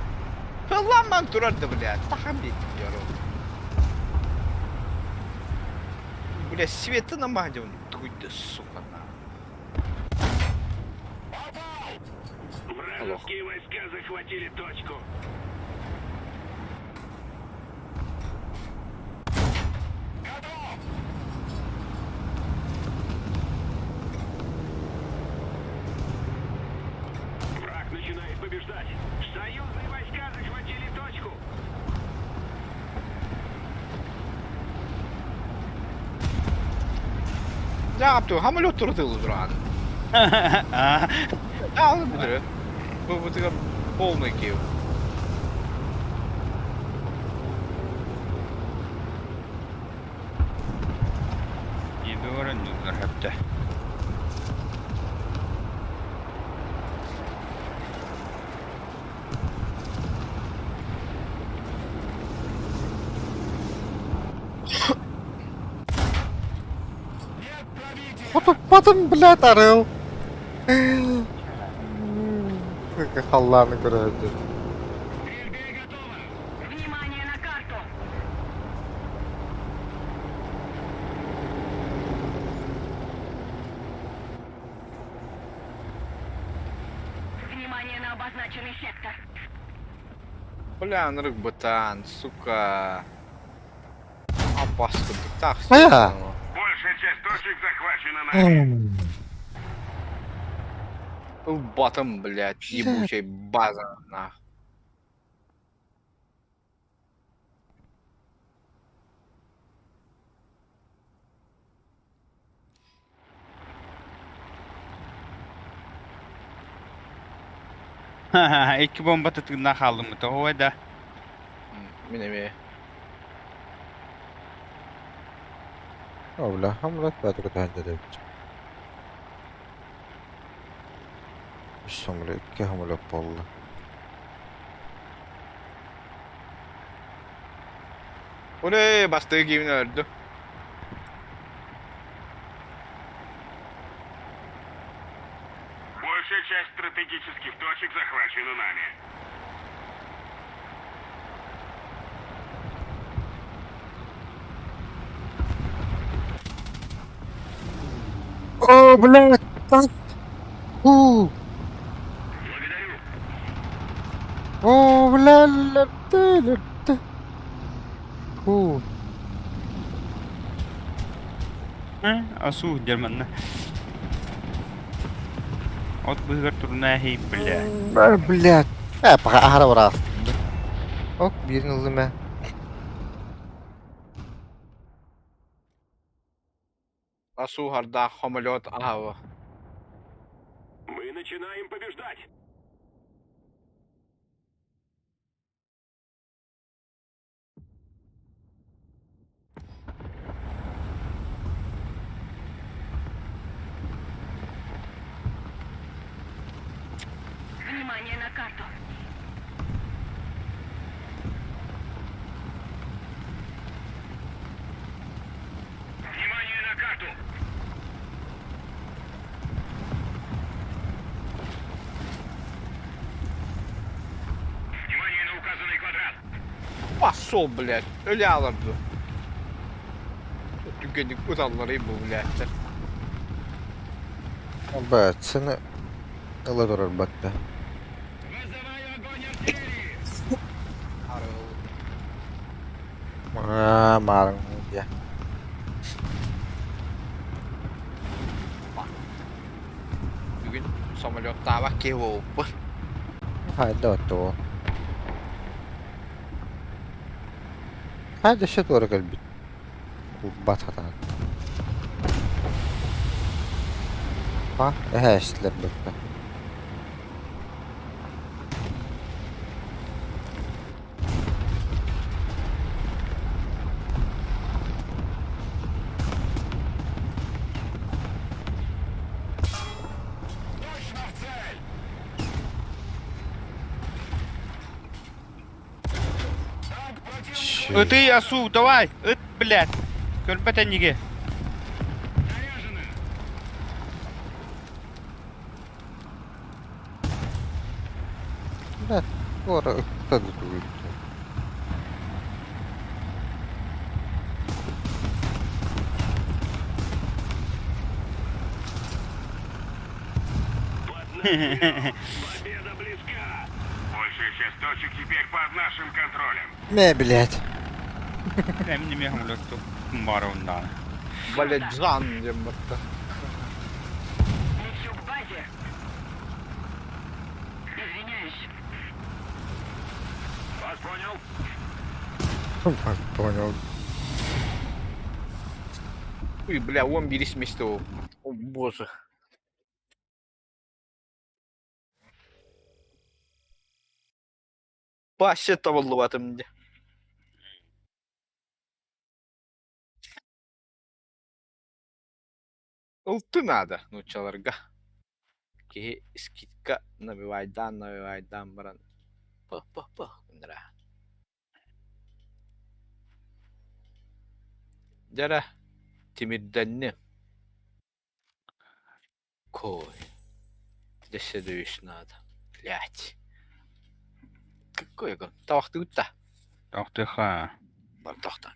Хылламан турар да, блядь, тахам диэтим Бля, света на маде он да, сука, нахуй. Вражеские войска захватили точку. Враг начинает побеждать. Союзные войска захватили точку. Ne yaptı? Hamile oturdu duran. Ja, onu bilir. Bu bu tıka полный киев. Еби баран höpte. Хотуппатым, блядь, арыл. Халлааны көрөөтү. Внимание на карту! Внимание на обозначенный сектор. Бля, нырык бытан, сука. Апаскы так. Хайа? Большая часть точек захвачена нами. Батом, блядь, ебучая база, нах. Икки бомба тытыгына хааллым тоҕо да. Мин эми. О, бля, хамлат баатык таһын Үс самолет, икки самолет буолла. Oley, bastığı giyimini öldü. Большая часть стратегических точек захвачена нами. О, блядь, так. У. О, бля, ля, ты, ля, ты. Фу. Асу дерманна. От быгар турна хей бля. Бля, блядь. Э, пока ахара бараас. Ок, биирин ыллым ээ. Асу харда самолет ава. Мы начинаем побеждать. Внимание на карту. Внимание на карту. Внимание на указанный квадрат. Пошел, блядь. Öyle alırdı. Tükenik utanları bu блядь. Бля, цены ыла турар батта. Вызываю огонь артиллерии. Аа, маарың я. Бүгүн самолеттаабак киһи буолбут. Хайда оттоо. Хайда шет туора кэлбит. Кулбат хатаан. Па, эһэ эстилэр бытта. Точно в цель. Танк противника. Ытый, Асу, давай, ыт, блядь. Көрбөт энниги. Блядь, скоро ытта дутугуй. Победа близка. Большая часть точек теперь под нашим контролем. Мэ, блядь. Эмни мехам лөкту. Барундан. Блядь, Джан диэн барта. Лечу к базе. Извиняюсь. Вас понял? Вас понял. Ой, бля, он бирис месте О, боже. Баще табыллыбатым дии. Ылты надо нууччаларга. Киһи скидка набивайдаан набивайдаан баран пых-пых-пых гыннара. Дьэ тимирдэнним. Кой. Дессе надо. Блять. Какой гон? Тавахтыгыт да. Тохтыха. Бар тохтан.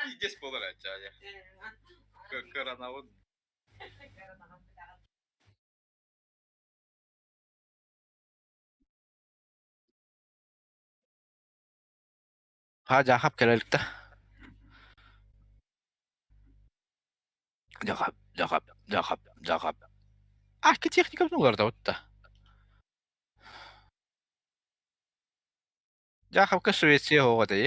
Пиздец буолар аччаайа. Кыранабын. Ха Дьаахап кэлэликтэ. Дьаахап, Дьаахап, Дьаахап, Дьаахап. Аки техникабын уларытабыт да. Дьаахапка Швеция оһоҕо этэй.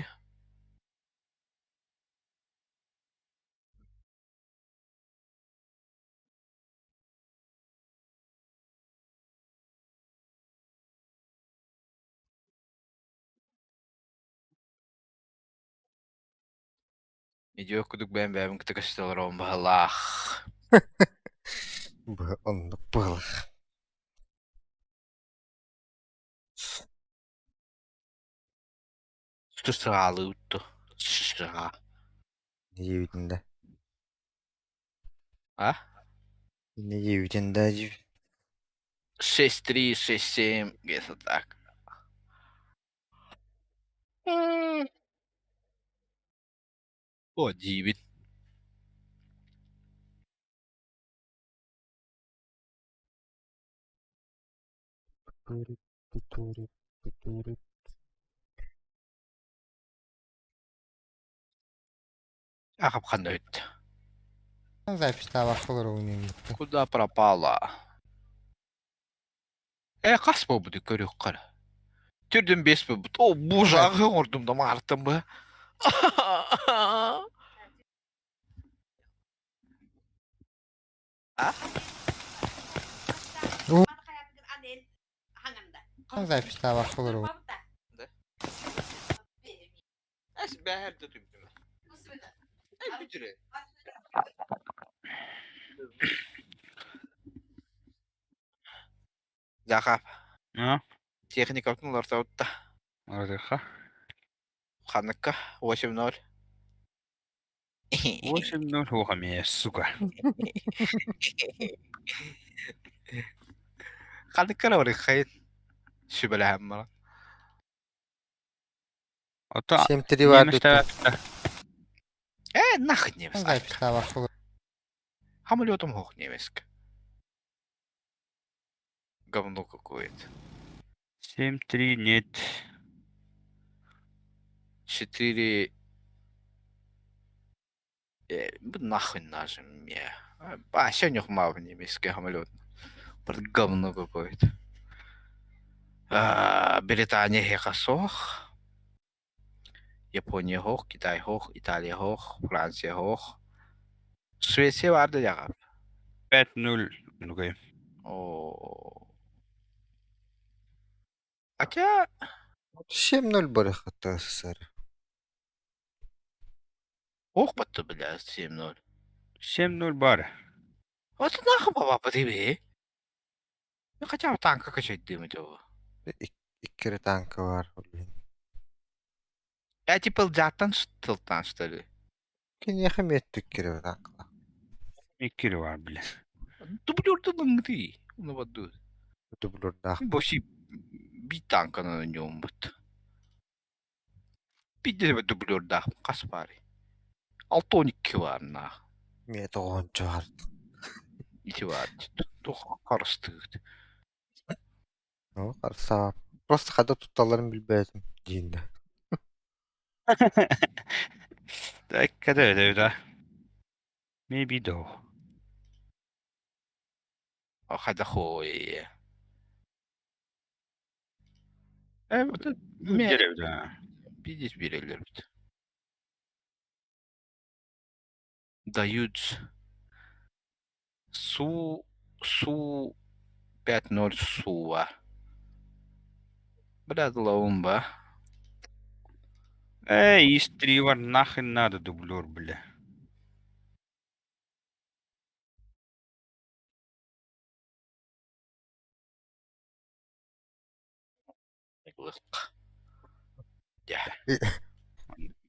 Идиот курдук бэйэм бэйэбин кытта көстө олоробун быһалаах. Быһа оннук быһалаах. Саалыы утtu. Саа. Диэбитин да. А? Не диэбитин да дии. 6-3, 6-7, где-то так. О, диибин. Ахап ханна үт. Запись олоругун Куда пропала? Э, хас буолбуту көрүөххэ. Түрдүн бес буолбут. О, боже, аҕы оҥордум да маартым бы. А? Запись олоругун. Эс бэһэр да түмтүмэ. Эй, бүтүрэ. Захап. А? Техникабытын уларытабыт да. Уларытыахха. Ханныкка 8-0. 8-0 уоха эмиэ, сука. Ханныкка эрэ барыаххайын сүбэлэһэн баран. Ото 7-3 бар немецтэр Э, нахуй немец. Запись Самолетом хох немецк. Говно какое-то. 7-3 нет. 4... Э, нахуй нажим мне. А, сегодня в немецкий самолет. Говно какое-то. А, Британия хасох. Япония хох, Китай хох, Италия хох, Франция хох. Швеция баар да дьаҕар. 5-0 нугай. О. Хотя 7-0 барыхата СССР. ох батты бля 7-0. 7-0 бар. Вот нахуй папа тебе. Ну хотя бы танка качать дым этого. Икки танка бар. Я типа лдятан тылтан что ли? Киниэхэ миэттик кире танкала. Икки бар бля. Дублер ты. Ну вот тут. Дублердаах. Вообще би танка на нем вот. Пиздец дублердаах хас баарый. Алтоникки баар наах. Миэ тоҕончо бар. Ити баар. Туох харыстыыт. Ну, харса. Просто хада тутталларын билбэтим диин да. Так, когда это? Maybe though. Хайда хуй. Э, вот мэ Да. пиздец биэрэллэр эбит. Дают Су Су 5-0 Суа. Бля, лаумба. Эй, из три нахрен надо дублер, бля.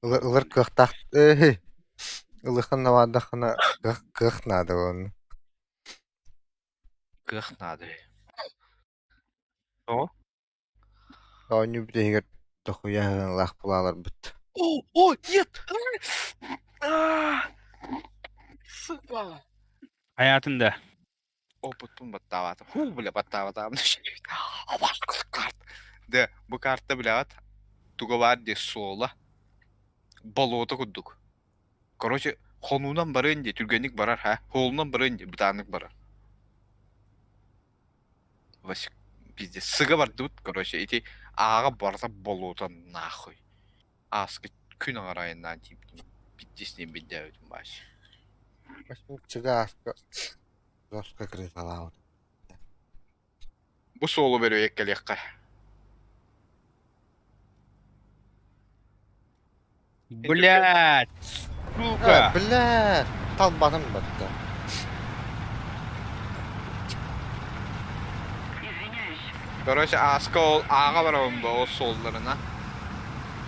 Ылар кыахтаах э ылыхан наваадахына кыах наада буолна. Кыах наада. О? Оонньуу бүтэһигэр дохуйа аһыҥалаах булааларбыт. О, о, нет! А, Сука! Хайаатын да. Опытпын баттаабатым. Ху, бля, баттаабатаҕым. Карт. Да, бу карта бляҕат туга баар дии суола. Болуота курдук. Короче, хонуунан барыан дии, түргэнник барар, ха? Холунан барыан дии, бытааннык барар. Васик, пиздец, сыга бардыбыт, короче, ити ааҕа барыта болуота нахуй. Ааскы күн аҥар айаннаан тиийбитим. Пиздец диэн билдээбитим бааш. Чыга ааска жестко крысалаабыт. Бу суолу бөрүөйэк кэлиэххэ. Блядь, сука! Бля, талбатым батта. Извиняюсь. Короче, ааска ол ааҕа барабын бу ол суолларына.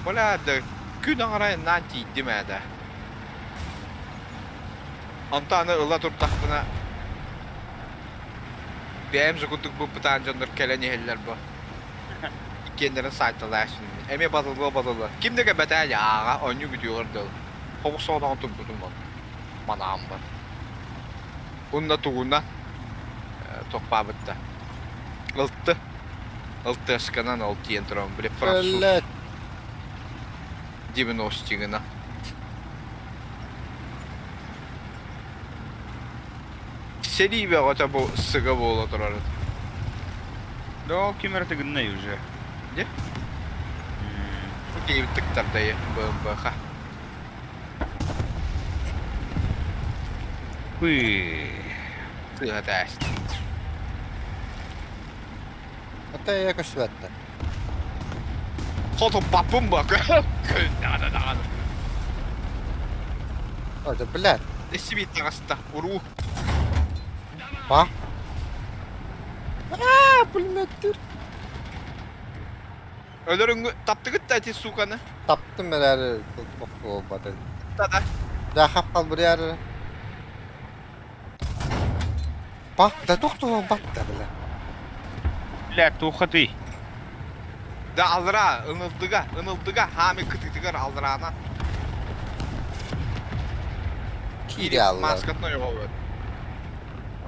Бля, да күн аҥара айаннаан тиийдим ээ да. Онтон аны ыла турдахпына бэйэм же курдук быппытаан дьоннор кэлэн иһэллэр бу. Иккиэннэрин саайталаах Эмиэ батылла батылла. Ким да кэлбэтэ ааҕа оонньуу бүтүөҕэр дылы. Хобус соҕотоҕун турбутум ол. Манаам бар. Уонна тугунан тохпаабытта. Ылты. Ылтыасканан ол тиийэн туран били француз Блядь. девяностигына. Сэрии бөҕөтө бу сыга буола турар. Да ким эрэ тыгыннай уже. Дьэ? Бу киһибит тыктардайы БМБХ. Пы. Сыыһа тээст. Это я көстүбэттэр. Хотуппаппын ба даҕаны. Ой, блядь. Эсибит таҕыста. Уруу. Па? Аа, пулеметтер. Өлөрүҥҥү таптыгыт да ити суканы. Таптым эрээри буолбата. Да-да. Да хаппал буряр. Па, да тохтоо батта бля. Бля, туоххатый? Да алра, ынылдыга, ынылдыга, хаами кытытыгар алраана. Киири алла. Маскатын ойоҕо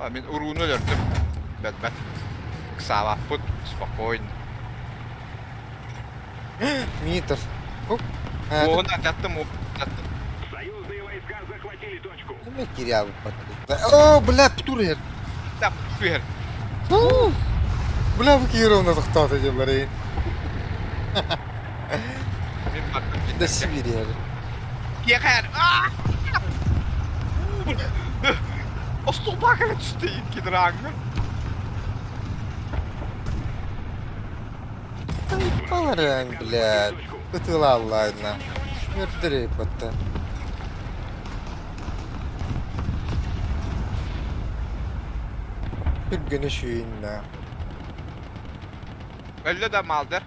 А, мин урууну өлөрдүм. Бэт-бэт. Ыксаабаппыт, спокойно. Метр. Уоһун аттаттым, аттаттым. Союзные войска захватили точку. Кими кириабыт О, бля, птур иһэр. Да, түһэр. Бля, бу киировна тохтоото дьылларыйын. Мин бардым. Да Сибири Киэхэр. Остолбаа кэлэ түстэ кидраҥҥа. Баларыан, блядь. Ытыылааллаайна. Үрдүрэй батта. Түргэнэ шүйінна. Өллө да малдыр.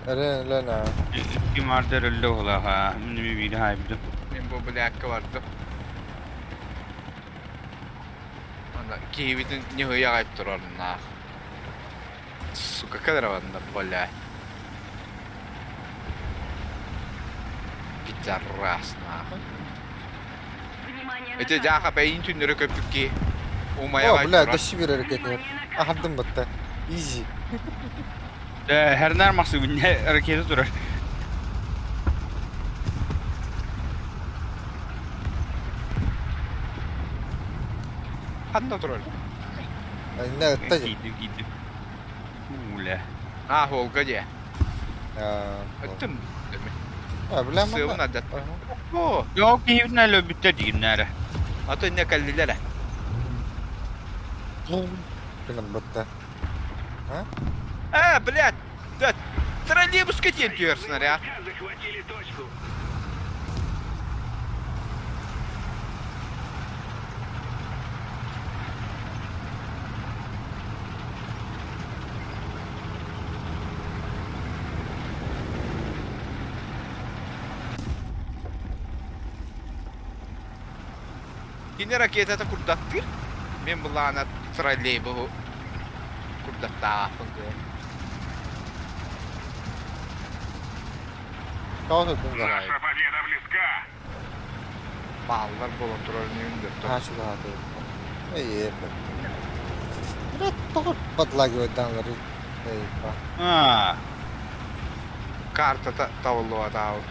Эрэ өлөн аа. Икки мардер өллө уһулаха. Мин биир хайбытым. Мин бу блядка бардым. Ана киһибитин ньыһыйа аҕай турар наах. Сука, кадрованда, блядь. Пидорас, нахуй. Внимание на Ити карту. дьааха бэйин түннөрө көппүт киһи. О, Умайаҕай бля, турар. да Сибирь ракеты. Внимание на карту. Ахардым батта. Изи. Хернар махсы ракета турар. Ханна турар? Не, это Киирдим, киирдим. Уля. А, холга дии. Өттүм. А, бля, Сыабын манна. адат. О, Yok киһибитин өлбүттэр дигиннээре. аты инне кэллилэр. Гынан батта. А, блядь! Да, троллейбуска тиэн түһэр снаряд. Войска захватили точку. Кини ракетата курдаттыыр. Мин былаана троллейбуһу курдаттааппын кыа. Тоҕо турдуҥ да? Наша победа близка! Бааллар буолан турар инигин да. Наһаа чугаһаатыбыт. Эй, Бля, тоҕо подлагивайдааннары Эй, Аа. Картата табыллыбатаабыт.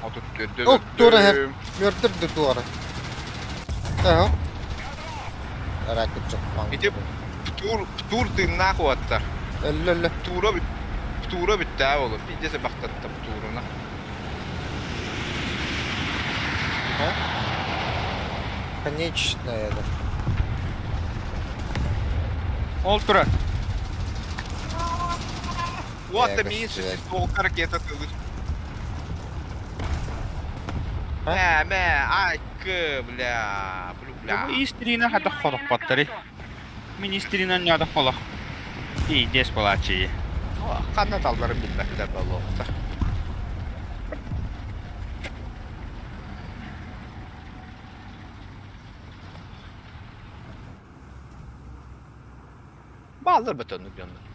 34 О, туора иһэр. Мөрдөр да туора. Эһо. Ракет чоппаң. Ити Птур, Птур тыыннаах уоттар. Өллө өллө. Птура бүт, Птура бүттээ болу. Пиздесе бахтатта Птуруна. Конечная да. Ол турар. Уотта Э, миин көстүбэт. суолка ракета тылыр. А? Мэ, мэ, айкы, бля, блю, бля. Истрина хата хорохпаттары. Министрина ньода холох. Пиздец палачи. Ханна талларын билбэттэр болуохтар. Бааллар бөтөннүк дьоннор.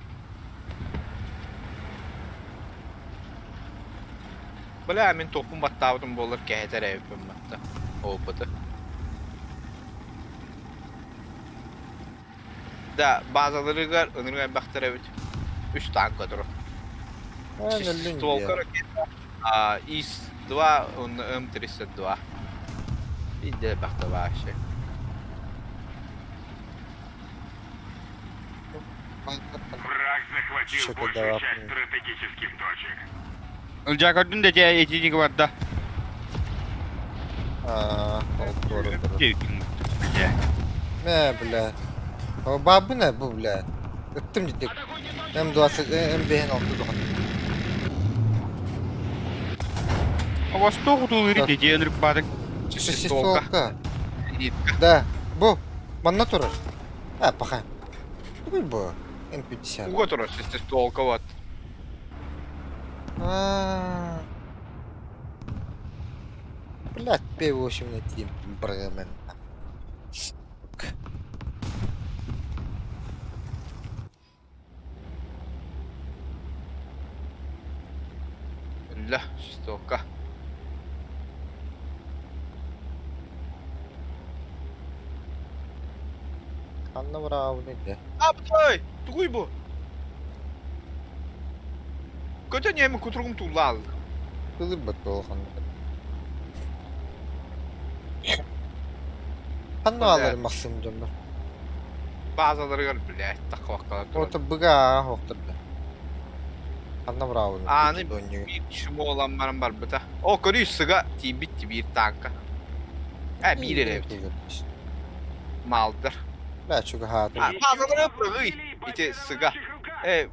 Бля, мин топпун баттаабытым буоллар кэһэтэр эбиппин батта. Опыты. Да, базаларыгар ынырык элбэхтэр эбит. Үс танка турар. Эн өллүҥ Стволка диэ. ракета, а, ИС-2 уонна М-32. Биирдэ элбэхтэ вообще. Враг захватил Что-то большую давай. часть стратегических точек. Ылдьаа көрдүн да дьэ итини барда. Аа, ол туора турар. Бля. Мэ, бля. О, бабына бу, бля. Ыттым дитик. М20, М5 алты духан. Восток утулыры дете ынырык бадык. Шестистволка. Шестистволка. Да, бу. Манна турар. А, паха. Тугуй бу. М50. Уга турар шестистволка вот. А. Блядь, П8 найти Бремен. Ля, шестистволка. Ханна браво не Абдай! Тугуй бу! Көтөн эми кутуругум тулла алды. Кылы бат ханна. Ханна алар Максим дьоннор. Базаларыгар, блядь, такваккалар турар. Ото быга хоқтыр да. Ханна браво. Ааны биир чумолан баран барбыта. О, көрүү сыга тиийбит биир танка. Э, биир эрэ эбит. Малдар. Бля, чугаһаатым. А, базалары быргый. Ити сыга. Э,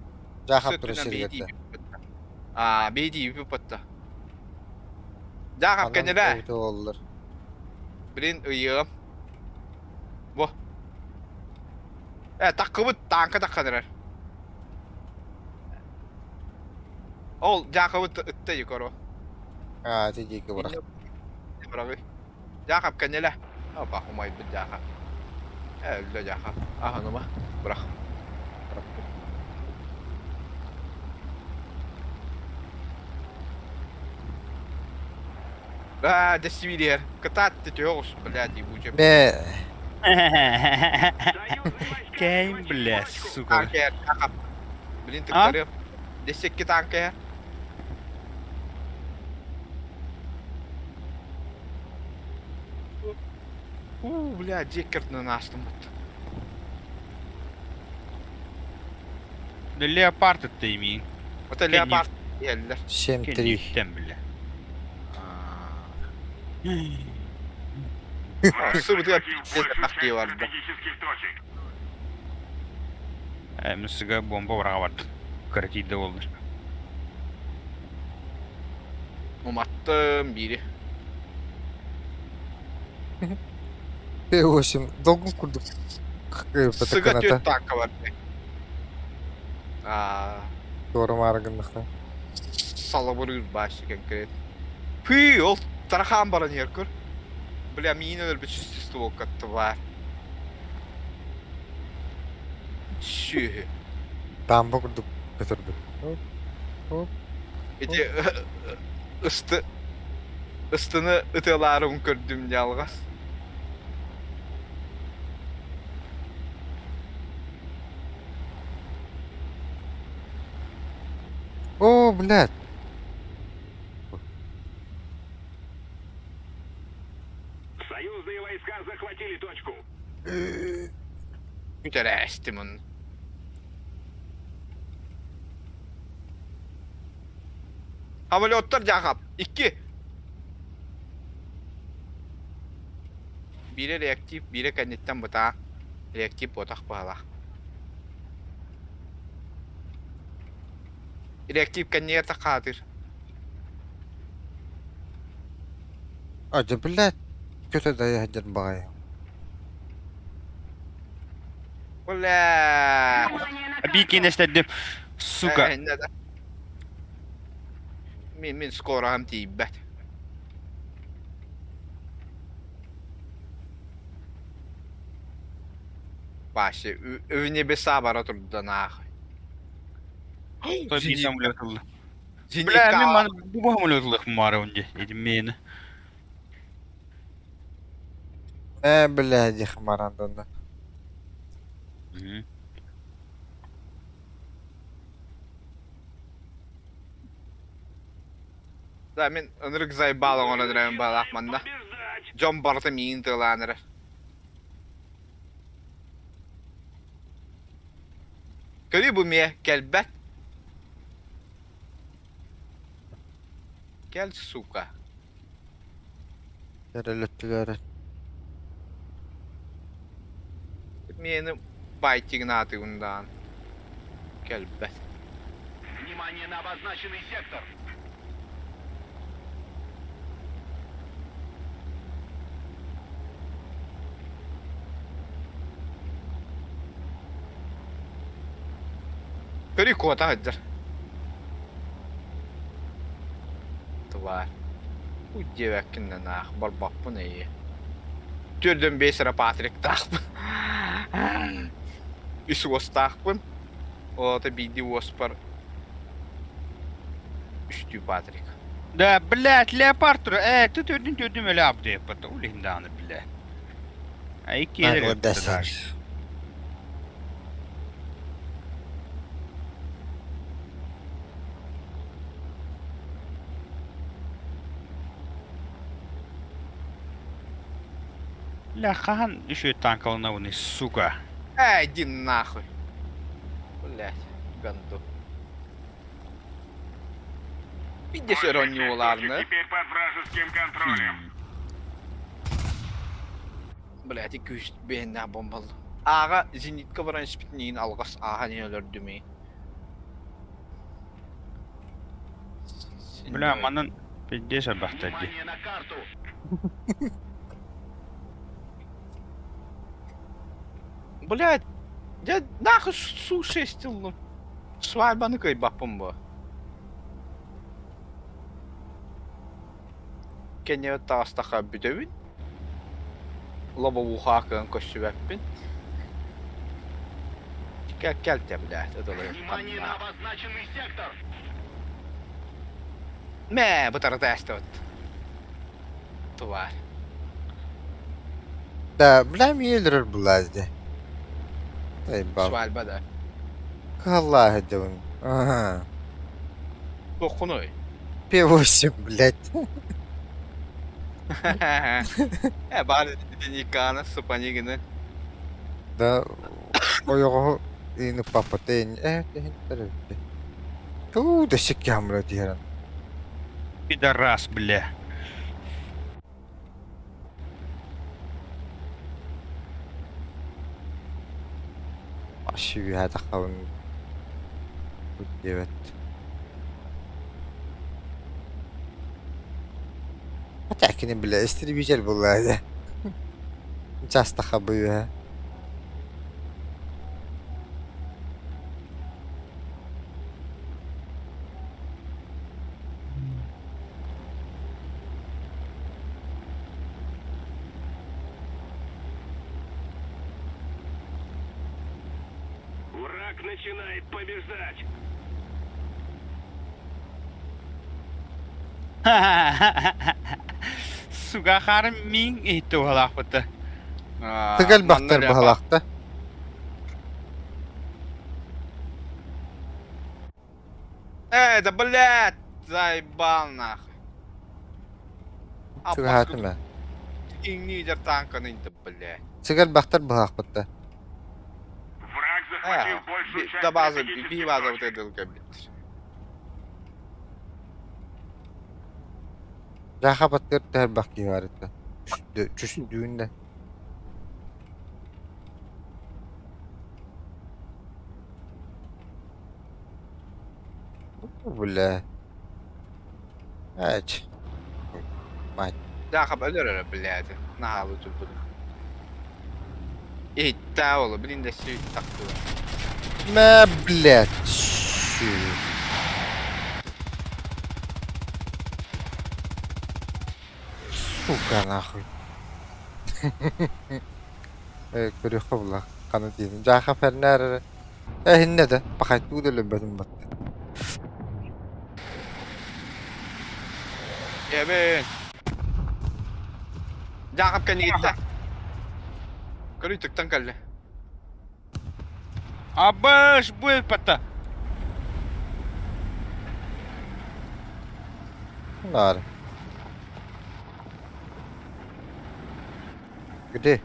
Жахап тура сөттүнэн сиргэтэ. бейдии бүппүттэ. А, бейдии бүппүттэ. Жахап кэннилэ. Оллар. Блин, ыйыам. Бу. Э, таккыбыт танка такканырар. Ол Жакобы ытта юкоро. А, ти диэки бырах. Бырагы. Жакоб кэннилэ. Опа, умайбыт Жакоб. Э, өллө Жакоб. Аһаныма. Бырах. А, десибилер. Кытаат төҕүс, блядь, ебучий. Бе, Кэйм, бля, сука. Танкер, Жакоб. Блин, тыктарыам. Десекки танкер. У, бля, деккертынан астым бут. Леопард это имеет. Это леопард. Еллер. 7-3. Кэнниттэн, бля. Сыбытыга Захватил пиздец большую тахтыы часть барда. стратегических точек. Э, сыга бомба быраҕа барды. Кыратиida болдур. Уматтым бири. П8. Долгун курдук. Сыга Патаканата. төрт танка бар. А, Туора мааргыннахта. салабыр башы конкрет. Пы, ол тарахан баран еркөр. Бля, миин өлбүт шестистволка тварь. Сүөһү. Тамба курдук көтөрбүт. Оп, оп. Ити ысты ыстыны ытыалаарым көрдүм дьалҕас. О, блядь. Союзные войска захватили точку. Бүтэрээстим он. Самолеттар дьаахап. Икки. Биирэ реактив, биирэ кэнниттэн бытаа. Реактив буотах баһалаах. Реактив кэннигэр таххаатыр. А, да, блядь. Что тогда я один бай? Бля. Внимание на карту. Бикинестердим. Сука. Мин мин скоро тиийбэт. Вообще, в небеса бара турда нахуй. Той биир самолет ылла. Зенитка. Бля, мин маны бу самолет ылыах мара онде. Эдим мені. Бля, дихмаранданда. Да, мин ынырык заебал оҥорон эрэбин баалаах манна. Побеждать! Дьон барыта миигин тыалаан эрэр. Көрү бу миэ кэлбэт. Кэл, сука. Өрөлөттүлэр. Миэни байтигнаатыгын даан. Кэлбэт. Внимание на обозначенный сектор! Көрү куота сылдьар. Тварь. Уй диэбэккин наах барбаппын эйи. Төрдөн бес эрэ Патриктаахпын. Үс уостаахпын. Ол ата биирдии уоспар үстүү Патрик. Да, блядь, леопард тура. Ты төрдүн төрдүм өлө абдыйаппат. Улин дааны, бля. А икки Нагло. Бля, хаһан еще танкалына сука. Эй, иди нахуй. Блядь, ганду. Видишь иронию, ладно? Теперь под вражеским контролем. Блядь, и күүс бэйэннээх бомбалла. Ааҕа зенитка баран испитин алҕас ааһан өлөрдүм. Бля, манан пиздец абахтарды. Внимание на карту! Блядь, я нахуй Су-6 ыллым. Свадьбаны кыайбаппын бу. Кэннибэт таҕыстахха бүтэбин. Лобовуха кыан көссүбэппин. Кэл кэлтэ, блядь, ытылы Внимание на обозначенный сектор! Мэ, бытарыта эстебит. Тварь. Да, бля, миэлэр булазди. Заебал. Свадьба, да. Каллах дьон. Ага. Тоххунуй. П8, блядь. Баар Никана супанигины. Да, ойоҕоһу ины папа тэн Туу, да сиккямра диэрэн. Пидорас, бля. Аши тахабын. Диэбэт. Хотя бля, истребитель была, да. Часто хабы. Враг начинает побеждать. Сука, харым мин иһитте уһалаахпыта. Тыгал бахтар баһалаахта. Э, да блядь, заебал нахуй. Чугаһаатым ээ. Иҥниидэр танканы инте, блядь. Сыгал бахтар быһаахпытта. Враг захватил большую часть Да база, стратегических би база точек. вот это кэбит. Жаха баттыр төһөр киһи бар этэ. Түстүүн да. Бля. Эч. Мать. Жаха өлөр эрэ, блядь. Наһаалы турбут. Иһиттээ ола, блин да сүй тахтыга. Мэ, блядь. Сука, нахуй. Э, көрүөххэ була. Хана диэн. Жаха фернер. Э, иннэ да. Пахайтуу да өлөрбөтүм батта. Эбин. Жаахап кэннигиттэ. Көрүй тыктан кэллэ. Абыш буйпата. Нар. Где?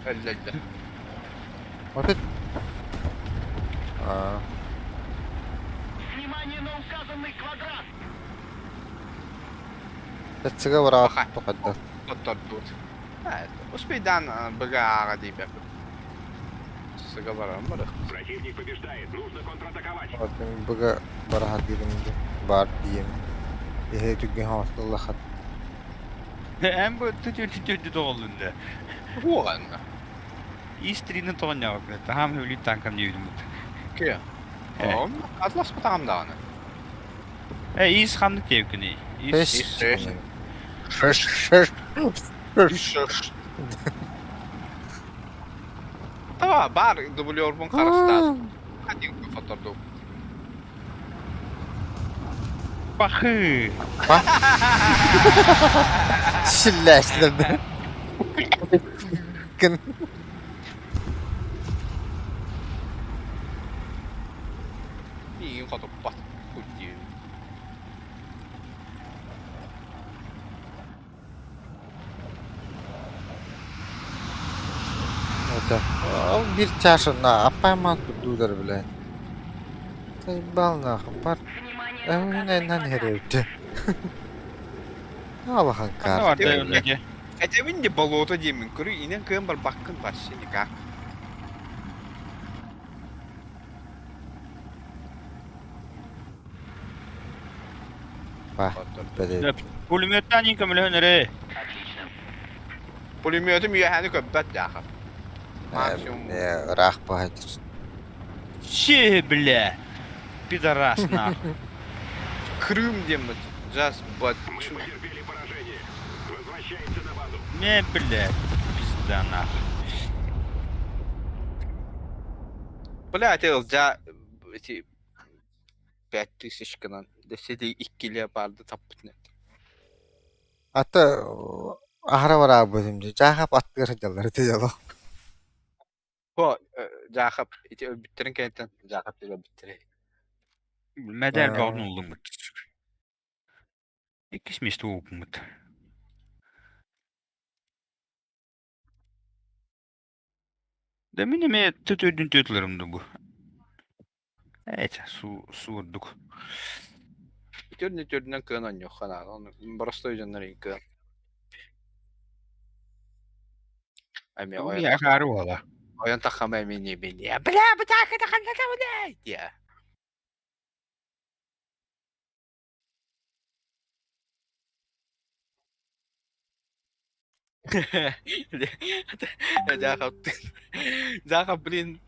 Өллөллө. Вот это. А, Внимание на указанный квадрат! Тыга бараат тухадда. Хоттордуут. Успейдан быга ааҕа диибэппит. Сыга баран барых. Противник побеждает, нужно контратаковать. Отын быга бараха диирим бар дием. Иһэ түгэн хаҥастыллахат. Эн бу түтү тоҕоллунда. Уоҕанна. Истрины тоҕонньоҕо таһаам өлүү танкам диэбитим. Киэ. Оон атласпатаҕым даҕаны. Э, ис ханнык диэбиккиний? Ис Шеш. Шеш. Шеш. Шеш. Таба бар дублербун харыстаат. Один фоторду. Пахы. Силлээстилэр. Кын. Миигин хотуппат. Куддүү. Это. Бир чашына аппайман турдуулар билэ. Заебал нахуй. Бар. Внимание на указанный Эвнен квадрат. херевте. Алахан кар. Этэбин де болото диэмин көрү инен кыан барбаккын вообще никак. Ба. Бэдэ. Пулеметтан иин көмөлөһөн эрэ. Отлично. Пулеметым үөһэни көппөт дьаахап. Максимум. Ыраах баһайтыр. Че, бля. Пидорас нахуй. Крым диэммит. Just but Мы потерпели поражение. Возвращаемся на базу. Не, бля. Пизда нахуй. Бля, это ылдьа эти 5000 гынан. Деседи икки леопарды таппыт. Ата аһара бараабытым дии. Жаахап аттыгар сылдьаллар ити дьоло. По Жаахап ити өлбүттэрин кэнниттэн Жаахап диэн өлбүттэрэ. Мэдэр бөҕүн ыллыммыт. Иккис место уупмут. Да мин эмиэ төтөрдүн төтүлэрим да бу. Эт суу суурдук. Үтүрүн үтүрүнэн кыан онньуохха наада. Ону боростой дьоннор иин кыан. Эмиэ ойон Акаары буола. ойон таххама эмиэ не бля бытаакы таханната бля диэ. Жаахап Жаахап блин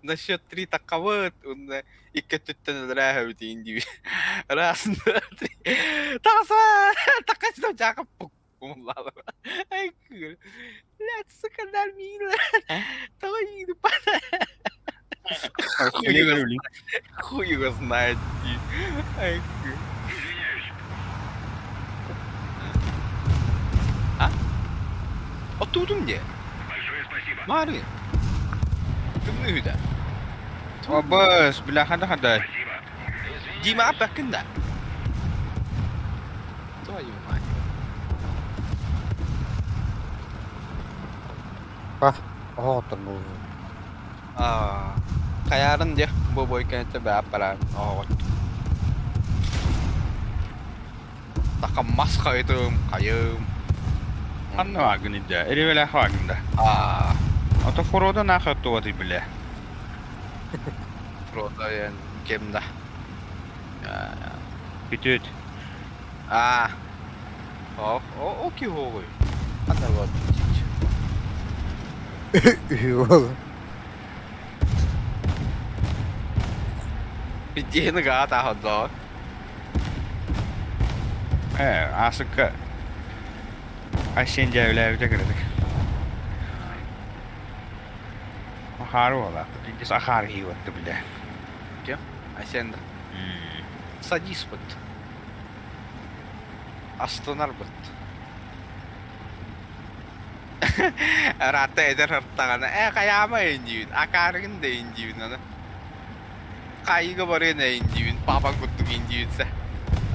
на счет три таххабыт уонна икки өттүттэн өлөрөө эбитиин диибит. Раз, два, три. Таҕыса! Таххачта Жаахап умуллаалар. Ай, блядь, сука, нормально. Тоҕо ииди. Хуй его, хуй его знает. Ай, А? Оттуутум дии. Большое спасибо. Маары. Тымныы үһү Обос, бля, хада хада. Спасибо. Дима аппаккын да? Твою мать. Бах, оһоҕоттор буолуо. Аа, хайаарын диэх бу бойканете баа бараан оҕот. Така мас хайытым, хайым. Ханна вагын идэ? Эревелэх вагын да. Аа, Ото Фродо нахуй оттуоты бля. Фродо ян кем да. Бүтүт. Аа. О, о, о киһи Ханна вот. Үһү ол. Диэни гаата ходоо. Э, асыкка. Айсен дьээбилээбитэ кыратык. Ахаары буолаах. Дис ахаары киһи бля. Кем? Айсен да. Садись вот. Астынар быт. Рата эдэр артаҕана ээ хайаама индиибин, акаарыгын да индиибин аны. Хайыга барыан индиибин, папа курдук индиибин сэ.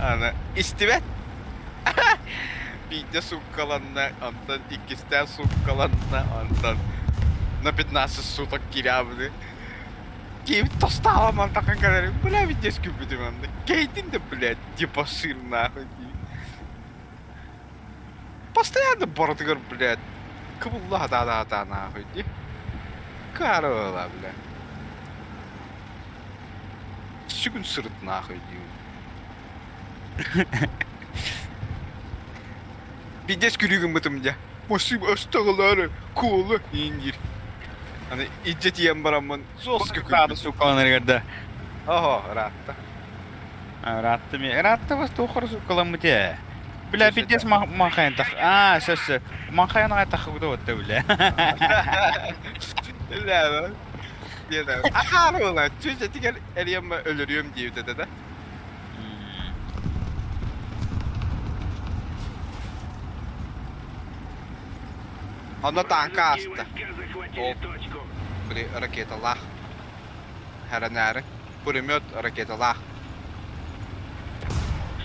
Аны истибэт. Биирдэ сууккаланна, онтон иккистээн сууккаланна, онтон на 15 суток киирээбини. Киһибит тостаала мантахан кэлэрин, бля, видесь күлбүтүм анда. Кейтин да, блядь, дебошир нахуй дии. Постоянно барытыгар, блядь, кыбылла хатаа нахуй дии. Карыла, бля. Сүгүн сырыт нахуй дии. Пиздец күлүгүн бытым дьэ. Масым астаҕалаары, куола иин диир. Аны илдьэ тиийэн бараммын жестко Саада күлбүт. сууккаланарыгар да. Оһо, ыраатта. Ыраатта ми. Ыраатта бас туоххара сууккаламмыт ээ. Бля, пиздец махайын тах. А, сөс. Махайын аҕай тахыбыта отта бля. Бля, диэн ахаары була. Чүчэ тигэр эрийэммэ өлөрүөм диэбит этэ да. Онно тааҥка Вражеские ааста. войска захватили Ол точку. били ракеталаах. Хәрэнээри. Пулемет ракеталаах.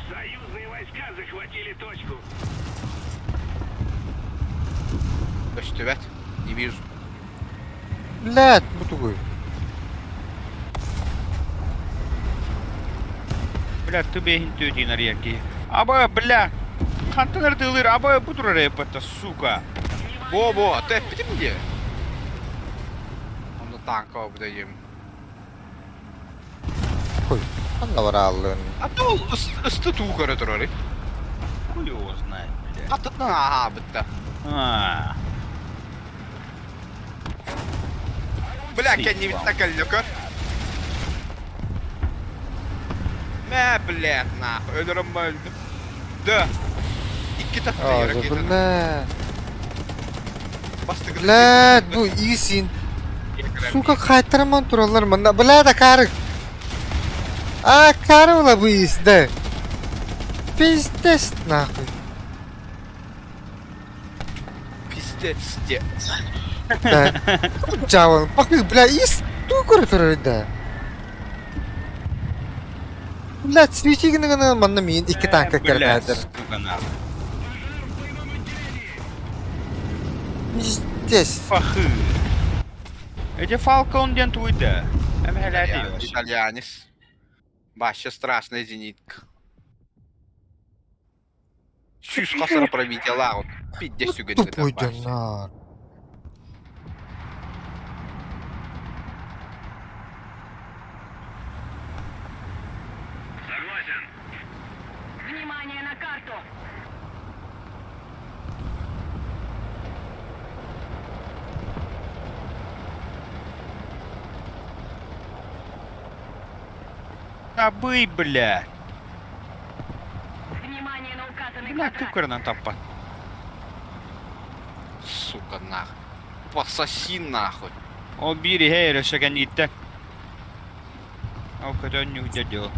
Союзные войска захватили точку. Көстүбэт. Не вижу. Блядь, бу тугуй. Бля, ты бэйин түөтин арыйар киһи. Аба, бля! Хантан ырытыылыыр, аба, бу турар эппэтэ, сука! Бо-бо, ты эппитим дии. Онно тааҥка обдайым. Хуй. Ханна барааллын. А то ол ысты туу көрө турар. Хуй его знает, бля. Аттытынан ааһаабытта. А, Бля, Си, кэннибиттэн кэллэ көр. Мэ, блядь, нахуй. Өлөрөм өлдүм. Да. Икки татты Аа, ракетаны. бля. Бастыгы. Блядь, бу иисин. Сука, хайтараман тураллар манна. Бля, акары. А, карыла бу иис, да. Пиздец, нахуй. Пиздец, де. Да. Жаван, пакы, бля, ис туу көрө турар да. Блядь, свечи гына манна миин икки танка бля, кэрнээдер. сука, нахуй. Пиздец. Пахы. Эти Фалкон диэн туйда. Эмэһэлээти Итальянец. Вообще страшная зенитка. Сүүс хасара пробитела вот. Пиздец үгэн Тупой дьоннор. Согласен. Внимание на карту! Абый, бля. Внимание на указанный Бля, квадрат! түкөрүнэн таппат. Сука, нахуй. Пососи нахуй. Ол биир иһэ өссө кэнниттэн. Ол көтөн ньүгдэ дьыл.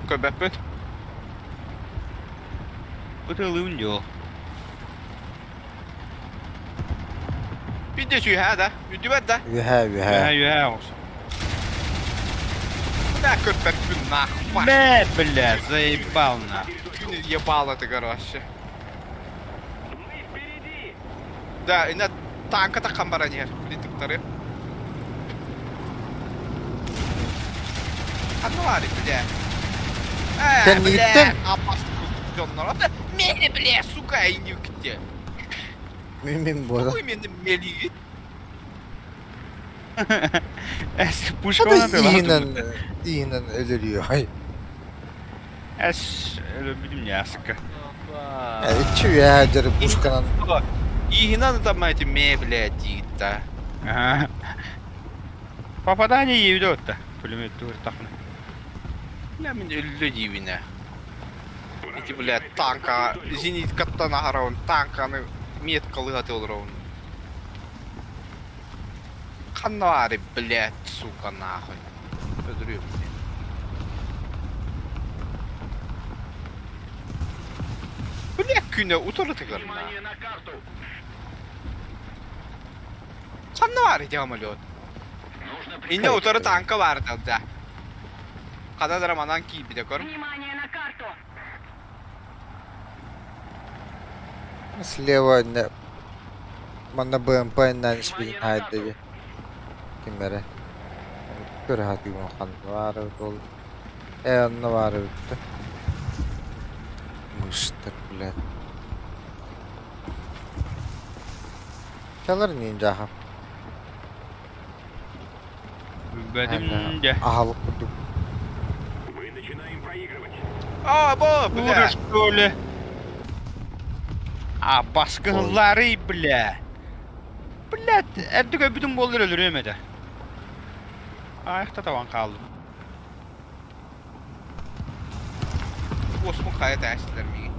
Көрбөппүн. Ытылыын дьыл. Пиздец үөһээ да? Үрдүбэт да? Үөһээ, үөһээ. Үөһээ, үөһээ оҕус. Бля, көрбөппүн нахуй. Бля, бля, заебал нахуй. Күн ебал это короче. Мы впереди! Да, инна танка таххан баран иһэр. Билитиктары. Ханна баар бля? Э, Кэннигиттэн. бля, апас дьоннор. Мени, бля, сука, индюкте. Мин мин буола. Тугуй мени мелигит? Эс пушка Хата иһинэн иһинэн өлөрүөҕэй. Эс өлөрбүтүм ясыка. Иччи үөһээ дьары пушканан Иһинэн там эти ме, блядь, диит-та. Ага. Попадание ейді отта. Пулемет тууртахна. Бля, мин өллө диибинэ. Ити, блядь, танка, зениткаттан аһарабын, танканы меткалыһа олоробун. Ханна баары, блядь, сука, нахуй. Өлөрүөм, блядь. Бля, күнэ утары тыгырна. Внимание на карту! Ханна баары самолет? Нужно Инне утары танка баар да. Хана манан киирбитэ көр. Внимание на карту! Слева не манна БМП иннан испитин хаайдыгы. Ким эрэ. Көрө сатыыбын ханна баара буол. Ээ онно баара бүттэ. Мыштар, блядь. Чалар нинджаха. Билбэтим дьэ. Аһалык курдук. Мы начинаем проигрывать. А, бо, Дура, бля. что ли? А, баскынлары, бля. Блядь, эрдик бүтүн буоллар өлөрүөм этэ. Айахта табан хааллым. Осмун хайа тээстилэр миигин.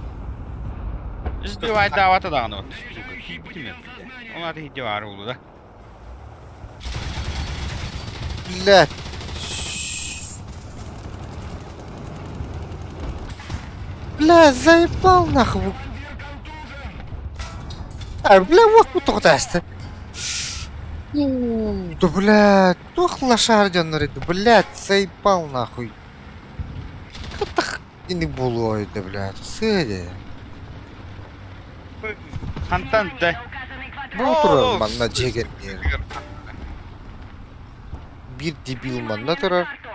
Сдевай даавата даҕаны от. Киирбитим бля. Ол аты хидде баар буолу да. Блядь. Бля, заебал нахуй. А, бля, вот бу тоҕо Да, блядь, туох лошар дьоннор edi, блядь, заебал нахуй. Хатах инник буолуой да, блядь, сыа Хантан да. На указанный квадрат! Бу турар манна дьиэгэн Биир дебил манна Внимание на турар. карту!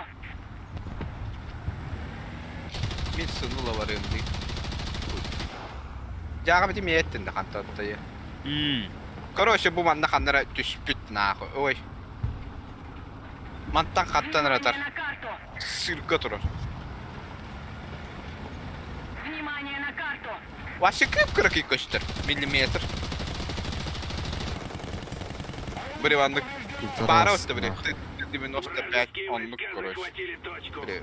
Мин сынула барыым дии. Дьааҕа бити миэттин да хантаттайы. Короче, бу манна ханнара түспүт нахуй. Ой. Мантан хаттан ыратар. Внимание на карту! Сырга турар. Внимание на карту! Вообще кып-кыракый көстөр. Миллиметр. Бриваннык. Баара отта били. 95 оннук Войска короче. захватили точку. Били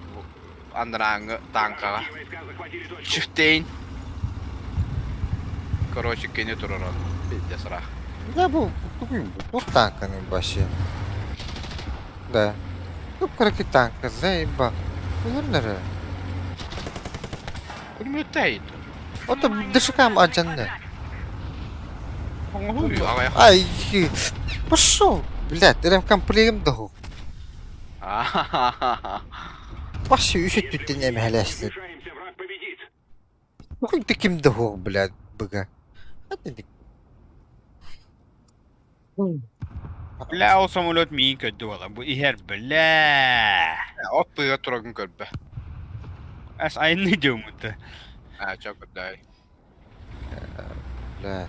андраңы танкаға. Вражеские войска захватили точку. Чифтейн. Короче, кини турар он. Пиздец рах. Да, бу бу танканы вообще. Да. Кып-кыракый танка, заебал. Булар нere? Пулеметтей. Ото дышыкам адьанны. Ой, аҕай. Ай, пошел, блядь, ремкомплегим доху. А-ха-ха-ха. Вообще үсөттүттен эмэһэлээслэр. Мешаемся, враг победит. Хуй ты ким доху, блядь, быга. Бля, ол самолет миин көддү буола. Бу иһэр, бля. От быга турагын көрбө. Эс айны диэммит. А, чок дай. Бля.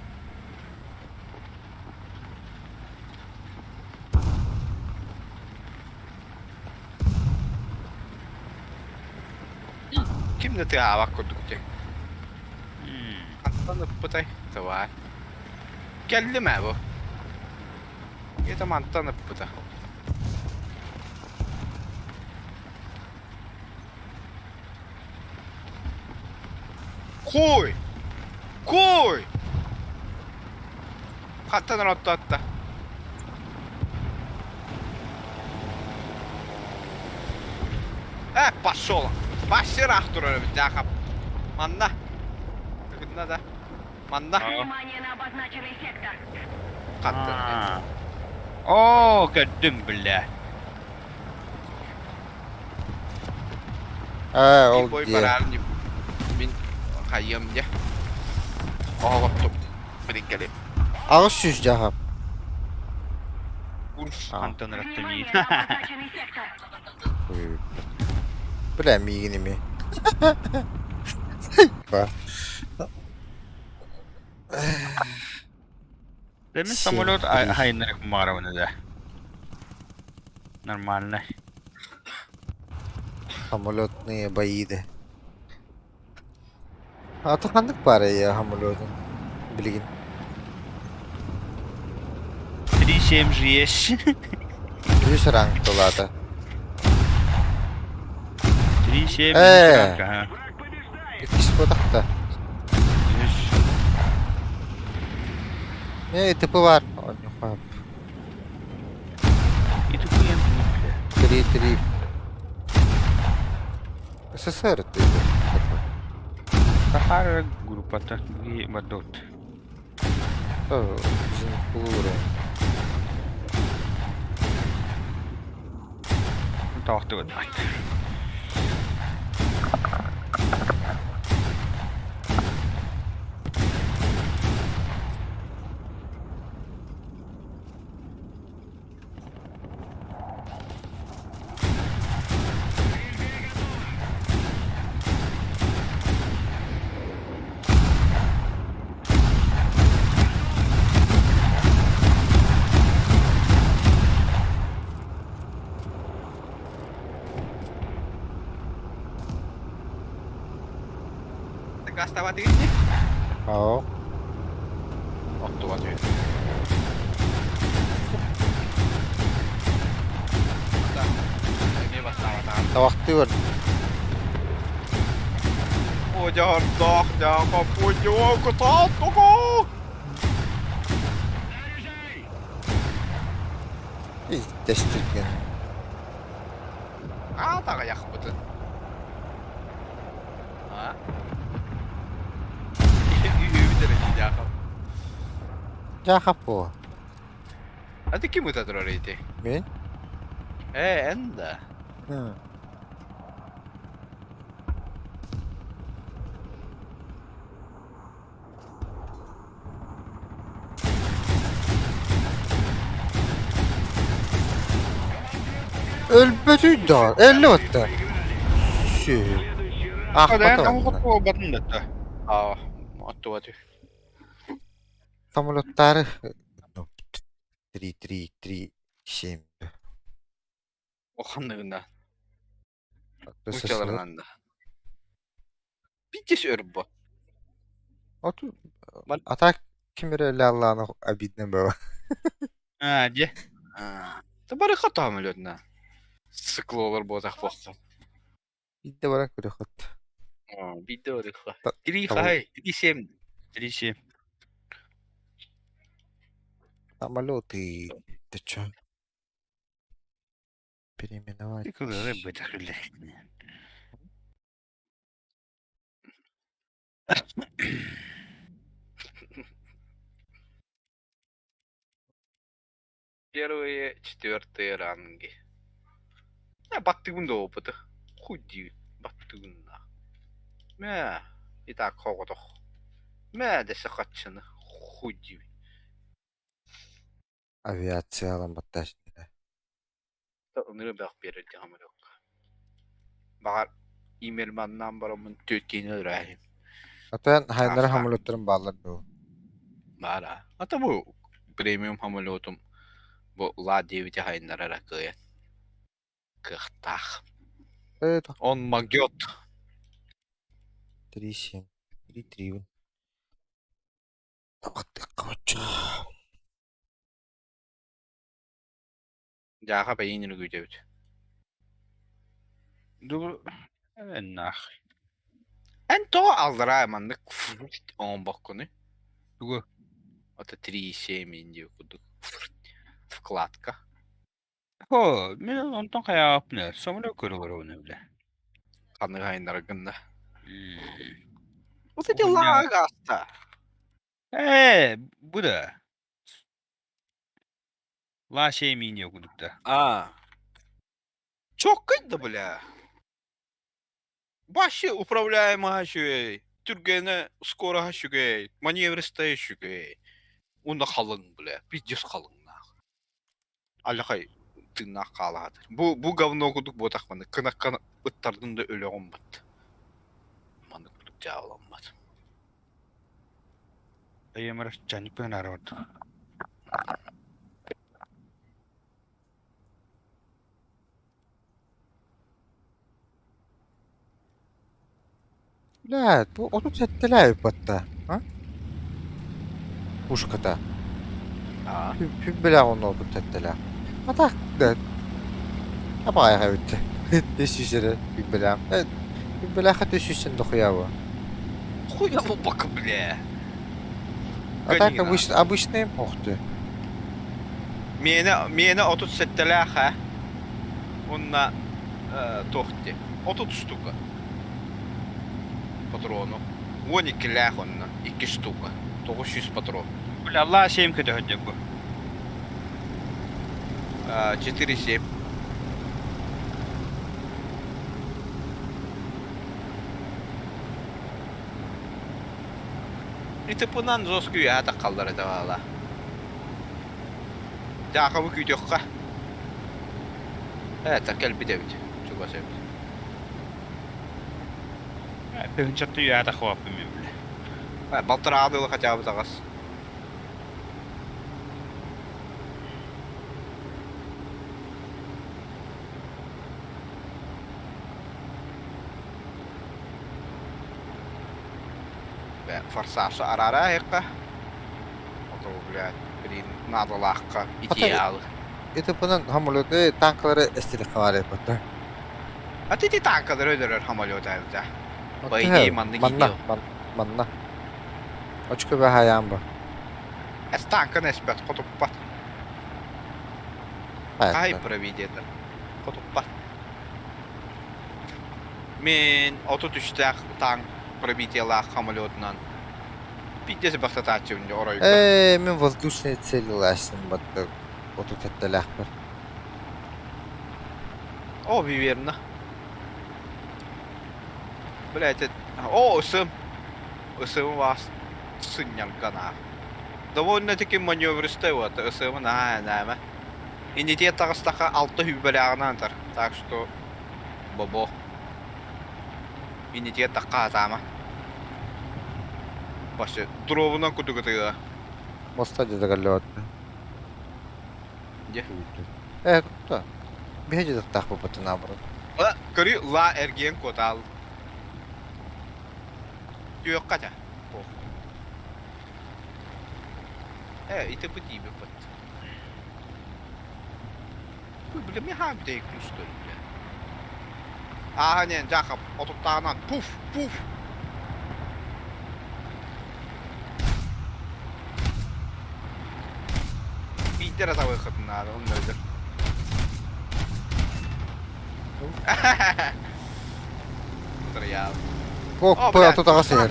Ким да тыаабак курдук дии. Антон ыппытай. Давай. Кэллим ээ бу. Это мантан ыппыта. Куй! Куй! Хаттан ротта. Э, пошел! Вообще ыраах турар эбит, Дьаахап. Манна. Тыгынна да. Манна. Внимание на обозначенный сектор. Хаттын. Оо, көрдүм, бля. Ээ, ол Бой диэ. бараар мин хайыам дьэ. Оҕоттум. Билин 800 дьаһап. Курс А. Антон Раттамин. Внимание на обозначенный сектор. Бля, миигин эмиэ. Ба. Demin самолет хайнарык маравны да. Нормально. Самолетные бои да. Аты ханнык баар я самолетун билигин. 3-7 же есть. Үс ранг тулаата. 3-7 Э. ага. Враг побеждает! Иккис буотахта. Үс. Э, ТП бар. Онньухаап. И тупые, бля. 3-3. СССР ты. Сахара группата и бадот. Зинкулура. Таахты вот. Дакаастаабатыгыт дии? Оо. Оттубат үһү. Эмиэ бастаабатаҕым. Табахтыы бар. О, дьоһордоох, дьаакап, кутааттуку! Тэстирген. Аа, таҕайахпытын. А? Үһүбүт эрэ дии дьаакап. Дьаакап буо. А ты ким ыта турар ити? Мин? Э, эн да. Өлбөтүй да. Элли отта. Сү. Аахпата Аахпата. Аа, оттубат үһү. Самолеттары 3 3 3 7. Ханныгына. Нууччаларынан да. Питес өрбо. Оту а так ким эрэ өлө обидно было. Аа, дьэ. Та бары хата самолетна. Сыклолар буотах буохха. Биирдэ баран көрүөххүт. Биирдэ барыахха. Три хай, 3-7. 3-7. Самолеты. Ты чё? Переименовать. Ты куда рыбы так Первые, четвертые ранги. А, баттыгын да опыты. Худи, баттыгын да. Мә, и так хоҕотох. Мә десе хатчыны. Худи. Авиациялан батташ. Ыныры бэх биэрэр самолёкка. Баҕар имерманнаан бараммын түөткиини өлөрөөһүм. Атан хайнара Аха. самолеттарын бааллар дуо? Баара. Ата бу премиум самолетум бу Ла 9 хайнарара кыайан. Кыахтаах. Э, Он могёт. 3-7. 3-3. Табахтык Дьааха бэйиин үргүүтэбит. Ду нах. Эн тоҕо аллараа маннык оҥорбоккунуй? Тугу? Это 3,7 индия курдук. Вкладка. Хо, мен онтон хайаапны. Самолет көрө барабын бля. Ханнык гынна. Вот эти лагаста. Ээ, бу да. Ла шеймине кудукта. А. Чоккай да, бля. Вообще управляемый үчүгэй, түргэнэ скороһа үчүгэй, маневристая үчүгэй. Уонна халыҥ, бля, пиздец халыҥнаах. Аллахай тыыннаах хаалаатар. Бу бу говно курдук буотах маны кынакка ыттардын да өлөҕүм бат. Маннык курдук дьаабыламмат. Айымыр чаниппын арабат. Блядь, бу 37-лээ батта. А? Пушката. Аа. Хүббэлээх онно 37-лээх. А так, да. Абаайга бүттэ. Үс эрэ хүббэлээх. Хүббэлээххэ түс дохуя бу. Хуя лупака, бля. А так обычно, обычный ох ты. Миэнэ, миэнэ 37-лээх ээ. Уонна туох дии, 30 штука патрону. 12-лээх онно, 2 штука. 900 патрон. Бля, Аллах 7 көтөһөддө бу. 4,7. Ити пынан жестко үөһэ таххаллар этэ баала. Дьаакабы күүтүөххэ. Это кэлбит эбит, чугас эбит. Тыһынчатты үөһэ таххыбаппын мен бля. Балтараа дылы хотя бы таҕыс. Форсаж араара иһикка. Ото, блядь, блин, наадалаахха идеал. Это пынан самолеты танкалары эстили хавары батта. А ты ти танкалары өлөрөр самолет эбитэ. По идее, маннык Манна, идеал. манна. Очко бахаян бу. Эс танканы эспэт хотуппат. Кай проведет. Хотуппат. Мен 33-тээх танк пробитиелаах самолетунан пиздец бахтатааччыбын оройго. Ээ, мен воздушные цели ласин батта. 37-лээх бар. О, верно. Блять, это... О, ысым. Ысым вас сынньалгана. Довольно-таки маневристый вот. Ысым на, на, Иннитиэ таҕыстахха алта сүүрбэлээҕинэн ытар. Так что бобо. Иннитиэ тахха атаама. Башы дробунан курдук ытыга. Моста дьадагаллыбат. Дьэ. Ээ, тутта. Биһи дьадаттаах буолбатын наоборот. Ла, көрү ла эргиэн куотаал. Түөххэ этэ. Ох. Э, ити бу тиийбиппит. Бля, мне хаам бүтэйик что ли, бля. Ааһан иэн Жакоб отуттааҕынан пуф, пуф. Биирдэ эрэ табыаххытын наада, онно өлөр. Тырыйаал. О, О, блядь, тутаҕа Мустанг. сыһар.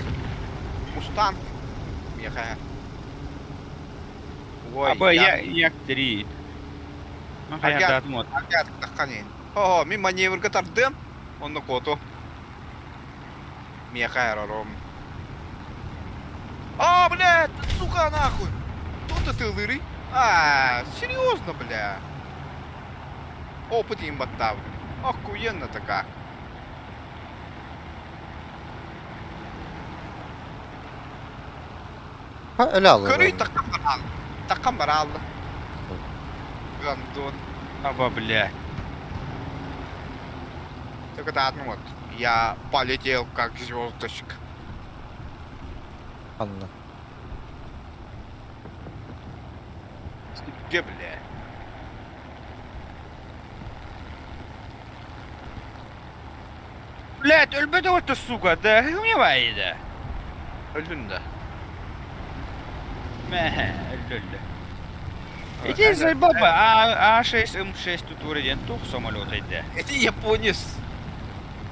Мустанг. Миэхэ. Ой, Аба я... як три. Агат, агат, тахханин. Хо-хо, мин маневрга тардым. Онно куоту. Миэхэ эрорум. А, блядь, сука, нахуй! Тут ты лырый? А, серьезно, бля. Опыт им баттав. Охуенно-то как. Ha öyle alır. Көрүй таххан бараалла. Таххан бараалла. Гандон. Аба, бля. Только да, ну вот. Я полетел как звездочка. Анна. Где, бля? Блядь, өлбөтө отто, сука, да, не да. Өлдүн да. Мэ, өлдү өлдү. Эти заебал А, А6, М6 тут вроде тух самолет иде. Это японец.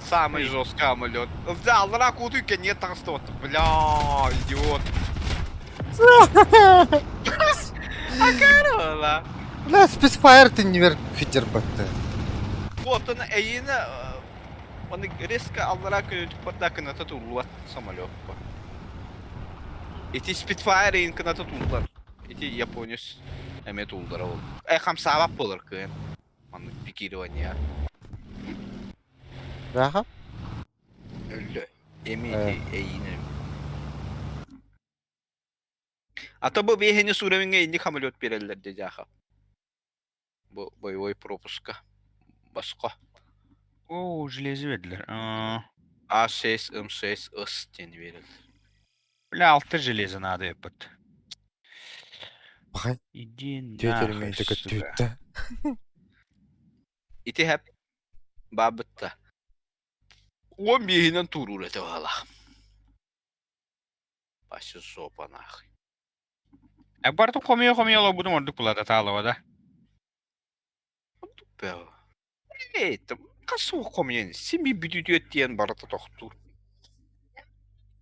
Самый жесткий самолет. Ылдьа аллараа куутуй кэннигэр таҕыста вот. Бля, идиот. Акарала. Бля, спецфайр тиннибэр кыдьырбатты. Оттон эйиэнэ оны резко аллараа көнөтүк баттаа кыната туллубат самолет Ити Spitfire иин кыната туллар. Ити японец эмиэ туллара ол. Э хамсаабат буолар кыайан. Маннык пикирование. Раха? Өллө. Эми ити эйиин А то бу биэһини сурамиҥҥа инник самолет биэрэллэр дии дьааха. Бу боевой пропуска. Босхо. Оо, железо бердилэр. А6, М6, С диэн биэрэллэр. Бля, алта железо надо еппит. Бахай. Иди Түөтэрим нахуй, өйдө сука. көттүбүттэ. Ити хэп баабытта. 15-инэн тууруур этэ баалаах. Вообще жопа нахуй. Э, бартым хомуйа-хомуйа олорбутум ордук булата таалаба да. Эй, хас хомуйан сими бүтүтүөт диэн барыта тохтуур.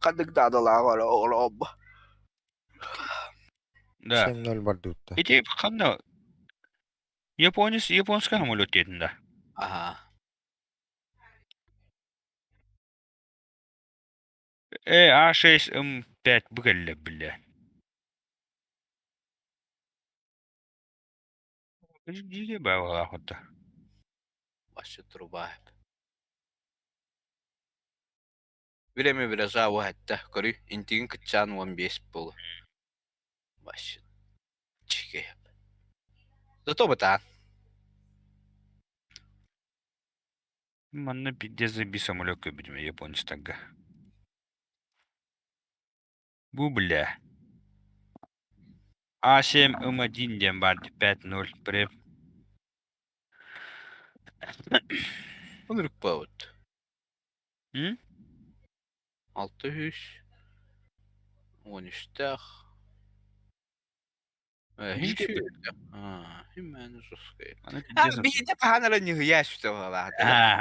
Ханнык даадалаах оҕолообо. Да. 7-0 бардыбытта. Ити ханна Японец японская самолет диэтин да. Аха. Э, А6 М5 бу кэллэ бile. Дьигэ баалаах отта. Вообще труба. Время виража уһатта. Көрүй, интигин кытчаан 15 буолу. Вообще чигэ. Зато бытаан. Манна пиздец заби самолет көрбүтүм японецтарга. Бу бля. А7 М1 диэн баар 5-0 прем. Онурук баабыт. М? 600 13-тээх Биһиги хаһан эрэ ньыһыйа сүтэ баҕалаах.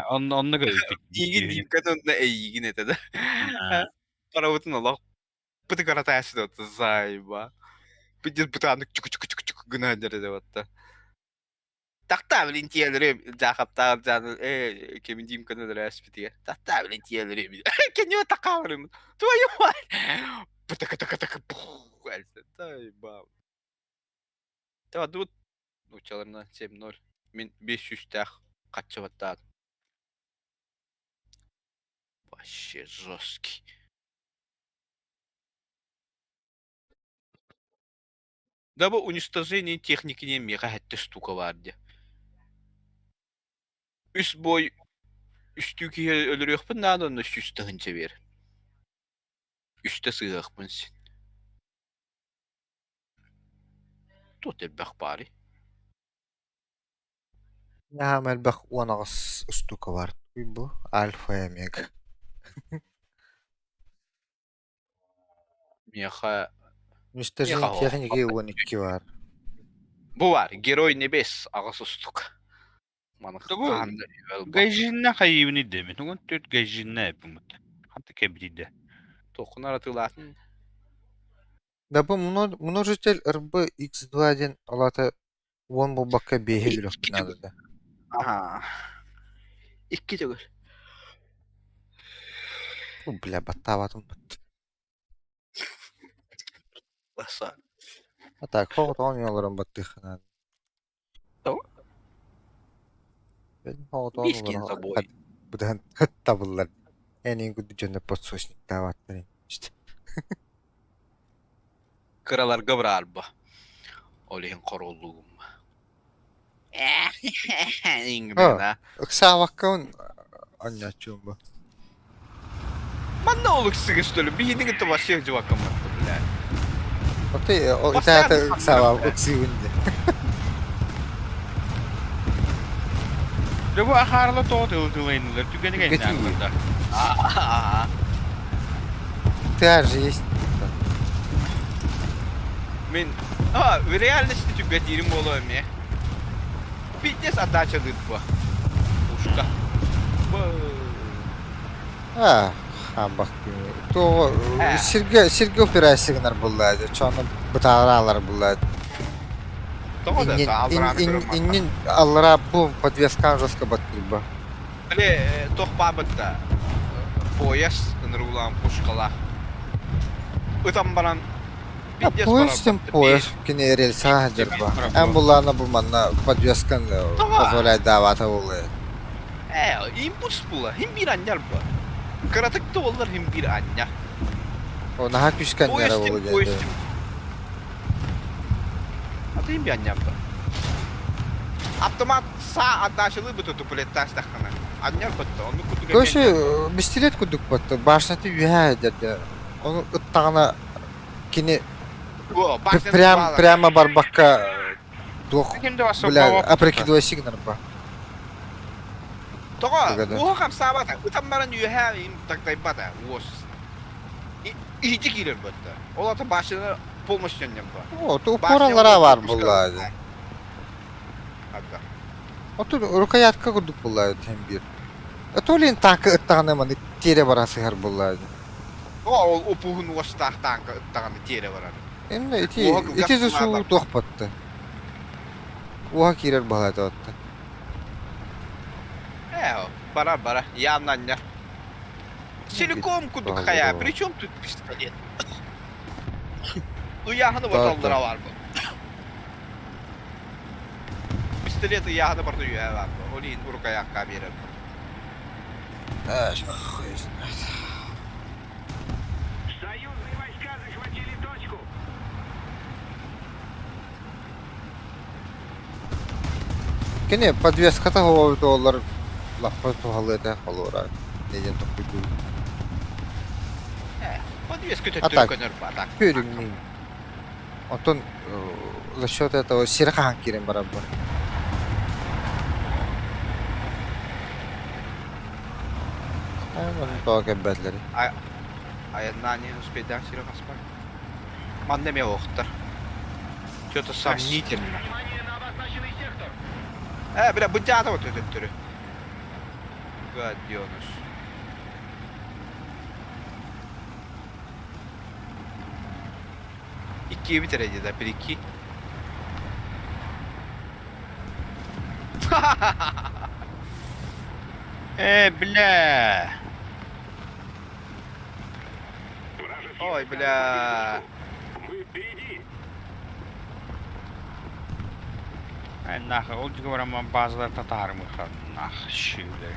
Онно онно көрбүт. Иигин диимкэн онно эйиигин этэ да. Парабытын олох пытыкаратаа сүтэ заайба. Пиздец бытааннык чуку чуку чуку чуку гына дэрэ батта. Тахта блин тиэлэри жаахаптаах жааны э кемин диимкэн өлөрө эспитигэ. Тахта блин тиэлэри. Кенё такааларым. Твою мать. Пытыка така така пух. Тайба. Тут нууччаларынан 7-0. Мин 500-тээх хаччы баттаатым. Вообще жесткий. Да бу уничтожение техники диэн миэхэ сэттэ штука баар дии. Үс бой үстүү киһи өлөрүөхпүн наада онно 100 тыһыынча биэр. Үстэ сыһыахпын син. Тут элбэх баарый. Наһаа элбэх 18 штука баар. Бу альфа и омега. Миэхэ Уничтожение техники 12 баар. Бу баар, Герой Небес аҕыс устук. Маны Тугу гайжинна хайыыбын ирдэммит. Угун төрт гайжинна эппиммит. Ханта кэбитийдэ. Туоххунар атыылаатын Да бу множитель РБ X2 диэн ол аата уон буолбакка биэһи билиэхпин наада да. Аха. Икки төгүл. Бля, баттаабатым бат. Баса. А так, хоҕотоҕон мен олорон баттыахха наада. Тоҕо? Хоҕотоҕон Мискин олорон забой. быдаһан табыллар. Эн эн курдук дьоннор подсосниктаабаттар. Кыраларга быраарба. Ол иһин хоруоллугум. Ингмена. Ыксаабаккабын анньааччыбын бу. Манна ол ыксыгыс төлө биһини кытта вообще жыбаккаммат бля. Отой ол итаата ыксаабаа ыксыыбын дии. Дьэ бу ахаарла тоҕо тылы-тылайынылар түгэни кэннэ да. Ты же есть. Мин а, в реальности түгэтиирим буолуо эмиэ. Пиздец отдача дыт бу. Пушка. Аа, хаамбах Туоҕу сиргэ сиргэ упирайся гынар буолла чону бытаараалар буолла. Тоҕо да аллараа Иннин аллараа бу подвескаан жестко баттырба. Били туох баабытта пояс ыныруулаан пушкалаах. Ытан баран Пояс тем пояс кини рельсаҕа сылдьар Эн буллаана бу манна подвескан позволяет давата буолуо. Ээ, импульс була, хим биир анньар бу. Кыратык да буоллар хим биир анньар. О, наһаа күүскэ анньара буолуо диэн. Аты хим биир анньар бу. Автомат саа отдачалыы буту туплеттаастаххына. Анньар бутта, оннук курдук. Короче, бистилет курдук батта, башняты үөһээ дэрдэ. Ону ыттаҕына кини прям прямо барбакка туох бля опрокидывай сигнарба. Тоҕо уоһу хамсаабата, ытан баран үөһээ им тагдайбата уос. Иһити киирэр бытта. Ол ата башняны полностью анньамба. О, то упоралара бар булла. Оту рукоятка курдук булла тем бир. То ли танка ыттаҕына маны тиэрэ бара сыһар булла. Ол упуһун уостаах танка ыттаҕына тиэрэ барар. Эмне ити ити суу туох батты. Уоха киирэр баһаата отта. Э, бара бара, явно анньар. Силиком курдук хайа, при чем тут пистолет? Ыйааһыны баталлара бар бу. Пистолет ыйааһыны барда үһэ бар бу. Ол иһин урукайаакка биэрэр. Хуй знает. Союзные войска захватили точку. Кини подвеската доллар лаппа туһалыа этэ холуора диэн тохтуйдуу. Подвеска төттөрү көнөр ба так. Көрүҥнүүн. Оттон за счет этого сири хаһан киирэн барар бу. Тоҕо кэлбэтилэр. Айаннаан иһэн успейдаах сири хаспар. Манна эмиэ оһохтор. Что-то сомнительно. Э, бля, быдьаата вот өтөттөрү. Гаденыш. Иккиэбит эрэ дии да, прикинь. Э, бля. Ой, бля. Мы впереди. Ай, нахуй, ол говорим, базалар татармыха, нах, щибле.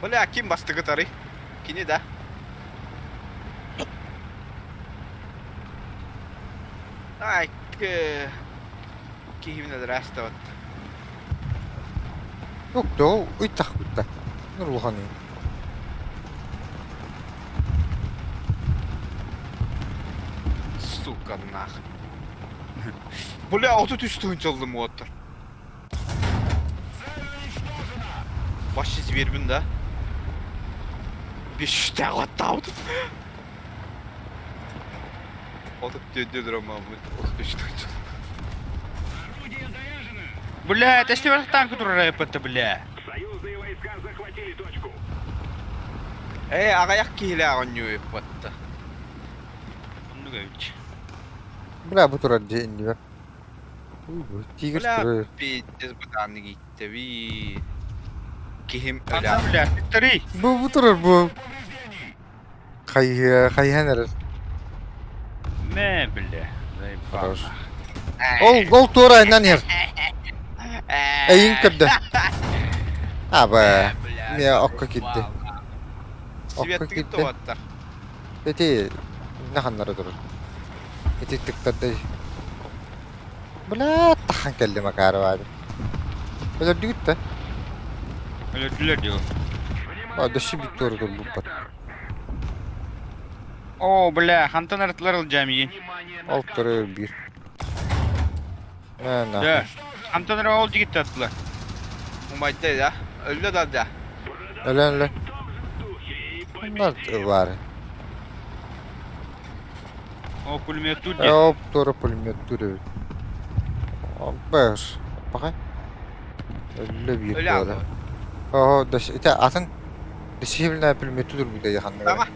Бля, ким бастыгытарый? Кини да? Ай, киһибин өлөрөөстөбөт. Yok ыйтахпытта. Нурлуханы. Сука, нах. Бля, 33 тыһыынчаллым уоттар. Вообще зверьбин да? Бештээх оттаабыт. 34 ромаммыт, 33 тыһыынча. Бля, это что танк турар это, бля. Союзные войска захватили точку. Ээ, аҕыйах киһилээх оонньуу ыппатта. Оннук эбит. Бля, бу турар дьиэ иннигэр. Тигр Бля, турар. пиздец бытааннык ииттэбии. Киһим Ана, өлө. бля, Викторий. Бу бу турар бу. Хайыһа хайыһан эрэр. Мэ, бля. Заебал. Хорош. Ол ол туора айнан иһэр. Эйин көрдө. Аба. Миэ окко киирдэ. Окко Светтигит киирдэ. туоттар. Ити наханнара турар. Ити тыктарда. Бля, тахан кэллим Макарова. Өлөрдүгүт да. Өлөрдүлэр диyor. А, дөссү бүт туора турбуппат. О, бля, хантан артылар ылдьаам иин. Ол турар биир. Мэ, Да. нахуй. Хантан ара ол дигитте аттылар. Умайда да. Өллө да да. Өлөн өлөн. В том же духе и Bunlar победим. var. О, пулемет тут де. Оп, туора пулемет тур эбит. Бэр, баҕай. Өллө биир Өлө буола. Оо, да ити атын дисциплина пулемету турбута яханныга. Тама.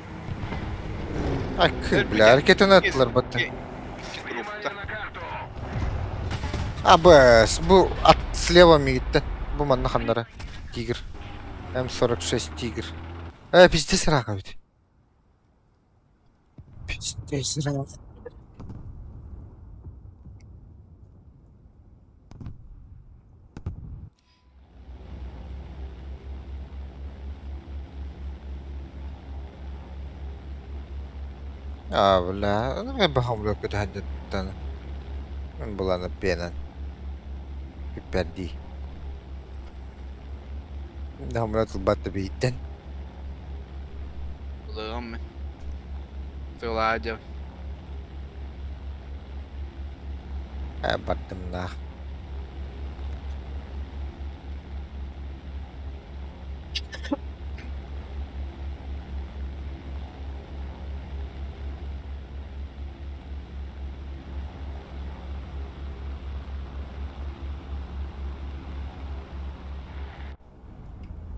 Ай, кыр бля, ракетаны аттылар батта. А, бэс, бу от слева мигиттен. Бу манна ханнара. Тигр. М46 Тигр. Э, пиздец рака ведь. Пиздец рака. А, бля, ну я бахам көтөһөндүттэн буланы пенен пиппердии. Хамра тылбат да бииттен. Ылыам мен. Тыладьым. Э, бардым нах.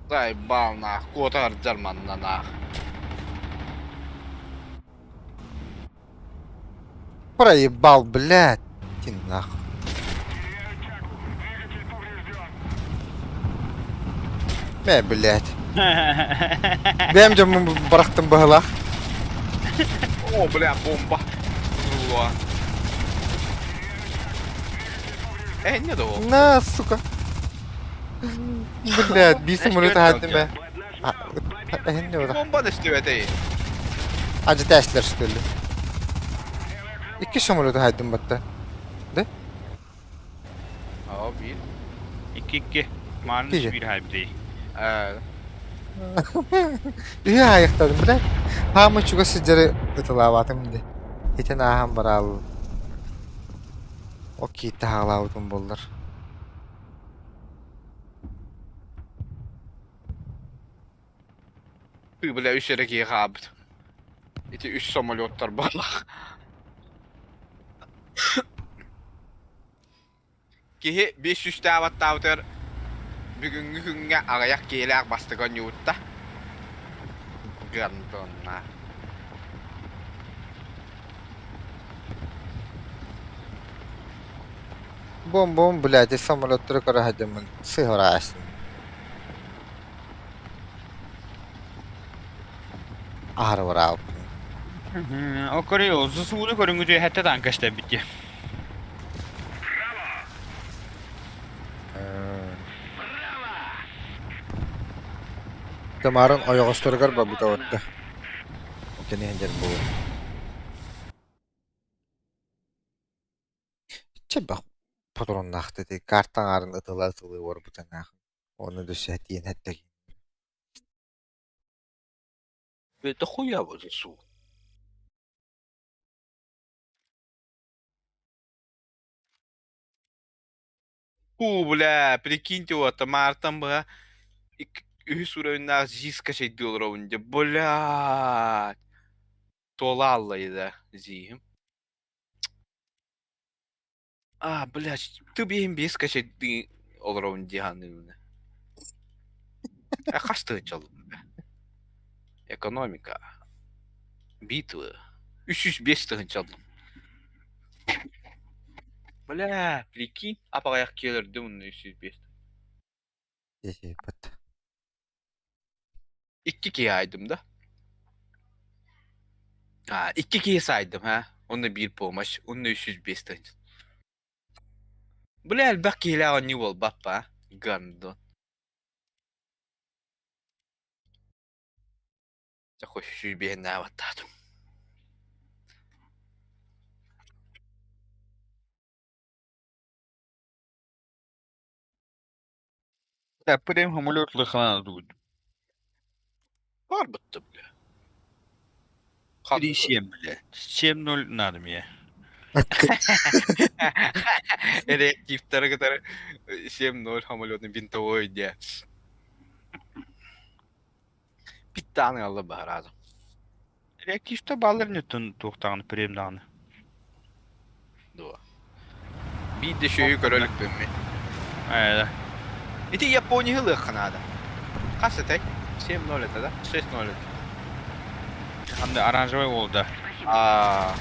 Заебал нах, куотар дьарманна нах. Проебал, блядь. Иди нахуй. Мэ, блядь. Бэм дьоммун бырахтым быһылаах. О, бля, бомба. Ула. Э, не да ол. На, сука. Блядь, биир самолет аһаттым ээ. Эһин не Бомба дэстибэтэй. Ажы тәслер что ли? Икки самолет аһайдым батта. Да? Аа, биир. Икки-икки. Мааны Киһи. биир хайбдей. Ээ, Үһү аайыктадым, блядь. Хаамы чугас сылдьары ытылаабатым ди. Итин ааһан бараал. Окей, таһаалаабытым буоллар. Тыы, бля, үс эрэ киһи хаалбыт. Ити үс самолеттар бааллах. Киһи 500 таабаттаабытыгар бүгүҥҥү күҥҥэ аҕыйах киһилээх бастакы оонньуубутта. Гандонна. Бом-бом, блядь, самолеттары көрө сылдьаммын сыһыраасым. Аһары бараабыппын. О көрү, ЗСУ-ну көрүҥүтү хэттэ танка эстэбит Тамарын ойоҕосторугар барбыта барда. Кини сылдьар буолуо. Чэ бах патроннаахта ити карта аҥаарын ытыла-ытылыы уорбутанаах. Ону да сэтиэн этэ Это хуя вот ЗСУ. Уу, бля, прикиньте, вот, Мартан быһа үһүс уровеннаах ЗИС качайдыы олоробун дии, блядь. Туола аллайда ЗИһим. А, блядь, ты биэһин биэс качайдыы олоробун дии саныыбын. Э, хас тыһыынчалыым бэ? Экономика. Битвы. 305 тыһыынчалыым. Бля, прикинь, апаҕайах киэлэрдим онно 305. Диэбит. Икки киһи айдым да. А, икки киһи саайдым, ха. Онно биир помощь, онно 305 тыһыынча. Бля, элбэх киһилээх оонньуу буолбаппа, гандон. Дьэ, сүүрбэһиннээбаттаатым. Прям самолет лыхана тут. Барбытты, бля. 3-7, бля. 7-0 надо мне. Реактивтары кытары 7-0 самолетный винтовой де. Питтаны алла баһараадым. Реактивта баллар нөттөн туохтаҕын премдаҕаны. Дуо. Биир да сүөһү көрө иликпин мин. Ээ. Ити Японияны ылыахха наада. Хас этэй? 7-0 это да? 6-0 это. Ханна оранжевый уолда. Аа.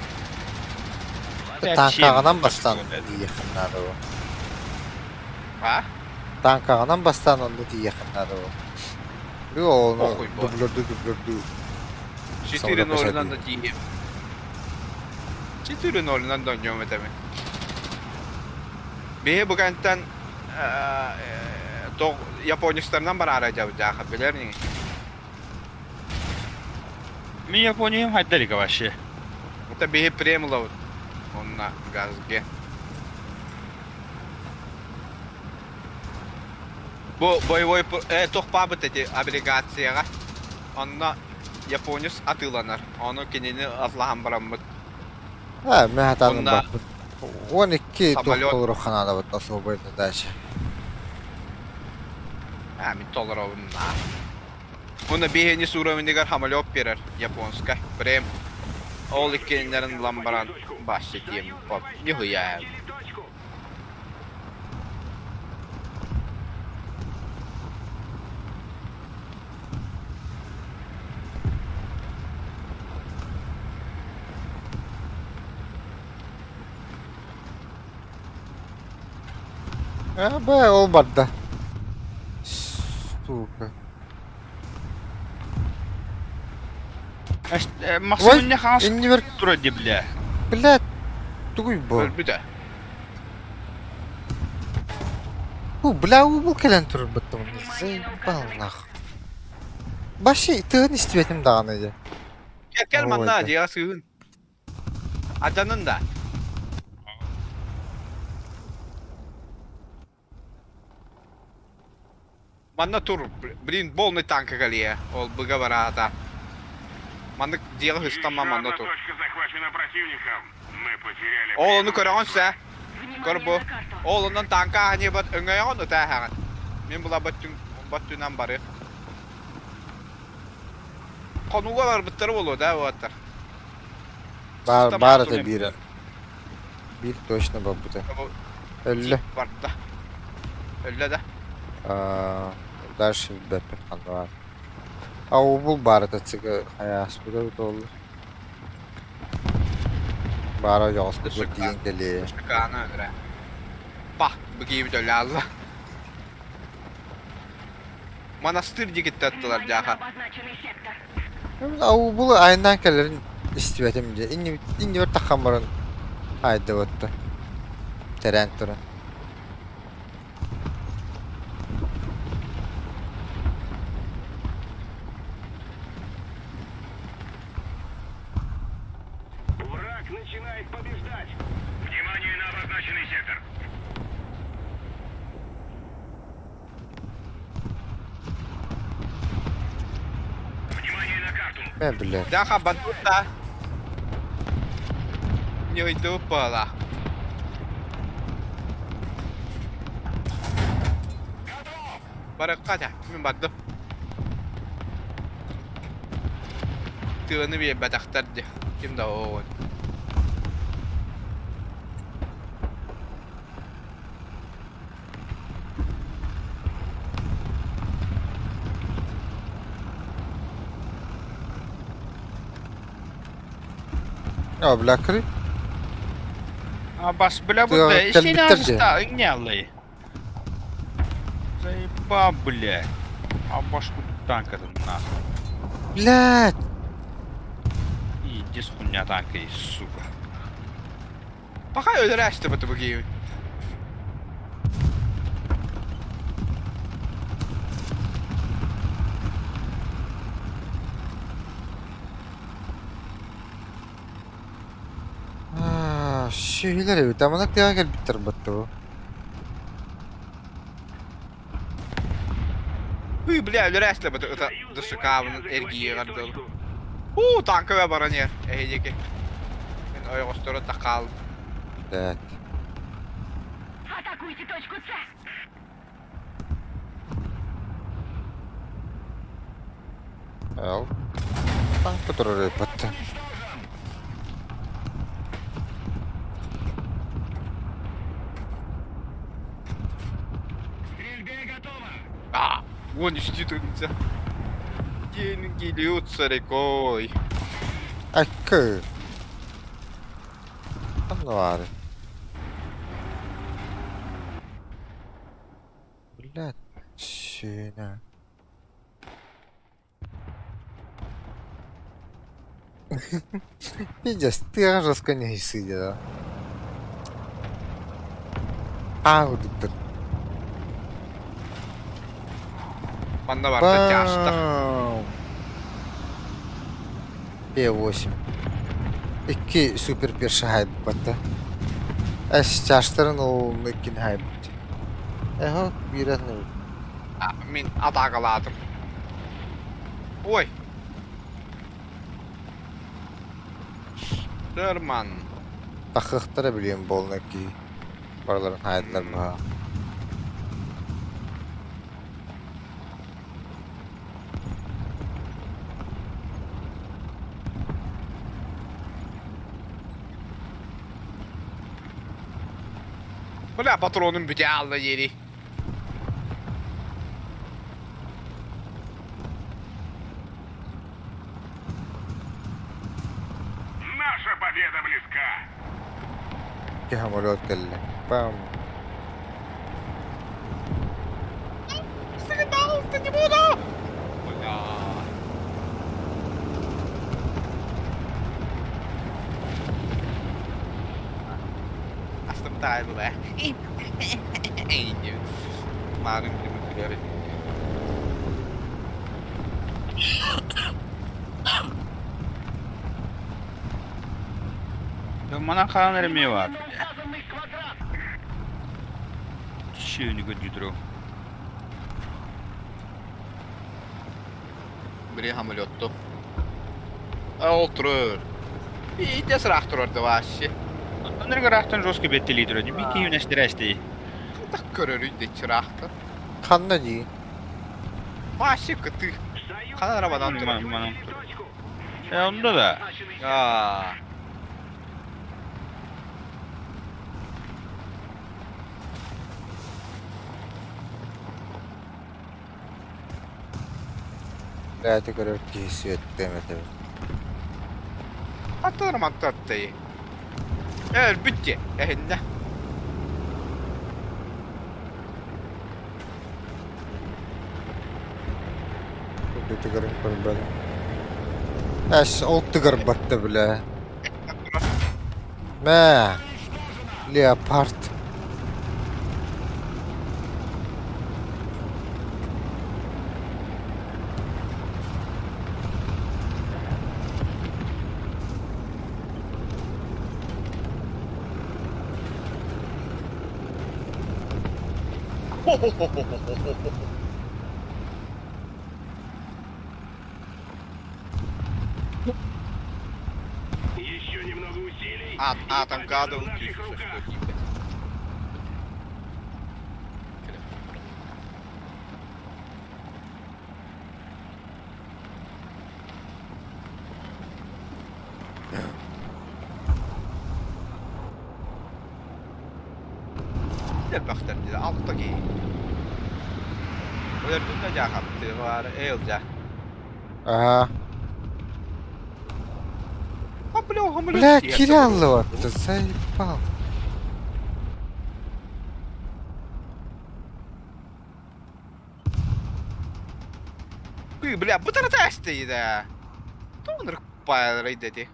Танкаҕынан бастаан тиийиэххин наада буо. А? Танкаҕынан бастаан онно тиийиэххин наада буо. Бу ону Похуй буо. дублердуу дублердуу 4-0-нан да тиийиэм. 4-0-нан да оонньуом этэ мин. Биһи букантан японецтарынан бараары дьаха билэр ини. Мин Япониям хайдалика вообще. Это биһи премловут. Онна газге. Бу боевой туох баабыт эти облигацияҕа. Онно японец атыыланар. Ону кинини атлаһан бараммыт. А, мен хатаным Онна баппыт. 12 самолет толору ханаадабыт особая задача. А, мин толоробун на. Уонна биһини уровенигар самолет берер японскай. Прем. Ол иккиэннэрин ылан баран баасчы тиэм поп. Нихуя. А, б, ол барда. Сука. Максим не хаас Иннибэр тура ди бля. Блядь, тугуй бу? Өлбүтэ. Бу бля бу кэлэн турбуттум. Заебал нах. Баши тыын истибэтим даҕаны дьэ. Кэл кэл манна дьиэҕэ сыһын. Адьанын да. Манна тур, блин, полный танка кэлиэ. Ол быга бараата. Маннык дьиэҕэ сыстамма манна тур. Точка захвачена противником. Мы потеряли. Ол ону көрөҕүн сэ. Көр бу. Ол онон танка аһаньыбат өҥөйөҕүн ытааһаҕын. Мин була баттүнэн барыах. Хонууга барбыттара буолуо да уолаттар. Баар, баар этэ биир. Биир точно барбыта. Өллө. Барда. Өллө да. Дальше билбэппин ханна баар. А убул баар этэ цыгы хайааспыта эбит буоллар. Баара ойоҕоспутугар тиийэн кэлиэ. Шикарно өлөрө. Пах, быгиибит өлө алла. Монастырь диэкиттэн аттылар дьааха. Аубулу айаннаан кэлэрин истибэтим дьэ. Иннибэр таххан баран аайдыбатта. Тэрээн туран. Враг начинает побеждать. Внимание на обозначенный сектор. Внимание на карту. Мэ бля. Даха батута. Не уйду пола. Барыкка мин бардым. Тыаны биэрбэтэхтэр дии. Ким да оҕон. А, бля, кры. А бас бля Ты, бу кэлбиттэр истине дии. аста ыҥняллай. Заеба, бля. А башку танкатын нахуй. Блядь. Иди с хуйня танкой, сука. Пока өлөрөөстө бу киһи. Сүһүлэр эбит. Амана тыаҕа кэлбиттэр батта бу. Үй, бля, өлөрөөстө бу ыта дышыкаабын эргийиэҕэр дылы. Уу, танка баран иһэр эһиги. Мин ойоҕостору такаал. Блядь. Атакуйте точку С! Ал. Танка турар батта. 13 тыһыынча. Деньги льются рекой. Аккы. Ханна баары? Блядь, сүүнэ. Пиздец, тыаҕа жестко не сидя. Аа курдуктар. Манна барда тяжто. Бам! П8. Икки супер перши хайбыппатта. Эс чаштарын ол иккини хайбыт. Эхо, биирэн Мин атаакалаатым. Ой. Шерман. Тахыахтара билиэн буолла кии. Барыларын хаайдылар быһа. Бля, патронум бүтэ аалла диэри. Наша победа близка. Икки самолет кэллэ. Бам. не буду! Бля. Астымтай была. Маарыҥ күлүмүрдүлэр Манан хаан эрэ эмиэ баар. Шүүнү көрдүү Били самолетту. Ол турur. Биирдэ сыраах турар да вообще. Оннук ыраахтан жестко беттелии турар. Би киһи үнэстэрээстэй. Так көрөрүй де чыраахтан. Ханна дии? Вообще кытыы. Ханан арабадан турар. Манан Э, онда да. Аа. Бэйэтэ көрөр киһи сүөттүөм этэ. Аттылар мантаттай. Өлбүт дии, эһиннэ. Тыгырын көрбөт. Эс, ол тыгырбатта бля. Мэ. Леопард. Еще немного усилий. А, и атом победа в гадов наших руках. Элбэхтэр дии, алта киһи. Өлөрдүм да дьаахаттыы баар, ээлдьэ. Ага. А, бля, самолет Бля, тиийэр кире да аллыбатты, заебал. Ый, бля, бытарата эстейдэ. Тоҕо баайарай дэти.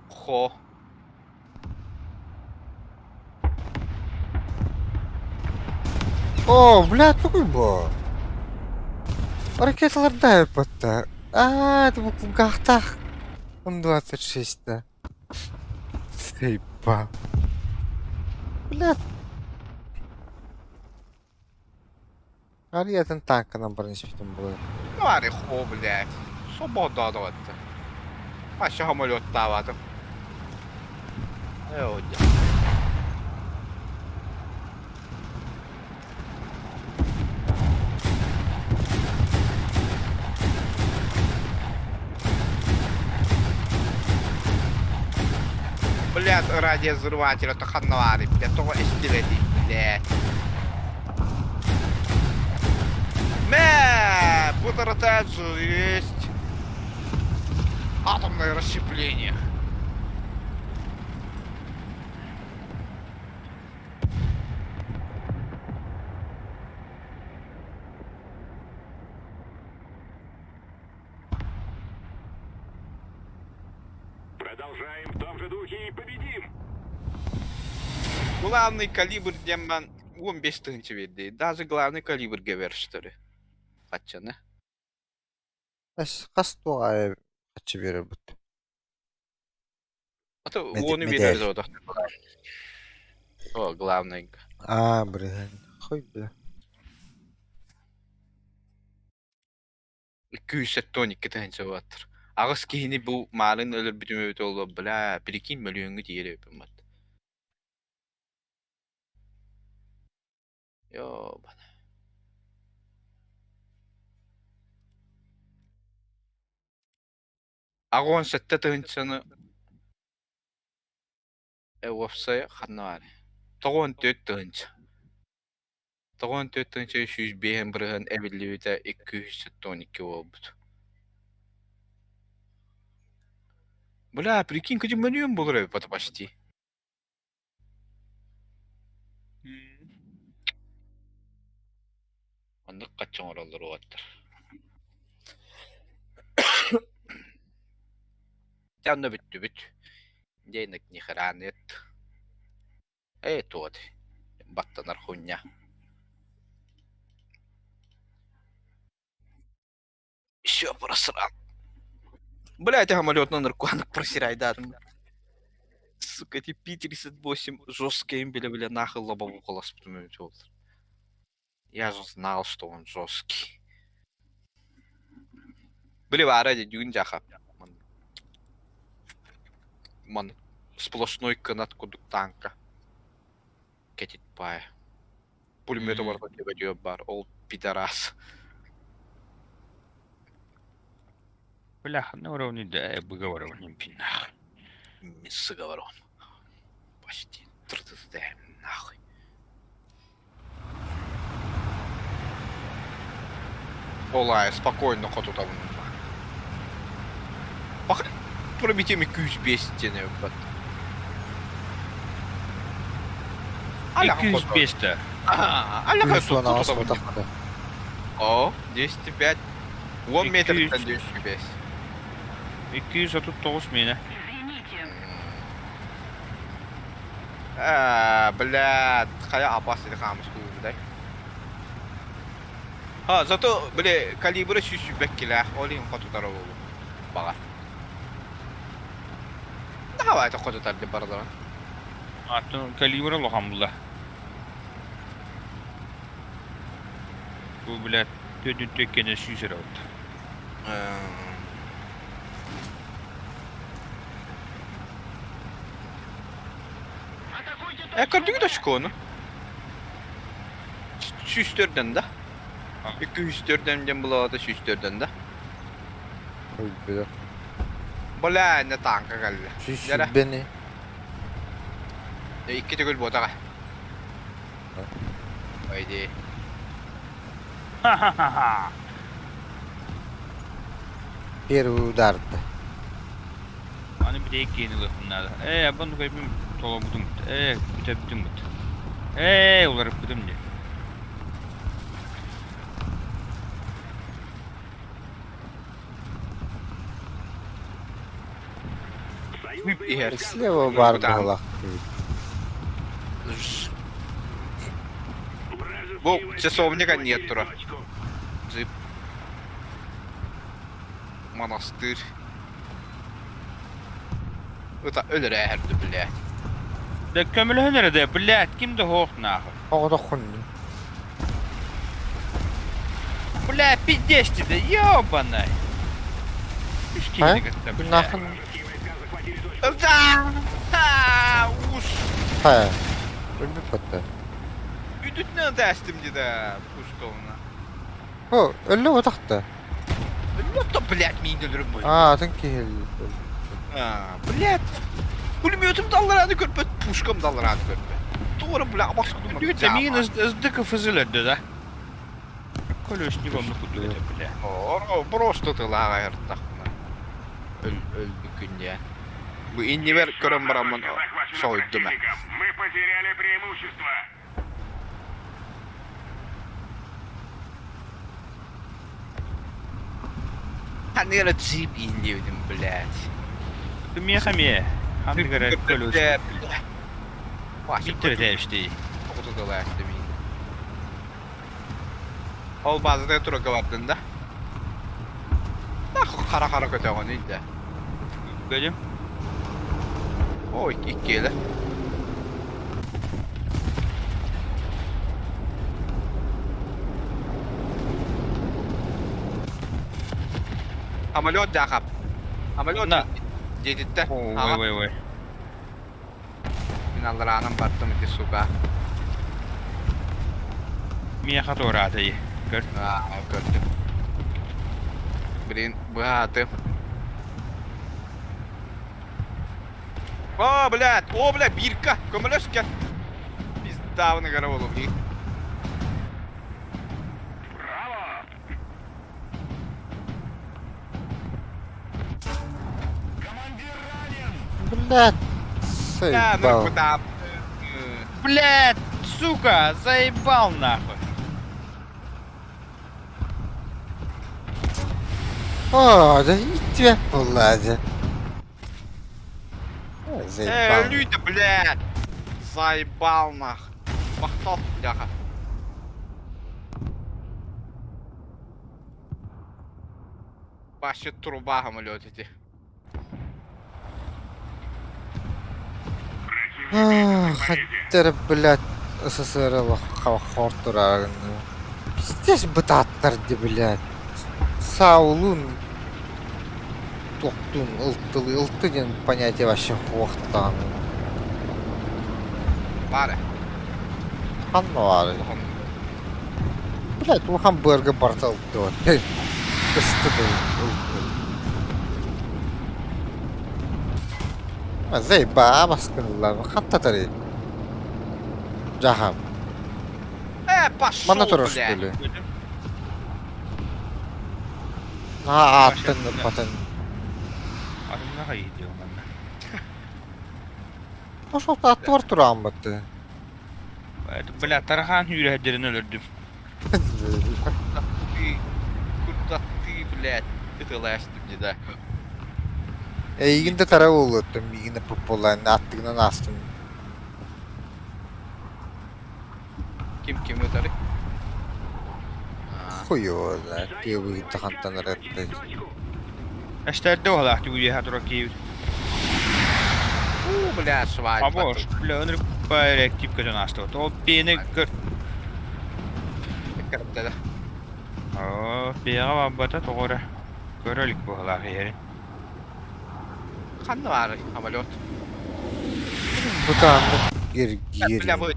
Хо. О, бля, тугуй бу? Ракеталар да Аа, это бу кулгаахтаах. М26 да. Заебал. Бля. Арыйатын танканан баран испитим буолар. Бары хо, блядь. Свобода адаватта. Паша самолеттаабатым. Э, Блядь, радиовзрыватель, это ханнавары, блядь, того эстилети, блядь. это жесть! Атомное расщепление. Продолжаем в том же духе и победим! Главный калибр диэн 15 тыһыынча биэрдэ. Даже главный калибр гэбэр что ли? Хаччаны. Хас хас туох аайы хаччы биэрэр бут. А то Мед- уону медаль. биэрэр золото. О, главный. Аа, блин. Хуй бля. 272 тыһыынча буолаттар. Аҕыс киһини бу маарын өлөрбүтүм эбитэ буоллар, бля, прикинь, мөлүйүөҥҥэ тиийэр эбиппин бат. Ёбана. Аҕыс уон сэттэ тыһыынчаны уопсайа ханна баарый? 94 тыһыынча. 94 тыһыынча 305 бырыһыан эбиллибитэ 272 буолбут. Бля, прикинь, кыдьым мөлүйүөн буолар эбит почти. Оннук хаччы оҥороллор уолаттар. Дьэ онно бүттүбүт. Денег не хранит. Ээ туот баттанар хуйня. Все просрал. Блядь, я самолетно наркоанок просирай, да. Сука, эти Пи-38 жесткие имбеля, бля, нахуй лобовуху Я же знал, что он жесткий. Били баара дии дьүгүн дьаха. Ман сплошной кынат курдук танка. Кэтит баайа. Пулемета барыта төбөтүгэр баар, ол пидорас. Бля, на уровне да, выговаривал нахуй. С говором. Почти трдд нахуй. Олай, спокойно хотутабын. Пах, пробитие күүс биэс диэн эбит. 205 Плюс О, 205. 10 метртэн 205. 239 миэнэ. Извините. Аа, блядь, хайа абас или хаамыс куулудай. А, зато, бля, калибры сүүс сүүрбэккилээх, ол иһин хотутар буолуо. Баҕар. Давай, хотутар деп баралара. Атын калибра улахан була. Бу, блядь, төрдүн төккене сүүс эрэ вот. Э, көрдүгүт очкону? Сүүстөрдөн да. 204 диэн булаата 104 да. Ой, бля. Бля, не танка кэллэ. Сүүс Дьэрэ. сүүрбэни. Икки төгүл буотаҕа. Ой дии. Ха-ха-ха-ха. Первый удар да. Аны bir киһини ылыахпын наада. Ээ, абан көрбүм толорбутум. Ээ, бүтэрбитим бут. Ээ, уларыппытым дии. Иһэр. Слева бар Куда? быһылах. Бу часовника нет тура. Джип. Монастырь. Это өлөрө блядь. Да көмөлөһөн эрэ да, блядь, ким да суох нахуй. Оҕото хуйня. Бля, пиздец тебе, ёбаный. Үс А? киһини кытта, блядь. Нахуй. Да! Ха! Уж! Хайа. Өлбүт батта. Үдүтүнэн тэстим дида пушковна. О, өллө утахта. Ну то, блядь, мин өлөрүм бу. Аа, атын киһи. А, блядь. Пулеметым даллараны көрбөт, пушкам даллараны көрбөт. Туора, бля, абас кудум. Миигин ыздык фызыл өрдө да. Колесник оннук курдук этэ бля. Просто тылаах айыртахпына өлбүккүн диэн. Бу иннибэр көрөн бараммын соһуйдум ээ. Мы потеряли преимущество. Ханныгара джип иин диэбитим, блядь. Миэхэ эмиэ. Ханныгара колесник. Биттер этээбишти. Ол базата турга бардын да. Хара-хара көтөҕүнүй да. Көрүм. Ой, иккиэлэр. Самолет дьаахап. Самолет На. диэтиттэ. Ой, ой, ой. Мин аллараанан бардым ити сука. Миэхэ туораатый. Көр. Аа, көрдүм. Блин, быһааты. О, блядь, о, блядь, бирка, көмөлөс кел. Пиздавны гара болу, блин. Браво! Командир ранен! Блядь, Да, ну заебал. куда? Блядь, сука, заебал нахуй. О, да и тебя буолла Э, Заебал. Люда, блядь! Заебал нах. Махтал, бляха. Вообще труба самолет эти. Хаттер, блядь, СССР хор турар. Пиздец бытааттар ди, блядь. Саулун тохтун ылтылы ылты диэн понятие вообще хуохтаан. Бары. Ханна баар. Блядь, улахан быарга барта ылты вот. Кысты ылты. Заебаа баскынылар. Хаттатары. Жахам. Э, пошел, Манна турар блядь. что ли? Аа, аттын патын. Атымнаға иди манна. Ошол аттыбар тураан батты. Бля, тарахан үүрәһдерин өлөрдүм. Ты, куда ты, блядь? Это ластым не да. Эйигин да тара болуттум, миигин да пуппулан аттыгынан астым. Ким ким ытары? Хуё, да, тыабы тахантан ырытты. Эстэрдэ оһалаах түгүйэ тура киибит. У, бля, свадьба. Абош, бля, өнүрүк реактив көтөн асты. Ол пени көр. Кыртты. Оо, пиэҕэ барбата тоҕо эрэ. Көрө илик быһыылаах иһэрин. Ханна баар самолет. Бытааннык эргиир. Бля, бу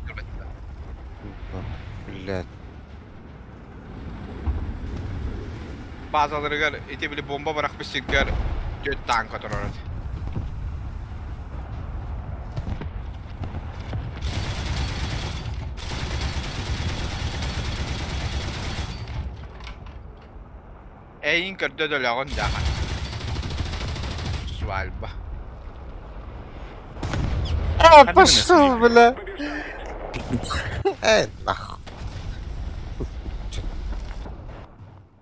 Блядь. Базаларыгар ити били бомба бырахпыт сиргэр түөрт танка турар. Эйин көрдө өлөҕүн даҕан. Свадьба. А, пошел, бля. Эй, нахуй.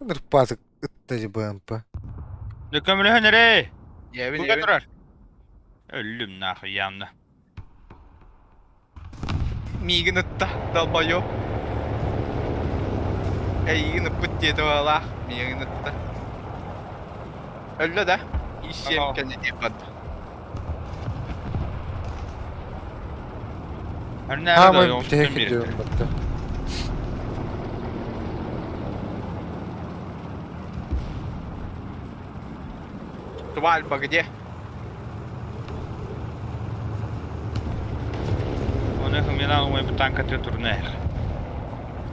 Нырпатык ытта БМП. Дө көмөлөһөн эрэ. Евин, Буга евин. турар. Өллүм нахуй ямна. Миигин ытта, долбоёб. Эйигин ыппыт диэтэ баҕалаах, миигин ытта. Өллө да? Исиэм Ага. кэннэ диэт барда. Хаамай бүтэһик диэн батта. Свадьба где? Оны хымынан умай танка турнех.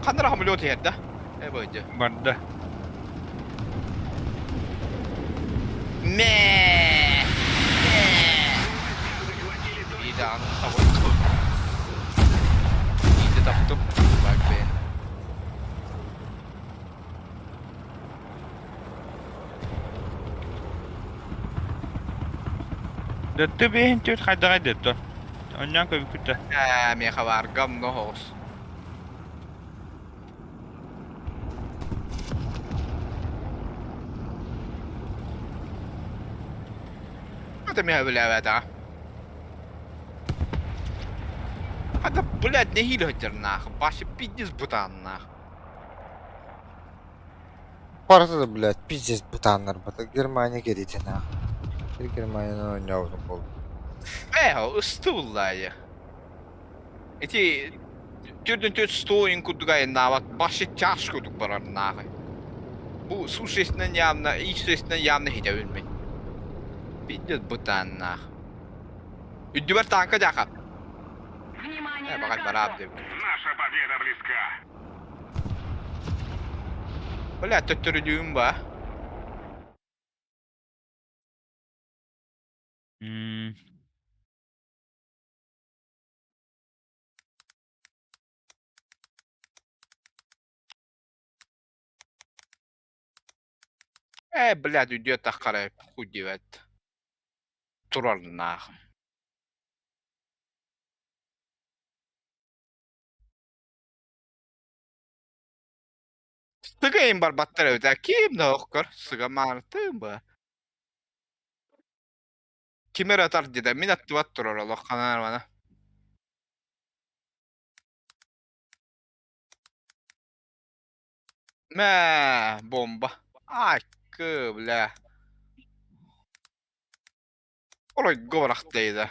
Ханна самолет иһэр да? Э, бойдю. Барда. Мэ! Мэ! Ида, табы. Иди таптым. Bak be. Дөттө бэйин түөрт хайдаҕай дөттө. Онньоон көбүкүттэ. Ээ, миэхэ баар гамно оҕус. Это миэхэ билээбэтэҕэ. Это, блядь, нэһиилэ сылдьар нахуй. Башы пиздец бытааннаах. Барыта да, блядь, пиздец бытааннарбата. Германия кэритэ нахуй. Bir Германияны оонньообутум буолла. Ээ, ыстыбыллаайы. Ити төрдөн төрт стоин курдук айаннаабат, башы чаш курдук барар нааҕы. Бу существеннан явно, ичсестинэн явно хитэбин мин. Пиздец бытааннаах. Үрдүбэр таанка дьаха. Внимание Э, на баҕар бараап карту! деп. Наша победа близка. Бля, төттөрүлүүм ба. М, Э, блядь, үйдүө таххара хуй диэбэт. Турарнаах. Сыгайын барбаттар эбит, а ким да охкор сыга маанытым ба. Ким эрэ атар дида, мин аттыбат турар олох ханаар мана. Мэ, бомба. Айкы, бля. Оройго барахтайда.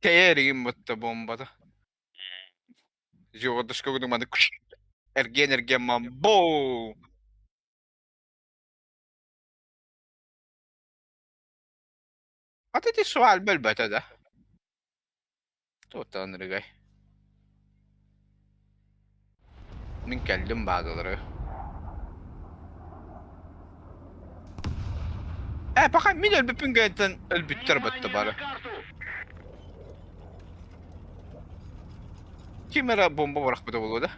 Тэйэригин бытта бомбата. Жуодушка кудуманы эрген эрген мам боу. Ата ти суал бөлбөтө да. Туоттан ырыгай. Мин кэллим баазалары. Э, пока мин өлбүппүн кэнниттэн өлбүттэр бытта Внимание бары. на карту! Ким эрэ бомба бырахпыта буолуо да?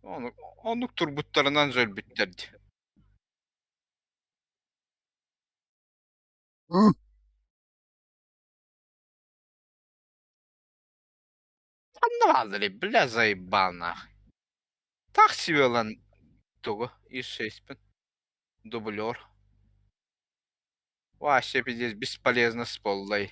Оннук, оннук турбуттарынан же өлбүттэр дии. Ханна баалларый, бля, заебал нахуй. Так себе ылан тугу, ИС-6-пин. Дублер. Вообще пиздец, бесполезно с поллой.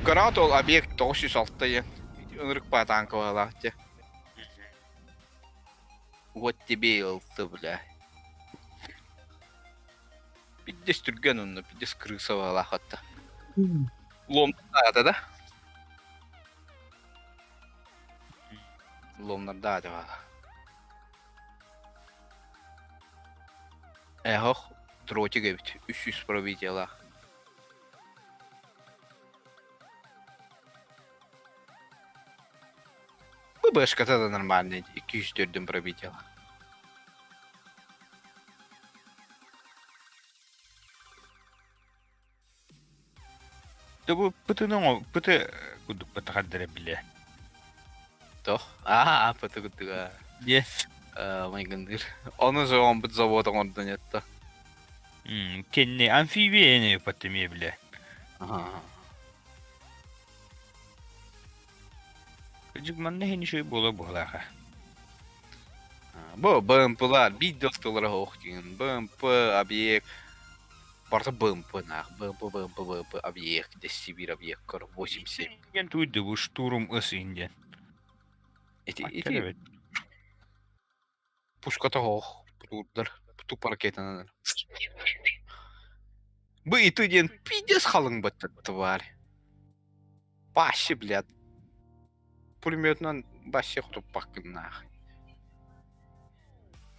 Кыраат ол объект 906 диэн ынырык баатаан кыбалаах дьэ. Вот тебе и ылты, бля. Пиздец түргэн онно, пиздец крыса баалаах атта. Ломнаата да? Ломнардаата баала. Эхох, дротик эбит, 300 пробитиялаах. ББшката да нормальный, 204 пробитиялаах. Да бу пытыны пыты кудук пытахардара биле. Тох? Аа, пыты кудуга. Дьэ. Майгындыр. Оны же он бит завод оҥордон этта. Кенни амфибия эне паттемие биле. Кыдьык манна хини шөй буола буолааха. Бу БМПлар биир да ортолоро суох диэн. БМП объект барыта БМП наах. БМП, БМП, БМП объект, Сибирь объект кор 8-7. Ген туйды бу штурм ыс инден. Ити ити пушката суох тутуурдар тупа ракетанан. Бу ити диэн пиздец халыҥ баттат тварь. Вообще, блядь. Пулеметынан вообще хотуппаккын наах.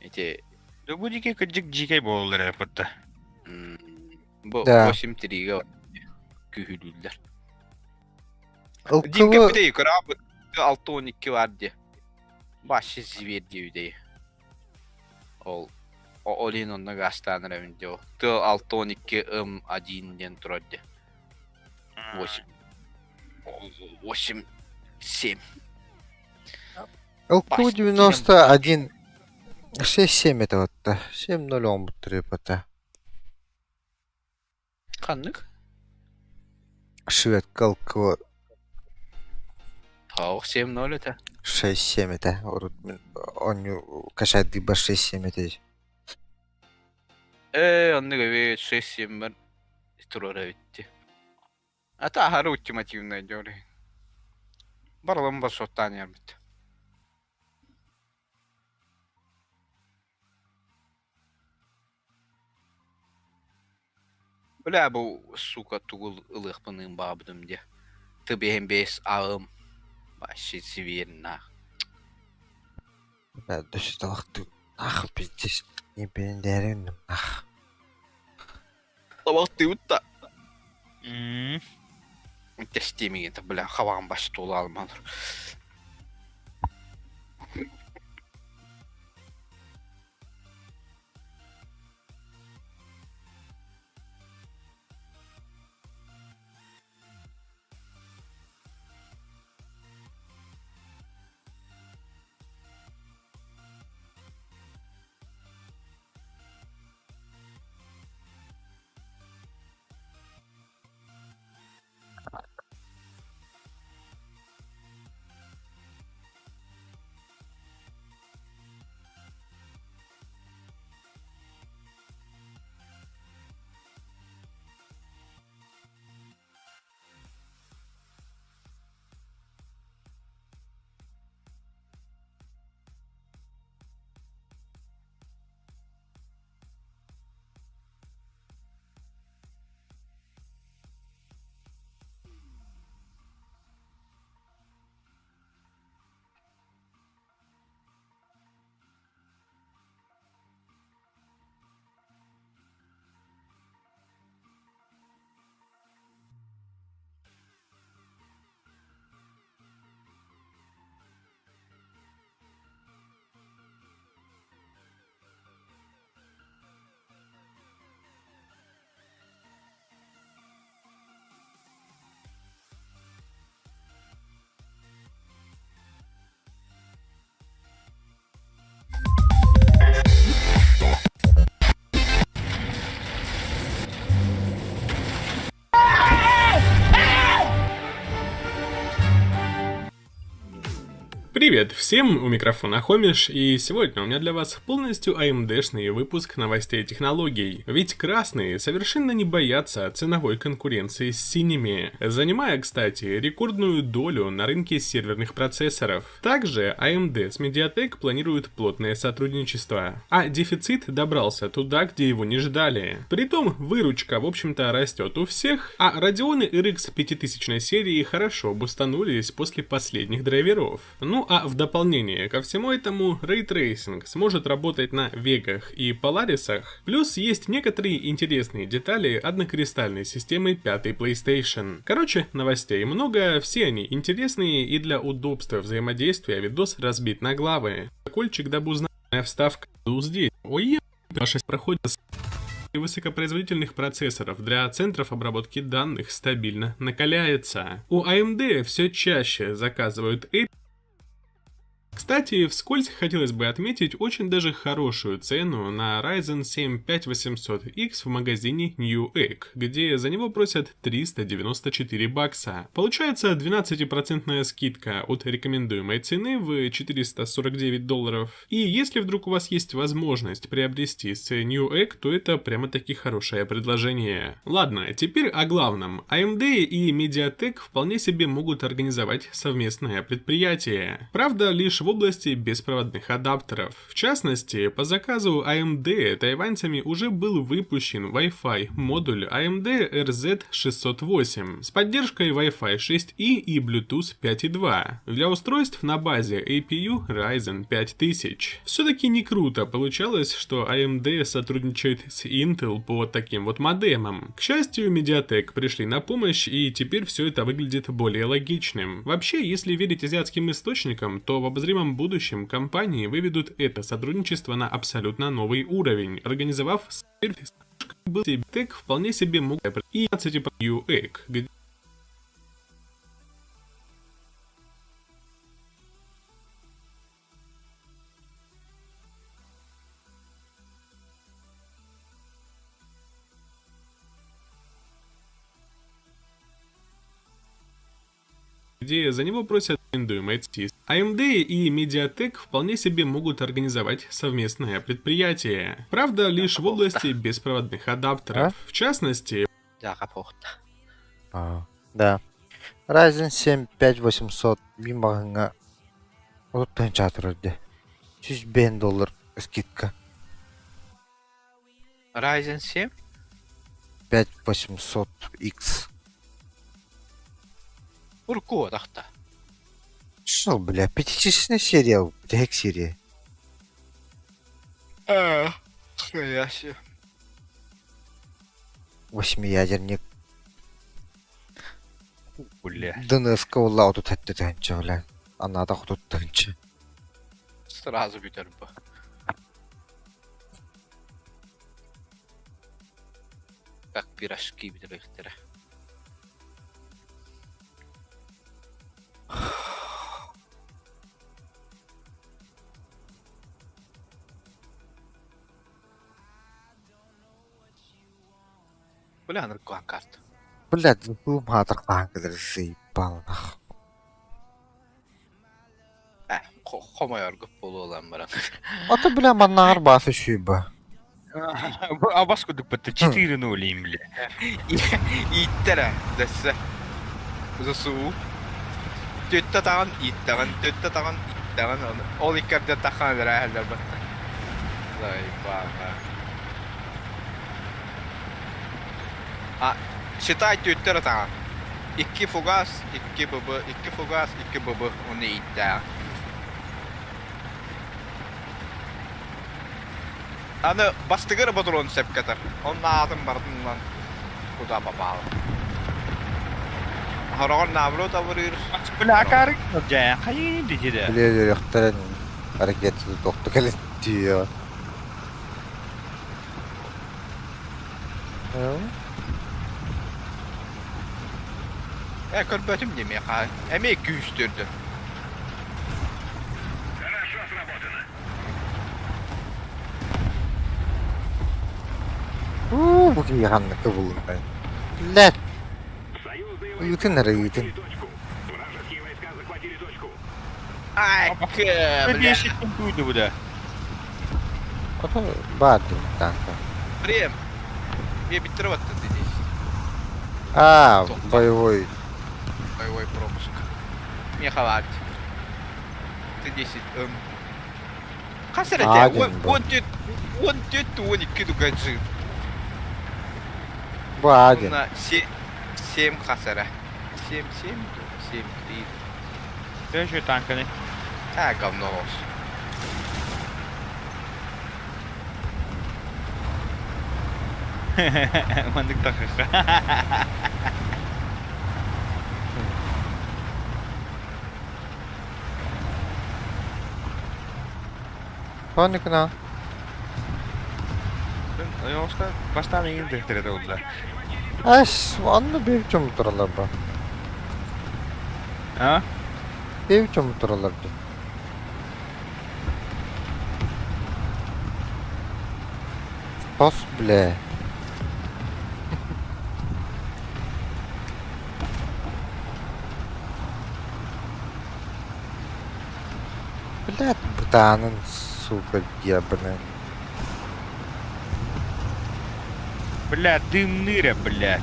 Эти Да бу дикий кыдьык дьиикэй буолаллар эппитта. Бу Да. 8-3-гэ күһүлүүллэр. ЛКВ Динке бүтей кыраабыт 6-12 бар дии. Вообще зверь диэбитэй. Ол ол иһин онно гаастаан эрэбин дии. Т612 М1 диэн турар дии. 8 8 7 ЛК-91 6-7 это вот 7-0 оҥорбуттар эпата. Ханнык? Шведка ЛК Тоох 7-0 этэ. 6-7 этэ. Урут мин оонньуу кашайдыыбар 6-7 этэ. Ээ, оннук эбит 6-7 турар эбит дии. А то аһары ультимативнай дьоруй. Барылым бассоттаан иһэрбит. Бля, бу сука тугу ылыахпыныын баҕабытым диэ. Ты бэс аҕым вообще сибиэрнаах. Бля, дөссө нах пиздец не бэндэрин нах. Табахтыыбыт да. М. Тэстиэмигин бля хабаҕым бас туола алмаан. Привет всем, у микрофона Хомиш, и сегодня у меня для вас полностью AMD-шный выпуск новостей технологий. Ведь красные совершенно не боятся ценовой конкуренции с синими, занимая, кстати, рекордную долю на рынке серверных процессоров. Также AMD с MediaTek планируют плотное сотрудничество, а дефицит добрался туда, где его не ждали. Притом, выручка, в общем-то, растет у всех, а Radeon RX 5000 серии хорошо бустанулись после последних драйверов. Ну а в дополнение ко всему этому, ray tracing сможет работать на Вегах и Поларисах, плюс есть некоторые интересные детали однокристальной системы пятой PlayStation. Короче, новостей много, все они интересные, и для удобства взаимодействия видос разбит на главы. Кольчик, дабы узнать, вставка здесь. Ой, ваша проходит с высокопроизводительных процессоров для центров обработки данных стабильно накаляется. У AMD все чаще заказывают Apple. Кстати, вскользь хотелось бы отметить очень даже хорошую цену на Ryzen 7 5800X в магазине Newegg, где за него просят 394 бакса. Получается 12% скидка от рекомендуемой цены в 449 долларов. И если вдруг у вас есть возможность приобрести с Newegg, то это прямо-таки хорошее предложение. Ладно, теперь о главном. AMD и MediaTek вполне себе могут организовать совместное предприятие. Правда, лишь в области беспроводных адаптеров. В частности, по заказу AMD тайваньцами уже был выпущен Wi-Fi модуль AMD RZ608 с поддержкой Wi-Fi 6E и Bluetooth 5.2 для устройств на базе APU Ryzen 5000. Все-таки не круто получалось, что AMD сотрудничает с Intel по таким вот модемам. К счастью, MediaTek пришли на помощь, и теперь все это выглядит более логичным. Вообще, если верить азиатским источникам, то в обозримом обозримом будущем компании выведут это сотрудничество на абсолютно новый уровень, организовав сервис вполне себе мог и где где за него просят арендуемый AMD и Mediatek вполне себе могут организовать совместное предприятие. Правда, лишь в области беспроводных адаптеров. А? В частности... А, да. Ryzen 7 5800 мин маҕаһыыҥҥа 30 тыһыынча турар дии. 105 доллар скидка. Ryzen 7? 5800X. Урку тахта. Что, бля, пятичасовая серия, бүтэһик серия. Хуя себе. Восьмиядерник. Бля. ДНС-ка буолла 37 тыһыынча, бля. Анаата 30 тыһыынча. Сразу бүтэр бу. Как пирожки бүтэр Бля, наркоан карта. Блядь, бу маатар хаһан кэлэр заебал нах. Э, хомойорго буолуолан баран. Ото, бля, маннааҕар баасы сүүбэ. Абас кудук бытты 4-0 им, бля. Ииттэрэ, дэссе. ЗСУ. Төттө таҕан ииттэҕин, төттө таҕан ииттэҕин, ол иккэрдэ таххан эрээһэллэр батта. Заебала. А, считай төттөрө таҕан. Икки фугас, икки ББ, икки фугас, икки ББ, оны ииттэҕин. Аны бастыгыр ботурун сөпкөтөр. Онно аатын бардын ылан куда попало. Хороҕор наоборот абырыыр. Бля, акары дьэ, хайыы дитиде. Бile үөрөхтөрөн ракета тохту кэлиттиэ. Э, көрбөтүм диэми хаа. Эмиэ күүстүрдү. Хорошо сработано. Уу, бу киһи ханныка булуннай. Блядь, Союзные ыытын войска эрэ ыытын. захватили точку. Вражеские войска захватили точку. Ай, бля. Бешеттен туйду бля. Ото баар дии танка. Прем. Мне биттер вот ты здесь. А, боевой. Боевой пропуск. Мне хватит. Ты 10. Хас эрэ А, те? диэн бу. Он төт он төт он икки дугаджи. Бу А диэн. На 7 хас эрэ. 7 7 7 3. Төшө танканы. А, говно ос. Мандык тахыха. Паникна. Йоста бастан иин дехтере oldu. Эс, онно биир чомтуралар ба. А? Биир чомтуралар дии. Тос, бля. Блядь, бытаанын, сука, ебаная. Бля, дымныря, бля.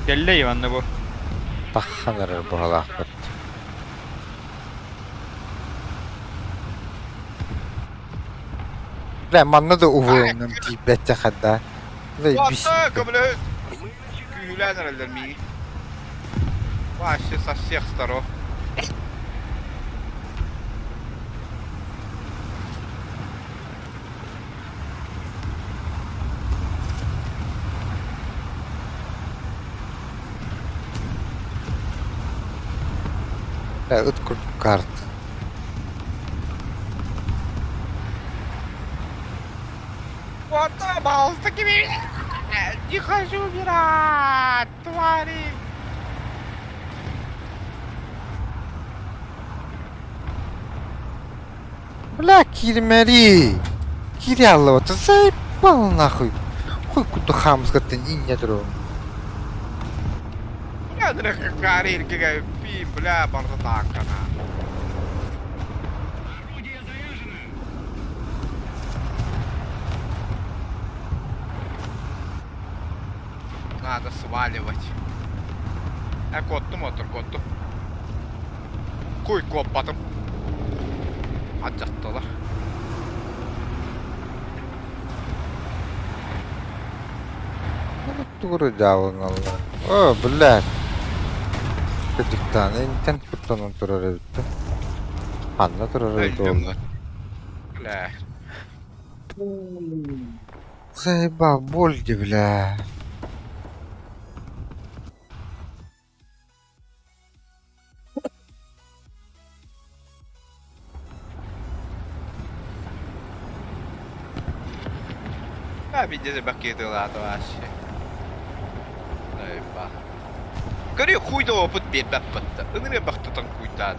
Кэллэ Иванна бу. Таххан эрэр баҕалаахпыт. Бля, манна да уһуйуннам тиийбэт хадда. Бля, бис. Уотта, көмөлөһүн. Күүһүлээн эрэллэр миигин. Вообще со всех сторон. Бля, ыт курдук карта. Вот пожалуйста, тебе. Не хочу умирать, твари. Бля, киирмэри. Киири аллыбата заебал нахуй. Хуй курдук хаамыскаттан инньэ турабын. Бля, драхкари, пи, бля, бардатакана. Орудие заряжено. Надо сваливать. А котту мотор котту. Куй коппатым. Адьаттылар. Тугу дьаалыналлар. О, блядь. Кырдьыктаан интэн куттанан турар эбит да. Ханна турар эбит ол? Бля. Заебал, боль де, бля. А видите, бакетылаата вообще. Заебал. Көрү хуйда опыт биэрбэппит. Ыныры бахтатан куйдаат.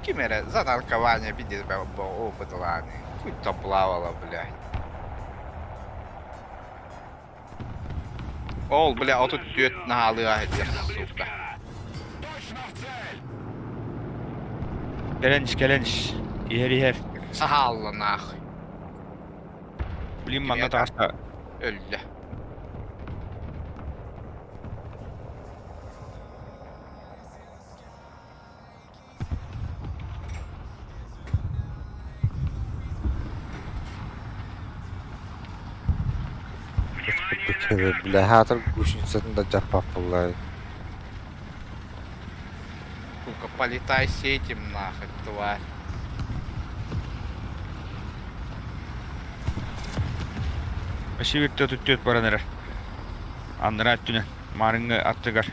Ким эрэ затанкование видит опыт ланы. Хуй там плавала, блядь. Ол, бля, 34 наалыа этер, сука. Точно в цель. Кэлэн ис, кэлэн ис. Иһэр, иһэр. Сахалла нахуй. Блин, манна таҕыста. Өллө. Бля, хаатар гусеницатын да дьаппаппыллар. Сука, полетай с этим нахуй, тварь. Өссө биирдэ 34 баран эрэр. Анараа өттүнэн маарыҥҥы аттыгар.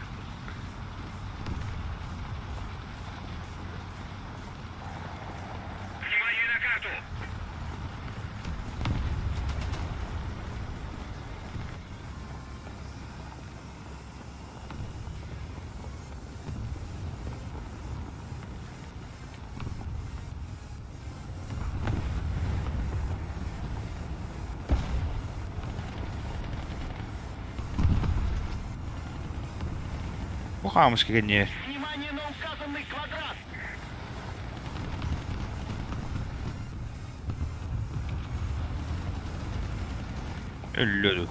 Внимание на карту. Бу хаамыска кэнниэр. Внимание на указанный квадрат. Өллө дуу.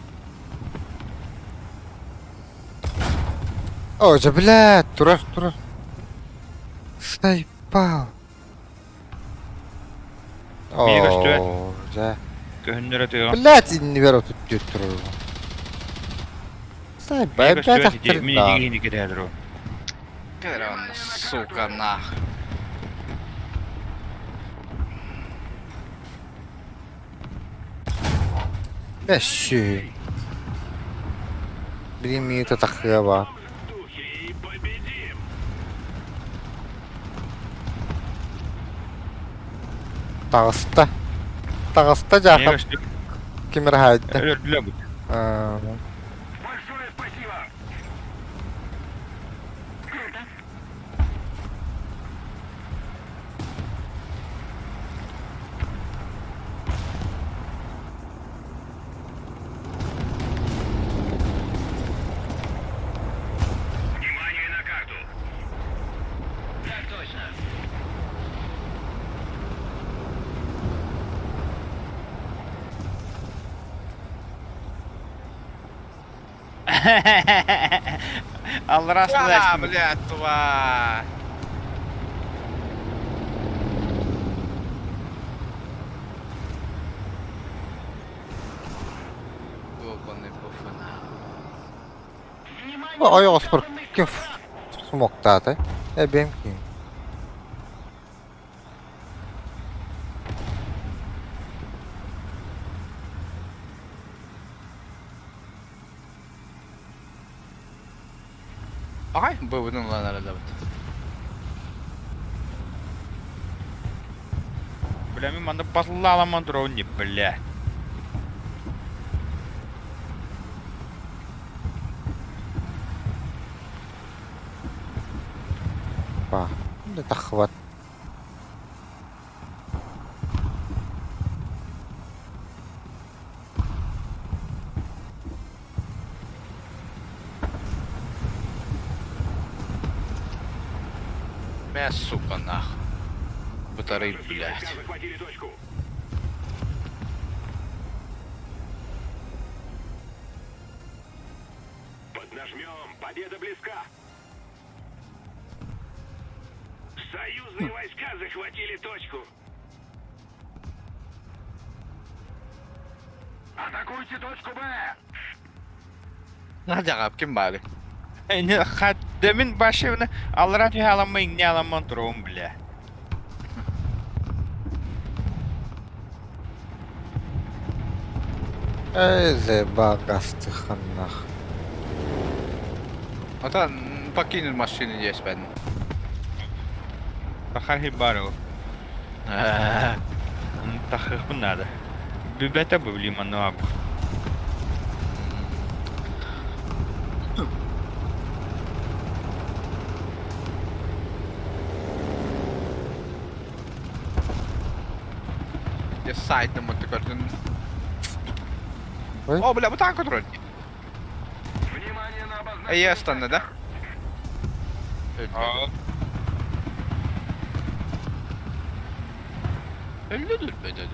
О, дьэ, блядь, турар, турар. Заебал. Миигин көстүбэт. О, дьэ. Көһүннэрэ тыаҕа. Блядь, иннибэр 34 турар. Заебал, Миигин көстүбэт опять ити мин ахтырда. итигиһини кэтэһэ турабын. Кэлэр сука, нахуй. Бэшши. Билин миигин татахыа баар. В духе и победим. Таҕыста. Таҕыста Миигин дьаахап көстүбэт. ким эрэ хаайда. Өлөрдүлэр бу. Аа, Большое спасибо. Круто. Внимание на карту. Так точно. Аллара А, астына блядь, тварь. Ёбаный буфана. Внимание Бу на ойоҕоспор указанный ким квадрат. смоктаата? Эбэм ким? Ай, бывын ланара дават. Бля, мин манна батыллааламман турабын дии, бля. Па, да таххыбат. Мя, сука, нах. Батарей, блядь. Захватили точку. Поднажмем, победа близка. Союзные войска захватили точку. Атакуйте точку Б! Надяҕа ким баары? Хаддамин башевна аллара түһэ аламма иҥнэ аламман туруом бля. Эй, заебагастыханнах. Ата покинул машину здесь бен. Тахахи бару. Тахыхпын надо. Бүбэтэ бу блин манна бу. Дьэ сайтым көрдүн. Ой. О, бля, бу танк контроль. Внимание на обозначенный Эйе ыстанна да? Өллө өлбөтө.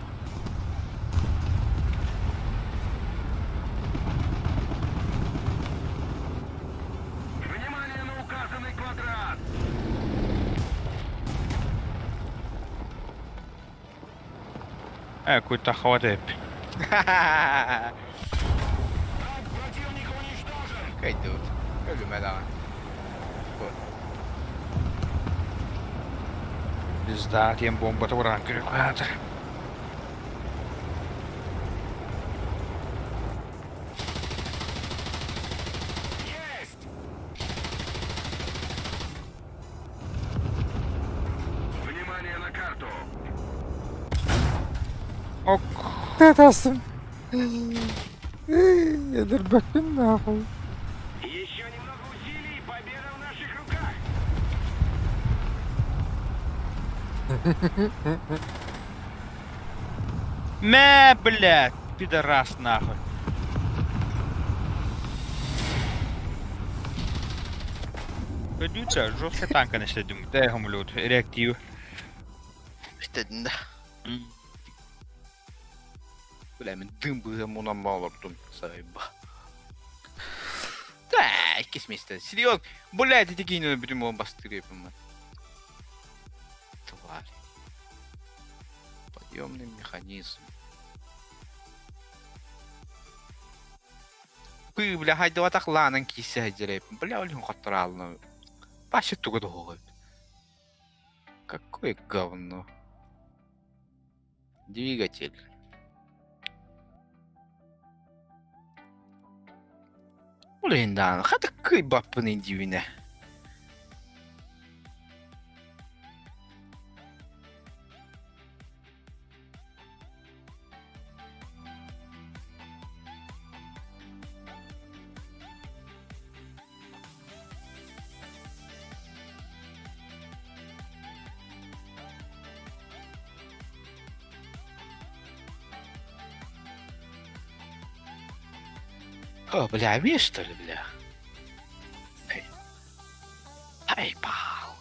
Внимание на указанный квадрат! Э, какой-то хватает. Танк противника уничтожен! Кайдут. Өлүмэ даҕаны. Пизда, тем бомба туран крюкатор. Есть! Внимание на карту! Ок. Тасым. Өлөрбөккүн нахуй. Еще немного усилий, и победа в наших руках! Мэ, блядь, пидорас нахуй. Көдүүтэ, жестко танка нэшлэдим. Дай хамлют, реактив. Истедин да. Бля, мин дым быһа мунан олордум. Сайба. Да, иккис место. Серьезно? Блядь, эти кинули бүтүн буолан бастырыппын. Тварь. Подъемный механизм. Күй, бля, хайдыбатах лаанан киисэ хайдьэрэйпин. Бля, олин хоттораална. Паша туга доҕоҕой. Какое говно. Двигатель. Блин, да, хата кыйбаппын индивине. О, бля, видишь, что ли, бля? Эй. Ай, пау.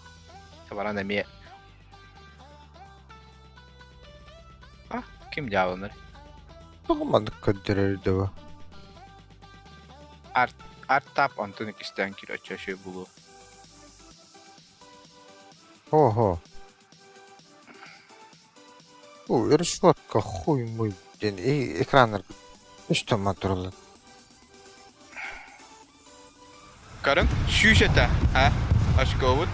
Баран эмиэ. А, ким дьаабанар? Тоҕо маннык көрдөрөр дуу? Арт-тап онтон иккистээн киир оччо үчүгэй буолуо. Ого. Бу решетка хуй мой диэн экраннар үстэн тураллар. Көрүҥ, сүүс этэ, а? Очкобут.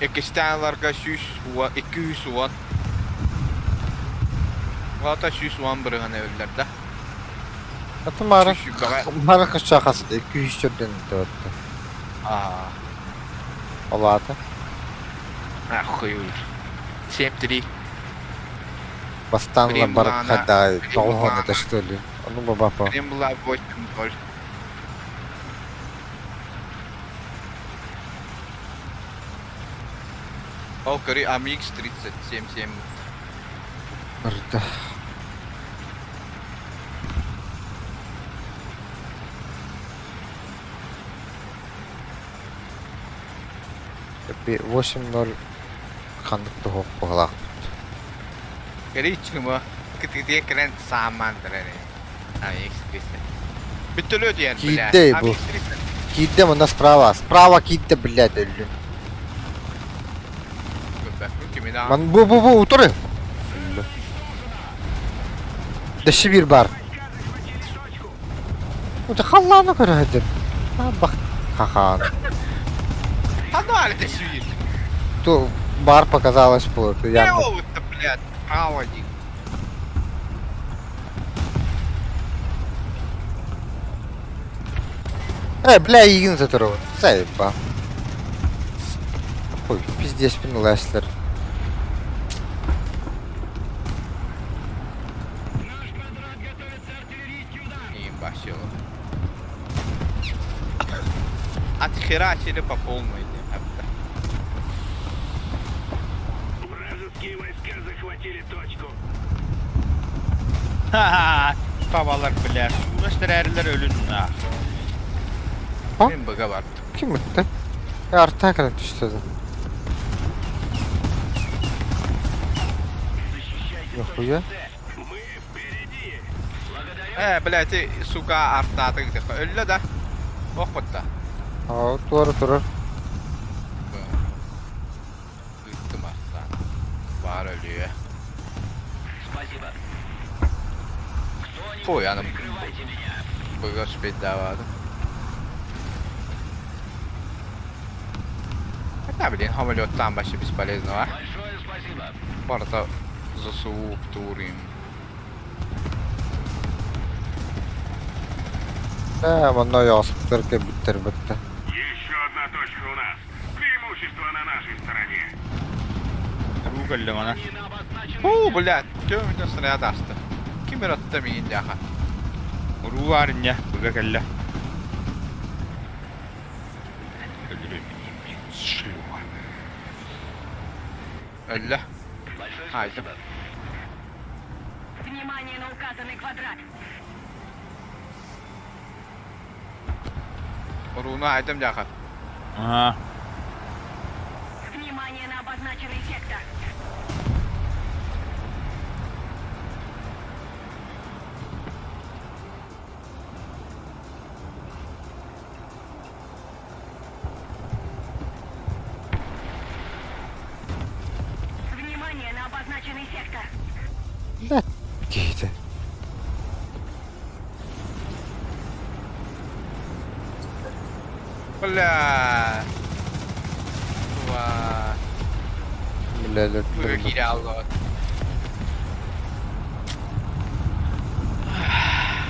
Иккистээн ыларга сүүс уон, 210. Уота 110 бырыһан эбиллэр да. Аты маара Сүүс сүүрбэҕэ. маара кыччаахас 200 төрдөн туотта. Аа, Ол аата охуй. 7-3. Бастаан бар Кремлана, хайдаҕай тоҕуһуон Кремлана, этэ что ли? Ону бабапа. Кремла 8-0. Ол көрүй AMX 37 7. Барда. 8-0 ханнык туһуох быһалаахпыт. Көрүй чума. Кытытыа кэлэн саамаан турар AMX 30. Бүттөлөө диэн, бля. Киирдэ бу. AMX 30. Киирдэ мында справа. Справа киирдэ, блядь, өллүм. Ман бу бу бу утары. Дэши бир бар. Ути халлааны көрөһөдүм. Бах хахаан. Ханна дэши Ту бар показалось было. Я блядь, право Э, бля, игин затырып. Заеба. Ой, пиздец, Леслер. Ебасило. Отхерачили по полной. Вражеские войска захватили точку. Ха-ха! Табалар, бля, суулаштыр өлүн на. А? Мен быга бар. Ким өттө? Арта кэлэн түстэ да. Нихуя. Мы впереди. Э, блядь, ты, сука, артаты где Өллө да. Ох, вот да. Аа, туора турар. Ыттым артан. Бар өлүө. Спасибо. Ой, аны Прикрывайте меня. быга спидавады. Хотя, блин, самолеттан вообще бесполезно, а? Большое спасибо. Барда ЗСУ турим. Ээ, манна ойоҕоспутар кэлбиттэр бытта. Еще одна точка у нас. Преимущество на нашей стороне. Ругаллы мана. О, блядь, төмүнө снаряд аста. Ким ыратта миин дяха? Уруу баар инньэ, быга кэллэ. Шлюха. Өллө. Айдым. Внимание на указанный квадрат. Урууну айдым дяха. Аа. Внимание на обозначенный сектор. Внимание на обозначенный сектор. Бля, киһитэ. Бля. Ва. Бля, Быга өлөрдүлэр. киирэ алло.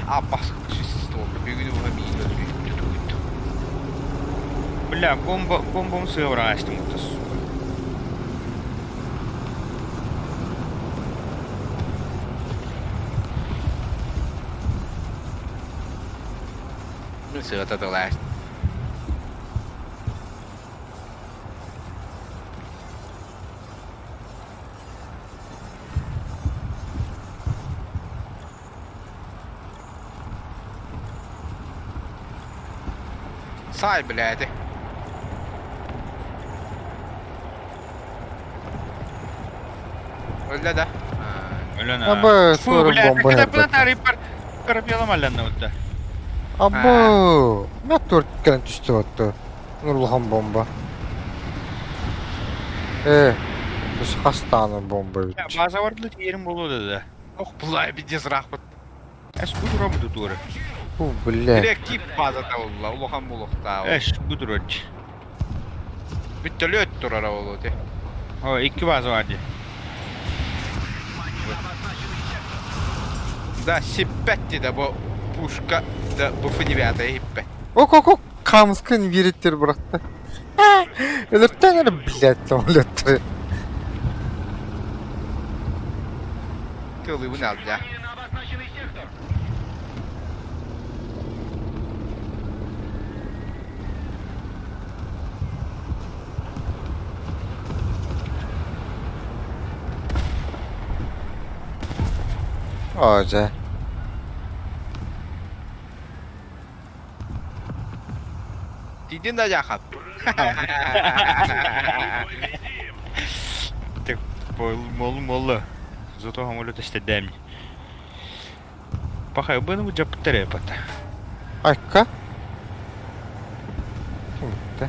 Аппас систолка бүгүнү буга миин өтү. Бля, бомба, бомбам сыгыраастым это, сука. Сыгата тылаас. Сай, блядь. Өллө да. Өлөн Аба, Фу, туора бля, бомба когда эрбэт. была тарыпар, карапелом алланна вот Абы, мэ туор кэлэн түстэ отто. Нурлахан бомба. Э, бу хастааны бомба Бля, эбит. база бардылы тиерим болу да. Ох, булай бидес рахмат. Эс бу буду тура. Фу, бля. Директив базата болла, улахан булукта. Эс бу тура. Бүттөлөт турара болу те. О, икки база барды. Да, сиппетти да бу пушка да бу Ф9 хиппет. Ок, ок, ок. Камскын вериттер бырахта. Өлөртөн эрэ, блядь, самолеттары. Тыалыыбын алдьа. Оо дьэ. Тиийдин да дьаахап. Так, мол, мол, зато самолет эстедем. Пахай, быны жапыттар эпата. Айка. Кимитте?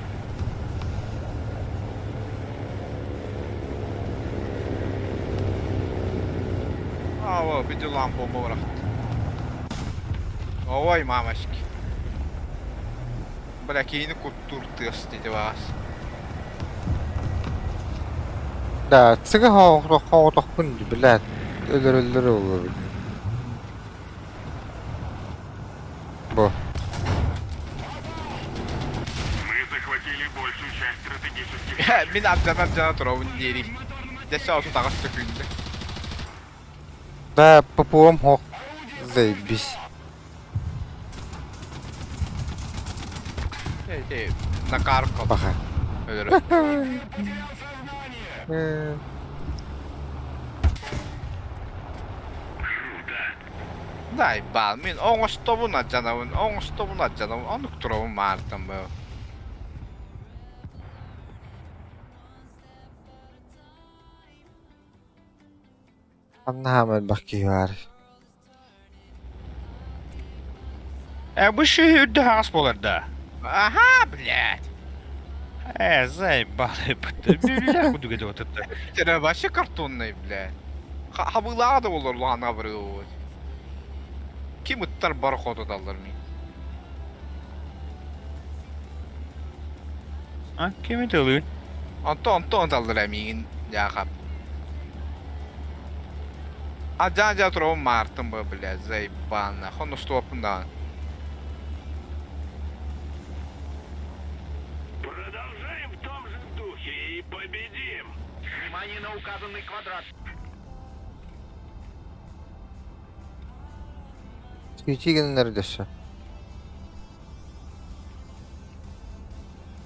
Ава, видел лампу бырахт. Ой, мамочки. Бля, киһини куттуур тыас дии баас. Да, цыга хоҕотохпун блядь, өлөрөллөр буолуо билигин. Бу. Мы захватили большую часть стратегических... Мин ардьана-ардьана туробун диэри. Десэ 38 сөкүүндэ. Да, ППО-м хоох. Заебись. Эти накаркал. Паха. Өлөрө. Дай бал, мин оҥостобун алдьанабын, оҥостобун алдьанабын, оннук туробун маартан бу. Ханна хаамар элбэх киһи баар. Э, бу шүһү үрдэ хаҕас буолар да. Аха, блядь. Э, заебали, бля, куду кетип атырды. Это вообще картонный, блядь. Хабылаға да болар лана бір Ким ыттар бар хотуталлар мин. А, кими тылыын? Онтон онтон таллар миигин дьаахап. А дьаа туробун маартым бу, блядь, заебал нахуй. Устуоппун даҕаны. Продолжаем в том же духе и победим! Внимание на указанный квадрат! Сүүтии гыннар дөссө.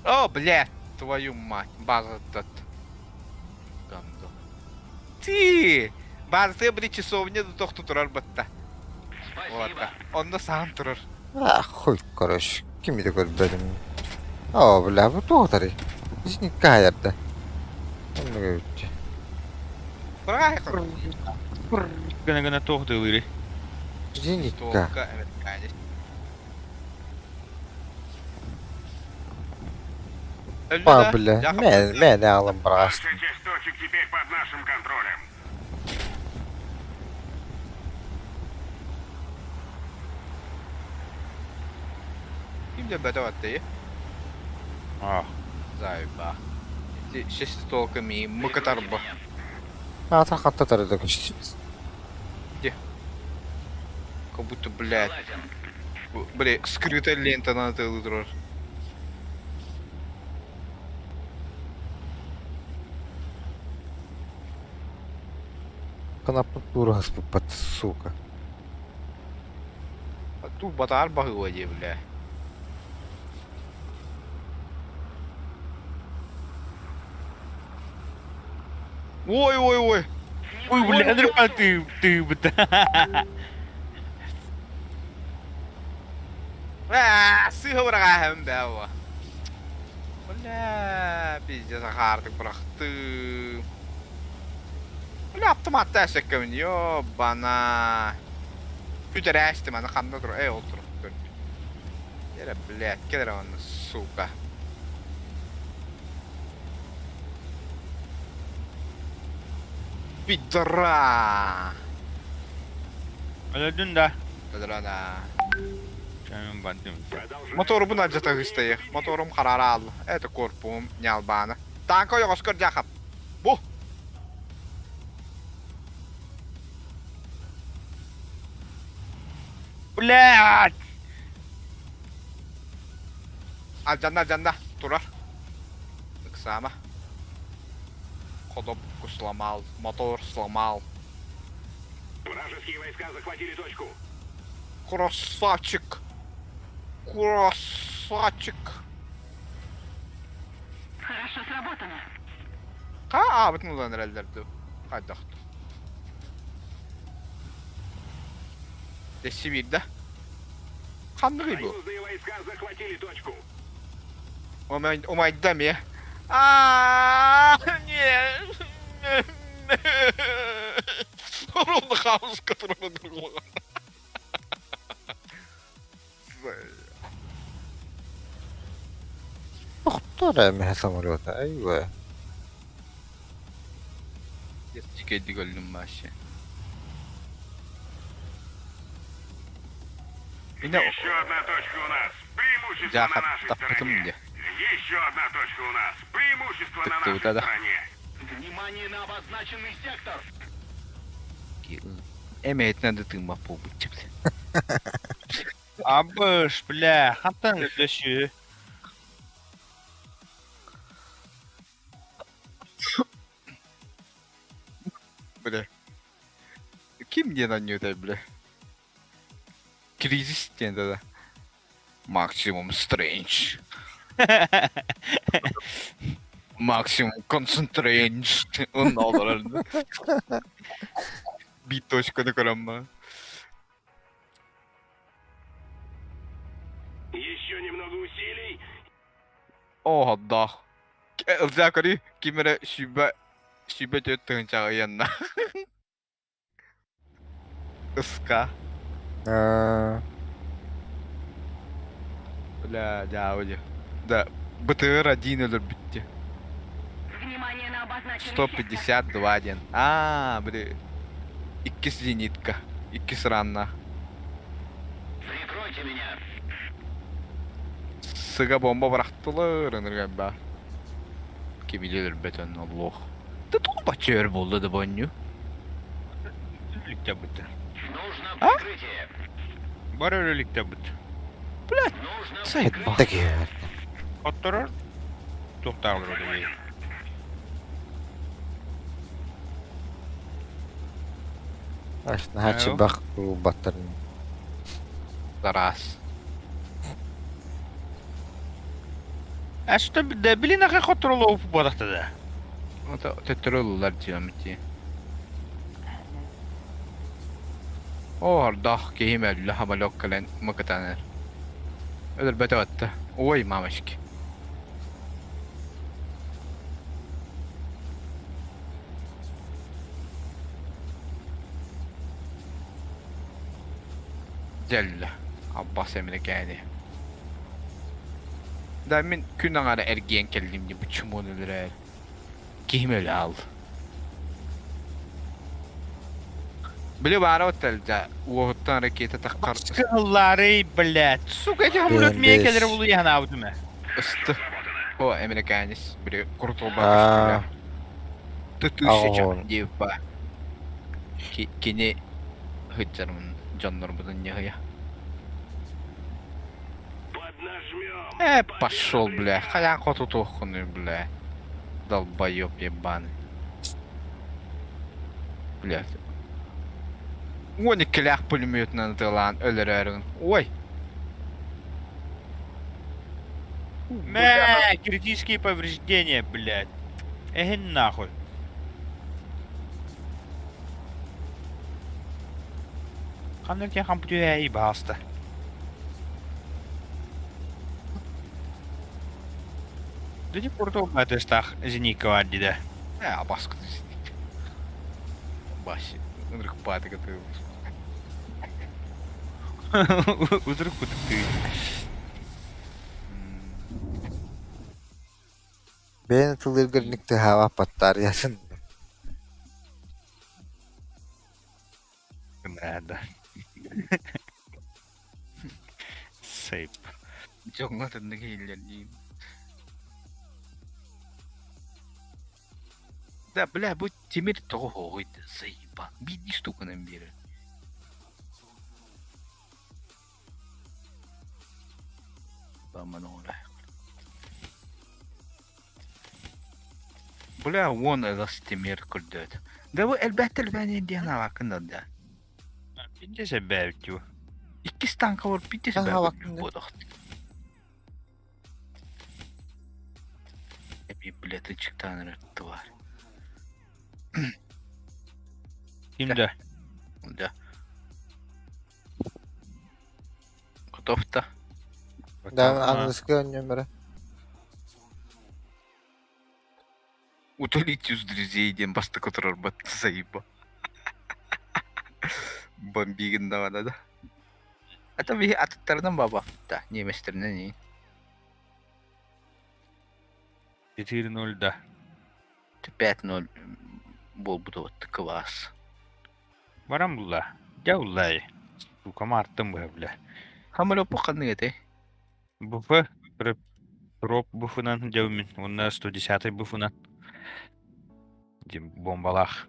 О, блядь, твою мать, база этот. Гандон. Ты! База били часовня тохту турар батта. Вот. Онно саан турар. А, хуй, короче, кими да көрбөтүм. Оо, бля, бу туохтарый? Исникка хаярда. Оннук эбит. Правильно. Гына гына туох тылыырый? Зенитка. Только американец. Па, бля, мэ, мэ, алым быраҕас. Большая часть точек теперь под нашим контролем. Ким да бөтө баттайы? А, Заеба. Эти шеститолками мыкатарба. Аата хатта тарыда көчтү. Как будто, блядь, бля, скрытая лента на турар. Канаппыт тура хаспыппат, сука. А ту батар баһыа дии, бля. Ой, ой, ой. Ой, бля, нормально ты, ты, бля. Аа, сыыһа быраҕааһым бээ Бля, пиздец, хаардык бырахтым. Бля, автоматта эсэккэбин, ёбана. Бүтэрээстим, аны ханна тур, эй, ол тур. Кэлэ, блядь, кэлэр онно, сука. Пидора! Өлөдүн да. Пидора. Чамын бандым. Моторубун алдьата ыыстайых. Моторум харара алла. Это корпуум ньалбаана. Танка ойоҕос көрдьаахап. Бу! Блядь! Алдьанна, алдьанна. Турар. Ыксаама. Ходобку сломал. Мотор сломал. Вражеские войска захватили точку. Красавчик! Красавчик! Хорошо сработано. Ха аабытын ылан эрэллэр дуу? Хайдах дуу? Дэсси биирдэ. Ханныгый бу? Союзные войска захватили точку. Умайда эмиэ. Аа, не. Ровно хаос, который на Тохтор эмиэ самолета, айва. Дикэйдик өллүм вообще. Еще одна точка у нас. Преимущество на нашей стороне. Еще одна точка у нас. Преимущество на нашей стороне. Внимание на обозначенный сектор. Эмээтинэн да тыыммат буолбут Абыш, бля, хантан өлөсү. Бля. Ким диэн анньыытай, бля? Кризис диэн да. Максимум Strange. Максимум Concentrate. Онно олорор. Биир точканы көрөммө. Еще немного усилий. Оо, да. Ылдьаа көрүй, ким эрэ сүүрбэ сүүрбэ түөрт тыһыынчаҕа ыйанна. Ыска. Аа, Бля, дьаабы дьэ. Да, БТР один өлөрбүттэ. Внимание на обозначенный 152 диэн. Аа, били иккис зенитка. Иккис ранна. Прикройте меня. Сыга бомба бырахтылар ынырга Кими өлөрбөтөн оллуох. Да тугу бачча өр буолла да бонню. Өлүктэ быт. Нужно А? прикрытие. Бар өлүктэ быт. Нужно Сайт прикрытие. такие. Хотторор туохтааҕылар олорор. Аш наһаа бах баттарын. Тараас. А что, да, блин, ахай хотторолоо буолахта да. Ото төттөрү ыллылар диэмити. Оо, ордоох киһим өллө самолет кэлэн мыкытанар. Өлөрбөтө батта. Ой, мамочки. Дьэллэ. Аббас эмирикээни. Да мин күн аҥара эргийэн кэллим дии бу чумуон өлөрөөр. Киһим өлө аал. Били баара отельда уоһуттан ракета таххар Кыһылларый, блядь. Сука, эти самолет миэ кэлэр улуйанаабытым ээ. ысты. О, американец, били курутулба Аа, Тысяча Аҕон. диэбиппа. Кини сылдьармын дьоннорбутун ньыһыйа. Поднажмем. Э, пошел, бля, хайаан хотутуоххунуй, бля. Долбоеб ебаный. Блядь. Уон иккилээх пулеметынан ытыалаан өлөрөөрүгүн. Ой! Мэ, критические повреждения, блядь. Эһин нахуй. Ханнык диэн хампутуйа бааста. Дити курту батыстах зеникова диде. Э, абаскы Баси. Ынырык баатыга Удрук кутук. Бэйэн тылыыргар никтыһаава баттаарыйатын. Надо. Сейп. Дьоҥҥо атыннык иһиллэр диин. Да, бля, бу тимир тоҕо оһоҕуй да, заебал. Биирдии штуканан биэрэр. Баман Бля, уон ылас тимир көрдөөт. Да бу элбэхтэр бэни диэн аҕаккын да. Пиздец эбээбит дуу. Иккис танка бар пиздец Аха, эбээбит буодах. Эби блядь ычыктаан эрэр тварь. Ким да? Да. Готов да? Да, аныгыскы оонньуом эрэ. Удалить из друзей диэн бастакы турарбат заеба. Бомбигин даҕаны да. А то биһи атыттарынан баба. Да, немецтеринэн и. 4-0 да. 5-0 буолбут вот класс. Баран булла. Дьэ уллай. Сука маартым быһа бля. Хамыр ханнык этэй? БФ Троп буфунан дьэумин. Уонна 110 буфунан. Дим бомбалаах.